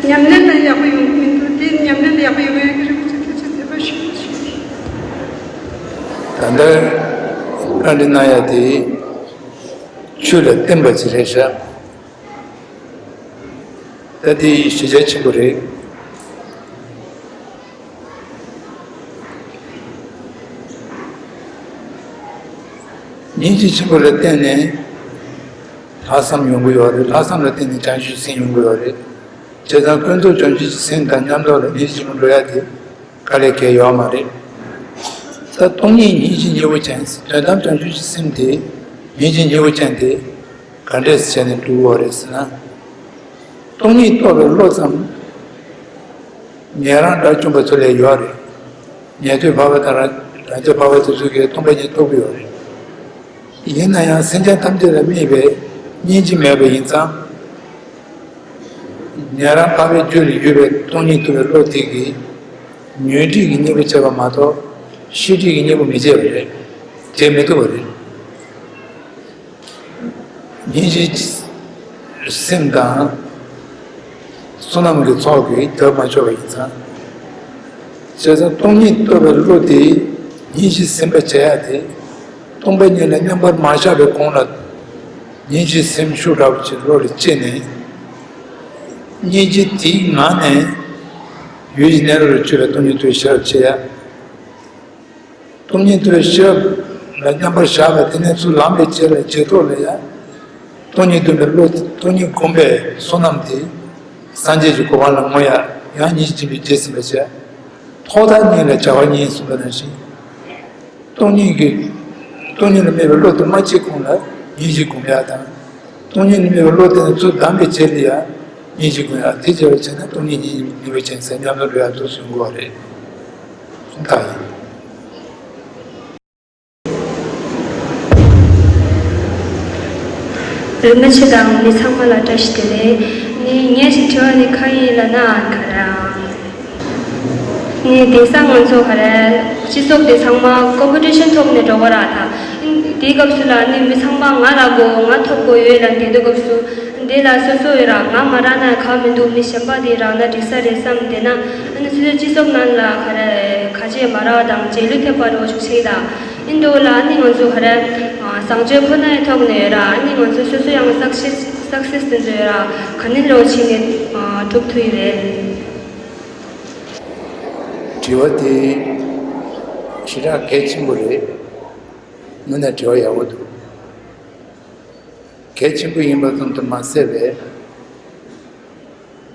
ཉམས་ལེན་ལ་ཡག་པོ་ཡོང་གི་མི་འདུག་དེ་ཉམས་ལེན་ལ་ཡག་པོ་ཡོང་ཡ་གི་རིན་པོ་ཆེ་ཐུགས་རྗེ་ཆེ་ཟེར་བ་ཞུ་ཞུ། ད་ལྟ་བཀའ་འདྲི་གནང་ཡ་དེ་ཆོས་ལ་བརྟེན་པ་ཅིག་རེད་ཤག་ད་དེ་གཞི་རྒྱ་ཆེན་པོ་རེད། སྙིང་རྗེ་ཆེན་པོ་ལ་བརྟེན་ནས་ལྷག་བསམ་ཡོང་གི་ཡོད་རེད། ལྷག་བསམ་ལ་བརྟེན་ནས་བྱང་ཆུབ་སེམས་ཡོང་གི་ཡོད་རེད། བྱས་ཙང་ཀུན་རྫོབ་བྱང་ཆུབ་ཀྱི་སེམས་དང་མཉམ་དུ་ལ་སྙིང་རྗེ་ཆེན་པོ་འགྲོ་ཡ་དེ་དཀའ་ལས་ཁག་ཡོད་མ་རེད། ད་སྟོང་ཉིད་སྙིང་རྗེ་སྙིང་པོ་ཅན། དོན་དམ་བྱང་ཆུབ་ཀྱི་སེམས་དེ་སྙིང་རྗེ་སྙིང་པོ་ཅན་དེ་ག་འདྲས་བྱས་ནས་སྒྲུབ་དགོས་རེད་ཟེར་ན། སྟོང་ཉིད་རྟོགས་པའི་བློ་ཙམ་ཉན་རང་དགྲ་བཅོམ་པ་ཚོ་ལ་ཡོད་རེད། ཉན་ཐོས་འཕགས་པ་དང་རང་རང་རྒྱལ་འཕགས་པ་དེ་ཚོ་གིས་སྟོང་པ་ཉིད་རྟོགས་ཀྱི་ཡོད་རེད། ཡིན་ན་ཡང་སེམས་ཅན་ཐམས་ཅད་ལ་དམིགས་པའི་སྙིང་རྗེ་མེད་པ་ཡིན་ཙང་། ཉན་རང་འཕགས་པའི་རྒྱུད་ལ་ཡོད་པའི་སྟོང་ཉིད་རྟོགས་པའི་བློ་དེ་གིས་ཉོན་སྒྲིབ་ཀྱི་གཉེན་པོ་བྱེད་པ་མ་གཏོགས་ཤེས་སྒྲིབ་ཀྱི་གཉེན་པོ་མི་བྱེད་པ་རེད། བྱེད་མི་ཐུབ་པ་རེད། སྙིང་རྗེའི་སེམས་དང་བསོད་ནམས་ཀྱི་ཚོགས་ཀྱིས་བསྡུ་མ་ཆོག་པ་ཡིན་ཙང་། བྱས་ཙང་སྟོང་ཉིད་རྟོགས་པའི་བློ་དེ་སྙིང་རྗེ་སེམས་དཔའ་བྱེད་ཡ་དེ། སྟོང་པ་ཉིད་ལ་མཉམ་པར་མ་བཞག་པའི་གོང་ལ་སྙིང་རྗེའི་སེམས་ཤུགས་དྲག་པོ་ཅིག་བློ་ལ་སྐྱེས་ནས། སྙིང་རྗེ་དེའི་ངང་ནས་ཡུལ་གྱི་གནས་ལུགས་ལ་དཔྱོད་པའི་སྟོང་ཉིད་རྟོགས་པའི་ཤེས་རབ་སྐྱེ་ཡ། སྟོང་ཉིད་རྟོགས་པའི་ཤེས་རབ་ལ་མཉམ་པར་བཞག་པ་དེ་ནས་ཚུར་ལམ་པའི་རྗེས་ལ་རྗེས་ཐོག་ལ་ཡང་སྟོང་ཉིད་སྟོན་པའི་བློ། སྟོང་ཉིད་སྒོམ་པའི་བསོད་ནམས་དེ་སངས་རྒྱས་ཀྱི་གོ་འཕང་ལ་བསྔོ་ཡ། ཡང་སྙིང་རྗེ་ཆེན་པོས་རྗེས་ཟིན་པར་བྱ། ཐོག་མཐའ་གཉིས་ལ་བྱ་བ་གཉིས་གསུངས་པ་ནང་བཞིན། སྟོང་ཉིད་ཀྱི་སྟོང་ཉིད་ལ་དམིགས་པའི་བློ་དེ་མ་སྐྱེས་གོང་ལ་སྙིང་རྗེ་སྒོམ་ཡ་དང་། སྟོང་ཉིད་ལ་དམིགས་པའི་བློ་དེ་ནས་ཚུར་བསྡམས་པའི་རྗེས་ལ་ཡང་སྙིང་རྗེ་སྒོམ་ཡ། དེ་བྱས་པ་བྱས་ན་སྟོང་ཉིད་སྙིང་རྗེ་སྙིང་པོ་ཅན་ཟེར་མཉམ་དུ་འགྲོ་ཡ་འདུག་གསུང་གི་ཡོད་རེད། གསུང་ཐག་ཡིན། རིན་པོ་ཆེ་དང་མི་ཚང་མ་ལ་བཀྲ་ཤིས་བདེ་ལེགས། ནི་ངས་ཞིག་དྲི་བ་ནི་གང་ཡིན་ལབ་ན་ག་རེ། ནི་དེང་སང་ང་ཚོ་ག་རེ་སྤྱི་ཚོགས་དེ་ཚང་མ་ཀོམ་པི་ཊི་ཤན་ཐོག་ནས་འགྲོ་གི་ར། ད་དེའི་སྐབས་སུ་ལ་ནི་མི་ཚང་མ་ང་རག་གོ་ང་ཐོབ་གོ་ཡོད་ལབ་བསྡད་དུས་སྐབས་སུ། འདི་ལ་སོ་སོ་ཡོད་ར། ང་མ་རག་ན་ཁག་མི་འདུག་མི་གཞན་པ་དེ་རག་ན་འགྲིག་ས་རེད་བསམ་བསྡད་ན། ཨ་ནི་སོ་སོའི་སྤྱི་ཚོགས་ནང་ལ་ག་རེ་ཁ་ཆེ་མ་རག་དང་རྗེས་ལུས་ཐེབས་པ་འདྲ་བོ་ཞིག་ཆགས་ད། ཨིན་འདུག་ལ་ཨ་ནི་ང་ཚོ་ག་རེ་བཟང་སྤྱོད་ཁོ་ནའི་ཐོག་ནས་ཡོད་ར། ཨ་ནི་ང་ཚོ་སོ་སོ་ཡང་སག་སེ་སི་སག་སེ་སི་དེ་ཚོ་ཡོད་ར། ག་ནས་འདྲ་བོ་བྱས་ནས་སྒྲུབ་ཐུབ་ཡི་རེད། དྲི་བ་དེ་ཞེ་དྲག་གལ་ཆེན་པོ་རེད། དངོས་གནས་དྲི་བ་ཡག་པོ་འདུག་གལ་ཆེན་པོ་ཡིན་པ་ཙམ་དུ་མ་ཟད་པའི་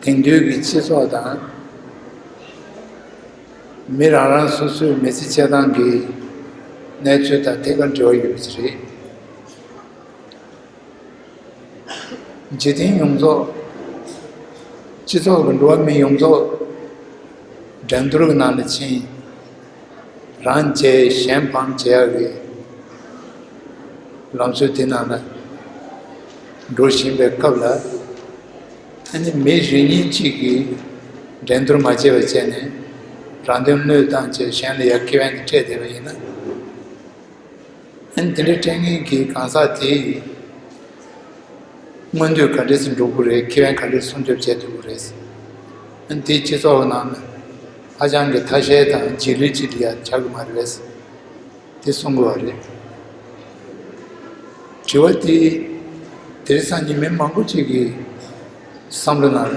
དེང་དུས་ཀྱི་སྤྱི་ཚོགས་དང་མི་རང་རང་སོ་སོའི་མི་ཚེ་སྐྱེལ་སྟངས་ཀྱི་གནས་ཚུལ་དང་ཐད་ཀར་འབྲེལ་བ་ཡོད་པ་ཞིག་རེད། འཇིག་རྟེན་ཡོངས་རྫོགས་སྤྱི་ཚོགས་ཀྱི་འགྲོ་བ་མི་ཡོངས་རྫོགས་འགྲན་བསྡུར་གྱི་ནང་ལ་ཕྱིན། རང་རྒྱལ་གཞན་ཕམ་བྱེད་ཡག་གི་ལམ་སྲོལ་དེ་ནང་ལ་འགྲོ་བཞིན་པའི་སྐབས་ལ། ཨ་ནི་མི་རེ་གཉིས་གཅིག་གིས་འགྲན་བསྡུར་མ་བྱས་པ་བྱས་ནས་རང་དོན་བློས་བཏང་བྱས་གཞན་ལ་ཡ་ཁེ་ཕན་དེ་སྤྲད་བསྡད་པ་ཡིན་ན། ཨ་ནི་དེ་འདྲའི་སྤྲད་མཁན་གྱི་གང་ཟག་དེ་ཡི་མངོན་འདོད་ག་འདྲས་སེ་འགྲུབ་ཀྱི་རེད། ཁེ་ཕན་ག་འདྲས་སྲུང་སྐྱོབ་བྱེད་ཐུབ་ཀྱི་རེད། ཨ་ནི་དེ་སྤྱི་ཚོགས་ནང་ཧ་ཅང་གི་ཐ་ཤལ་དང་རྗེས་ལུས་ཅིག་ལ་ཡ་ཆགས་ཀྱི་མ་རེད་པས། དེ་གསུང་དགོས་པ་རེད། དྲི་བ་དེ་དེང་སང་ཉིན་མི་མང་པོ་ཅིག་གི་བསམ་བློ་ནང་ལ་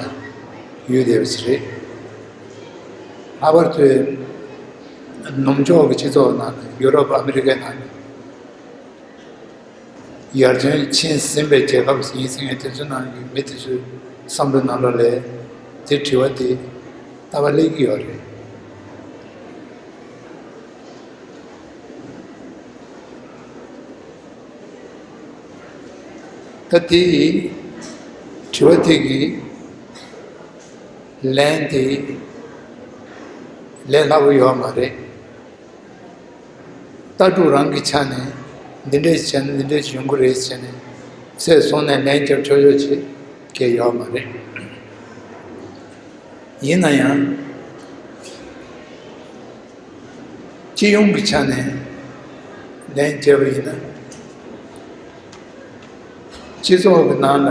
ཡོད་བསྡད་པ་ཞིག་རེད། ལྷག་པར་དུ་ནུབ་ཕྱོགས་ཀྱི་སྤྱི་ཚོགས་ནང་ལ། ཡུ་རོབ། ཨ་མི་རི་ཀའི་ནང་ལ་ཡར་ཐོན་ཕྱིན་ཟིན་པའི་རྒྱལ་ཁབ་ཡིན་ཟེར་མཁན་དེ་ཚོའི་ནང་གི་མི་དེ་ཚོའི་བསམ་བློ་ནང་ལོགས་ལ་དེ་དྲི་བ་དེ་ལྟ་བ་སླེབས་ཀྱི་ཡོད་རེད། ད་དེ་དྲི་བ་དེ་གི་ལན་དེ་ལས་སླ་པོ་ཡོད་མ་རེད། ལྟ་གྲུབ་རང་གི་ཆ་ནས་འདི་འདྲས་བྱས་ན་འདི་འདྲས་ཡོང་གི་རེད་ཟེར་ནས་ཚད་བཟུང་ནས་ལན་རྒྱབ་ཆོག་ཆོག་ཅིག་གང་ཡོད་མ་རེད། ཡིན་ན་ཡང་། སྤྱི་ཡོངས་ཀྱི་ཆ་ནས་ལན་བརྒྱབ་པ་ཡིན་ན། སྤྱི་ཚོགས་ཀྱི་ནང་ལ་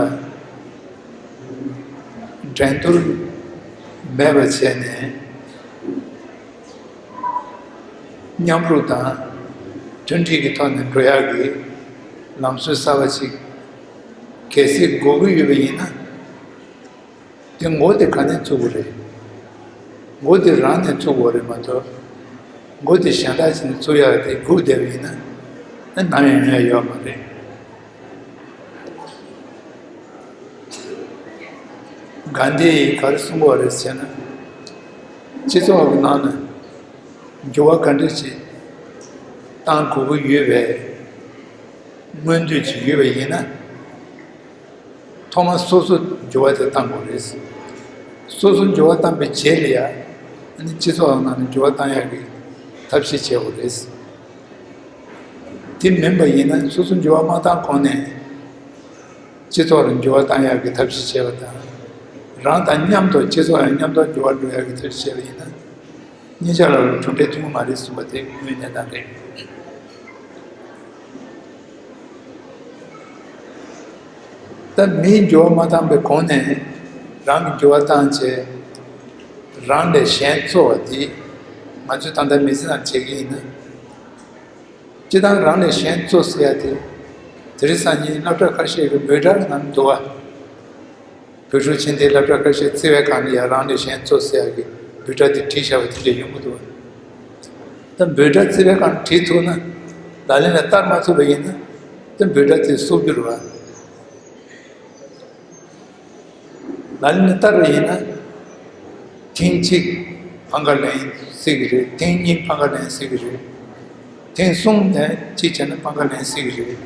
འགྲན་བསྡུར་མེད་པ་བྱས་ནས་མཉམ་རུབ་དང་མཐུན་སྒྲིལ་གྱི་ཐོག་ནས་འགྲོ་ཡག་གི་ལམ་སྲོལ་གསར་པ་ཞིག་གལ་སྲིད་དགོས་ཀྱི་ཡོད་པ་ཡིན་ན། དེ་འགོ་དེ་ག་ནས་བཙུགས་དགོས་རེད། འགོ་དེ་རང་ནས་བཙུགས་དགོས་རེད་མ་གཏོགས། འགོ་དེ་གཞན་དག་ཅིག་ནས་བཙུགས་ཡག་དེ་སྒུག་བསྡད་པ་ཡིན་ན། ནམ་ཡང་ཡོང་ཡ་ཡོད་མ་རེད། གྷན་དྷིས་ག་རེ་གསུང་གི་ཡོད་རེད་ཟེར་ན། སྤྱི་ཚོགས་ཀྱི་ནང་ན་འགྱུར་བ་ག་འདྲ་ཞིག་བཏང་དགོས་ཀྱི་ཡོད་པའི་མངོན་འདོད་ཅིག་ཡོད་པ་ཡིན་ན། ཐོག་མར་སོ་སོ་འགྱུར་བ་དེ་བཏང་དགོས་རེད། སོ་སོ་འགྱུར་བ་བཏང་པའི་རྗེས་ལ་ཡ། ཨ་ནི་སྤྱི་ཚོགས་ནང་ནས་འགྱུར་བ་བཏང་ཡག་གི་ཐབས་ཤེས་བྱེད་དགོས་རེད། དེ་མིན་པ་ཡིན་ན་སོ་སོ་འགྱུར་བ་མ་བཏང་གོང་ནས་སྤྱི་ཚོགས་ལ་འགྱུར་བ་བཏང་ཡག་གི་ཐབས་ཤེས་བྱེད་པ་དང་། རང་དང་མཉམ་དུ་སྤྱི་ཚོགས་ཡང་མཉམ་དུ་འགྱུར་བ་འགྲོ་ཡག་གི་ཐབས་ཤེས་བྱེད་པ་ཡིན་ན། གཉིས་ཆ་ལ་གྲུབ་འབྲས་ཐོན་གྱི་མ་རེད་གསུངས་པ་དེ་དངོས་གནས་དང་རེད། ད་མིས་འགྱུར་བ་མ་བཏང་པའི་གོང་ནས་རང་གིས་འགྱུར་བ་བཏང་བྱས། རང་ལས་གཞན་གཙོ་བ་དེ་ང་ཚོས་ད་ལྟ་མི་ཚེ་ནང་བྱེད་ཀྱི་ཡིན་ན། སྤྱིར་བཏང་རང་ལས་གཞན་གཙོ་ཟེར་ཡ་དེ། དེ་རིང་སང་ཉིན་སློབ་གྲྭ་ཁ་ཤས་ཀྱི་འབོད་སྒྲ་ནང་འདུག་བ། བོད་ཕྲུག་ཆེ་འདིའི་སློབ་གྲྭ་ཁ་ཤས་བརྩི་བའི་སྒང་ལ་ཡང་རང་ལས་གཞན་གཙོ་ཟེར་ཡག་གི་འབོད་སྒྲ་དེ་བྲིས་བཞག་པ་དེ་འདྲ་ཡོང་གི་འདུག་ད་འབོད་སྒྲ་བརྩི་བའི་སྒང་བྲིས་ཐུབ་ན། ལག་ལེན་ལ་བསྟར་མ་ཐུབ་པ་ཡིན་ན། ད་འབོད་སྒྲ་དེ་སོར་རྒྱུ་རེད་བ། ལག་ལེན་ལ་བསྟར་བ་ཡིན་ན། ཐེངས་གཅིག་ཕམ་ཁ་ལེན་སྲིད་ཀྱི་རེད། ཐེངས་གཉིས་ཕམ་ཁ་ལེན་སྲིད་ཀྱི་རེད། ཐེངས་གསུམ་ནས་གཅིག་བྱས་ན་ཕམ་ཁ་ལེན་སྲིད་ཀྱི་རེད།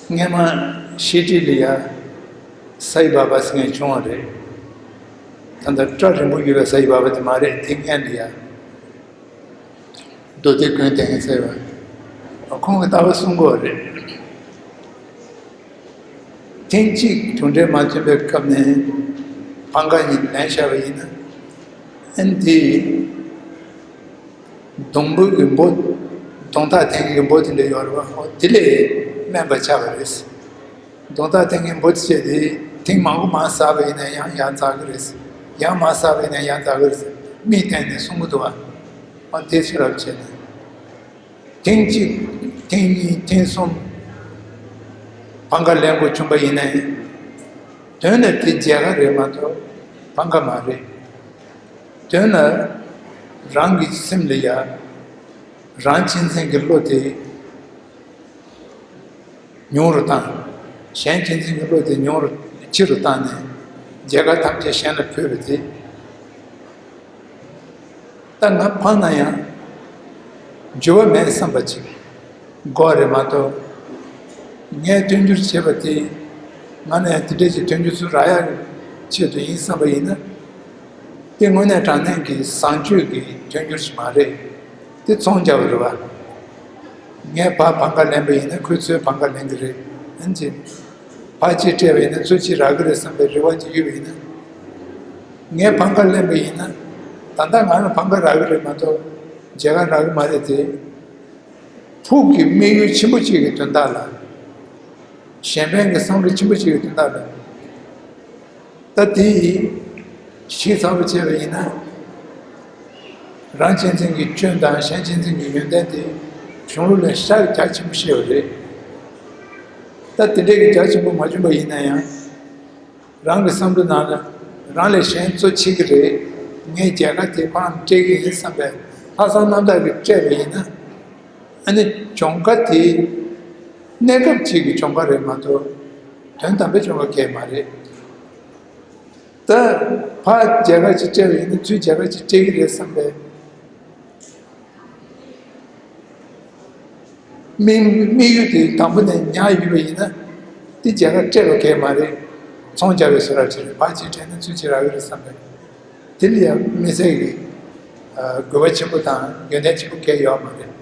སྔས་མ་ཤེས་སྒྲིག་ལ་ཡ་སའི་བྷ་བྷ་ཟེར་མཁན་བྱུང་བ་རེད། ད་ལྟ་སྐྲ་རིང་པོ་ཡོད་པའི་སའི་བྷ་བྷ་དེ་མ་རེད། དེ་སྔོན་ལ་ཡ་མདོ་སྡེ་ཀུན་བསྟན་ཟེར་བ། ཁོང་གིས་ལྟ་བ་གསུང་གི་ཡོད་རེད། ཐེངས་གཅིག་གྲུབ་འབྲས་མ་ཐོན་པའི་སྐབས་ནས་ཕམ་ཁ་གཉིས་ལེན་བཞག་པ་ཡིན་ན། ཨ་ནི་དེ་སྡོང་པོ་གི་འབུ། སྡོང་རྟགས་ལྡན་གྱི་འབུ་དེ་འདྲ་ཡོད་རེད་བ། ཨོ་དེ་ལས་དམན་པ་ཆགས་པ་རེད། སྡོང་རྟགས་ལྡན་གྱི་འབུ་དེ་བྱས་ཏེ་ཐེངས་མང་པོ་མར་ཟགས་པ་ཡིན་ན་ཡང་ཡར་འཛེག་གི་རེད། ཡང་མར་ཟགས་པ་ཡིན་ན་ཡར་འཛེག་གི་རེད། མིག་བསྟན་ནས་གསུང་གི་འདུག་བ། ཨོ་དེ་ཚོ་རབ་བྱས་ནས། ཐེངས་གཅིག་ཐེངས་གཉིས། ཐེངས་གསུམ། ཕམ་ཁ་ལེན་དགོས་བྱུང་བ་ཡིན་ནའི། དོན་ལ་དེ་མཇལ་ཁ་རེད་མ་གཏོགས་ཕམ་ཁ་མ་རེད། དོན་ལ་རང་གི་སེམས་ལ་ཡ། རང་གཅེས་འཛིན་གྱི་བློ་དེ་ཉུང་རུ་བཏང་། གཞན་གཅེས་འཛིན་གྱི་བློ་དེ་ཉུང་རུ་ཆེ་རུ་བཏང་ནས་མཇལ་ཁ་ཐམས་ཅད་གཞན་ལ་ཕུལ་བ་དེ། ད་ང་ཕངས་ན་ཡང་འགྱུར་བ་མེད་བསམ་པ་ཅིག་དགོས་རེད་མ་གཏོགས། ངས་མཐུན་འགྱུར་བྱེད་པ་དེ་ང་ནས་དེ་འདྲས་ཀྱི་མཐུན་འགྱུར་ཚུར་རག་ཡག་ཆེད་དུ་ཡིན་བསམ་པ་ཡིན་ན། དེ་དངོས་གནས་དྲང་གནས་ཀྱི་བཟང་སྤྱོད་ཀྱི་མཐུན་འགྱུར་ཞིག་མ་རེད། དེ་ཚོང་རྒྱག་པ་རེད་བ། ངས་ཕར་ཕམ་ཁ་ལེན་པ་ཡིན་ན་ཁོས་ཚུར་ཕམ་ཁ་ལེན་གི་རེད། ཨ་ནི་ཕར་གཅིག་སྤྲད་པ་ཡིན་ན་ཚུར་གཅིག་རག་གི་རེད་བསམ་པའི་རེ་བ་ཅིག་ཡོད་པ་ཡིན་ན། ངས་ཕམ་ཁ་ལེན་པ་ཡིན་ན། ད་ལྟ་ང་ལ་ཕམ་ཁ་རག་གི་རེད་མ་གཏོགས་མཇལ་ཁ་རག་གི་མ་རེད་དེ། ཕུགས་ཀྱི་དམིགས་ཡུལ་ཆེན་པོ་གཅིག་གི་དོན་དག་ལ། གཞན་ཕན་གྱི་བསམ་བློ་ཆེན་པོ་གཅིག་གི་དོན་དག་ལ། ད་དེ་ཡིས་ཞིབ་ཚགས་པོ་བྱས་པ་ཡིན་ན། རང་གཅེས་འཛིན་གྱི་སྐྱོན་དང་གཞན་གཅེས་འཛིན་གྱི་ཡོན་ཏན་དེ་གཞུང་ལུགས་ལས་ཤར་རྒྱ་ཆེན་པོ་བཤད་པ་རེད། ད་དེ་འདྲའི་གི་རྒྱ་ཆེན་པོ་མ་བྱུང་པ་ཡིན་ན་ཡང་། རང་གི་བསམ་བློ་ནང་ལ་རང་ལས་གཞན་གཙོ་ཆེ་གི་རེད། ངས་མཇལ་ཁ་དེ་ཁོ་རང་སྤྲད་གི་ཡིན་བསམ་པའི་ལྷག་བསམ་རྣམ་དག་གིས་སྤྲད་པ་ཡིན་ན། ཨ་ནི་གྱོང་ཁ་དེ་གནས་སྐབས་གཅིག་གི་གྱོང་ཁ་རེད་མ་གཏོགས་དོན་དམ་པའི་གྱོང་ཁ་གང་ཡང་མ་རེད། ད་ཕར་མཇལ་ཁ་ཅིག་སྤྲད་པ་ཡིན་ན་ཚུར་མཇལ་ཁ་ཅིག་སྤྲད་གི་རེད་བསམ་པའི་དམིགས་དམིགས་ཡུལ་དེ་དང་པོ་ནས་ཉར་ཡོད་པ་ཡིན་ན། དེ་མཇལ་ཁ་སྤྲད་པ་གང་ཡང་མ་རེད། ཚོང་རྒྱག་པའི་བཟོ་འདྲ་ཅིག་རེད། ཕར་ཅིག་སྤྲད་ན་ཚུར་ཅིག་རག་གི་རེད་བསམ་པའི། དེ་ལ་ཡང་དམིགས་བསལ་གྱི་དགོས་པ་ཆེན་པོ་དང་ཡོན་ཏན་ཆེན་པོ་གང་ཡང་ཡོད་མ་རེད།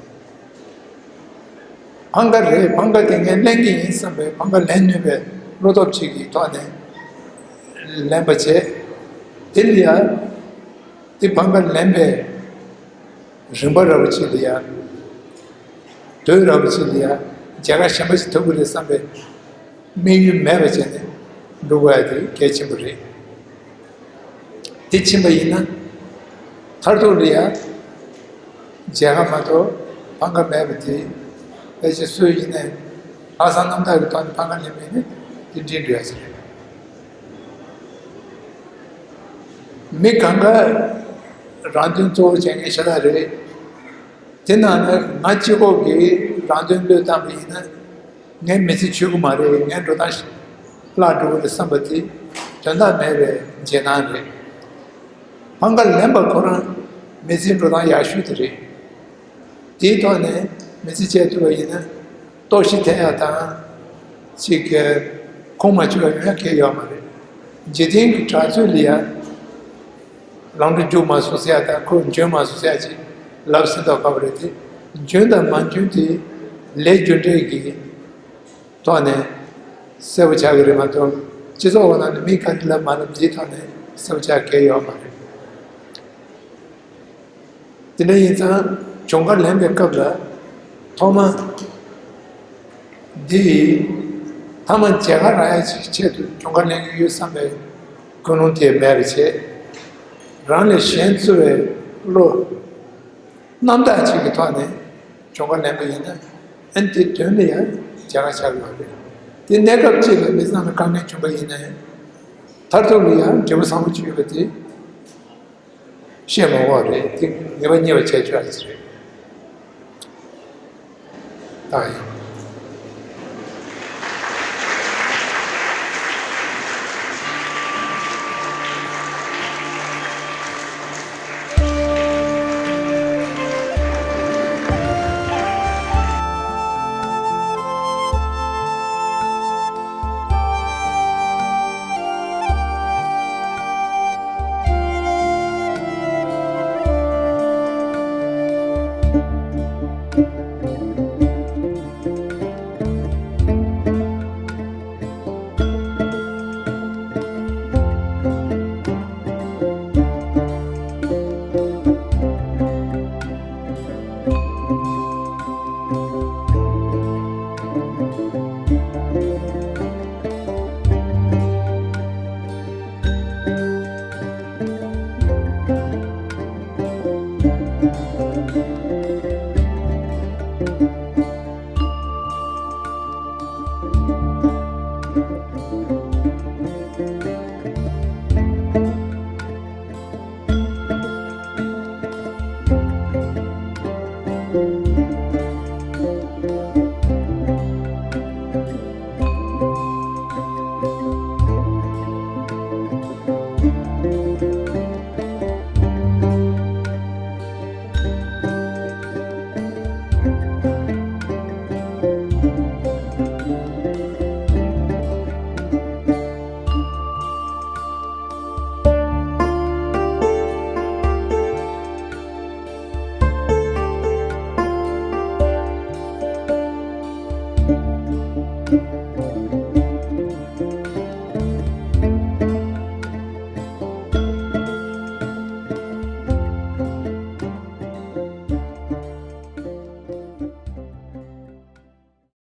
ཕམ་ཁ་རེད། ཕམ་ཁ་དེ་ངས་ལེན་གྱི་ཡིན་བསམ་པའི་ཕམ་ཁ་ལེན་ནུས་པའི་བློ་སྟོབས་ཅིག་གི་ཐོག་ནས་ལེན་པ་བྱས། དེ་ལ་ཡང་དེ་ཕམ་ཁ་ལེན་པའི་རིམ་པ་འདྲ་པོ་ཅིག་ལ་ཡང་། དུས་འདྲ་པོ་ཅིག་ལ་ཡང་མཇལ་ཁ་གཞན་པ་ཞིག་ཐོབ་ཀྱི་རེད་བསམ་པའི་དམིགས་ཡུལ་མེད་པ་བྱས་ནས་འགྲོ་དགོས་ཡ་དེ་གལ་ཆེན་པོ་རེད། དེ་ཕྱིན་པ་ཡིན་ན། མཐར་ཐུག་ལ་ཡང་མཇལ་ཁ་མ་གཏོགས་ཕམ་ཁ་མེད་པ་དེ། ཕལ་ཆེར་སུ་ཡིན་ནའི་ལྷག་བསམ་རྣམ་དག་གི་ཐོག་ནས་ཕམ་ཁ་ལེན་པ་ཡིན་ན་དེ་འགྲིག་འགྲོ་ཡ་ཞིག་རེད། མི་གང་ག་ རང་དོན་གཙོ་བོ་བྱེད་མཁན་ཤ་སྟག་རེད། དེ་ནང་ནས་ང་གཅིག་པོ་གིས་རང་དོན་བློས་བཏང་པ་ཡིན་ན། ངས་མི་ཚེ་འཆོལ་གི་མ་རེད། ངའི་འགྲོ་སྟངས་བརླག་འགྲོ་གི་རེད་བསམ་པ་དེ་དོན་དག་མེད་པའི་འཇོན་ཐང་རེད། ཕམ་ཁ་ལེན་པ་ཁོ་རང་མི་ཚེའི་འགྲོ་སྟངས་ཡག་ཤོས་དེ་རེད། དེའི་ཐོག་ནས་མི་ཚེ་སྐྱེལ་ཐུབ་པ་ཡིན་ན་ལྟོགས་ཤི་འཐེན་ཡག་དང་། ཅིག་གི་ཁུངས་མ་འཁྱོལ་བ་ཡོང་ཡག་གང་ཡང་ཡོད་མ་རེད། འཇིག་རྟེན་གྱི་གྲགས་ཚོད་ལ་ཡང་ལམ་འགྲོ་རྒྱུག་མ་སོང་ཟེར་ཡག་དང་ཁོ་འཇོན་མ་སོང་ཟེར་ཡག་ཅིག་ལབ་སྲིད་མདོག་ཁ་པོ་རེད་དེ། འཇོན་དང་མ་འཇོན་དེ་ལས་རྒྱུ་འབྲས་ཀྱི་ཐོག་ནས་གསལ་པོ་ཆགས་ཀྱི་རེད་མ་གཏོགས། སྤྱི་ཚོགས་འོག་ནང་ནས་མི་ག་རེ་ལབ་མ་ལབ་དེའི་ཐོག་ནས་གསལ་པོ་ཆགས་གང་ཡང་ཡོད་མ་རེད། དེ་འདྲ་ཡིན་ཙང་གྱོང་ཁ་ལེན་པའི་སྐབས་ལ་ཐོག་མ་འདི་ཡིས་ཐ་མ་མཇལ་ཁ་རག་ཡག་ཅིག་ཆེད་དུ་གྱོང་ཁ་ལེན་གྱི་ཡོད་བསམ་པའི་ཀུན་སློང་དེ་མེད་པ་བྱས། རང་ལས་གཞན་གཙོ་བའི་བློ། རྣམ་དག་ཅིག་གི་ཐོག་ནས་གྱོང་ཁ་ལེན་པ་ཡིན་ན། ཨ་ནི་དེ་དོན་ལ་ཡང་མཇལ་ཁ་ཆགས་ཡོད་རེད། དེ་གནས་སྐབས་གཅིག་ལ་མི་ཚང་ལ་དཀའ་ངལ་བྱུང་པ་ཡིན་ན་ཡང་། མཐར་ཐུག་ལ་ཡང་འབྲས་བུ་བཟང་པོ་ཅིག་ཡོད་པ་དེ་བཤད་མ་དགོས་རེད། དེ་ངེས་པ་རྙེད་པ་བྱས་ཆོག་ཡག་ཅིག་རེད། ད་ཡིན།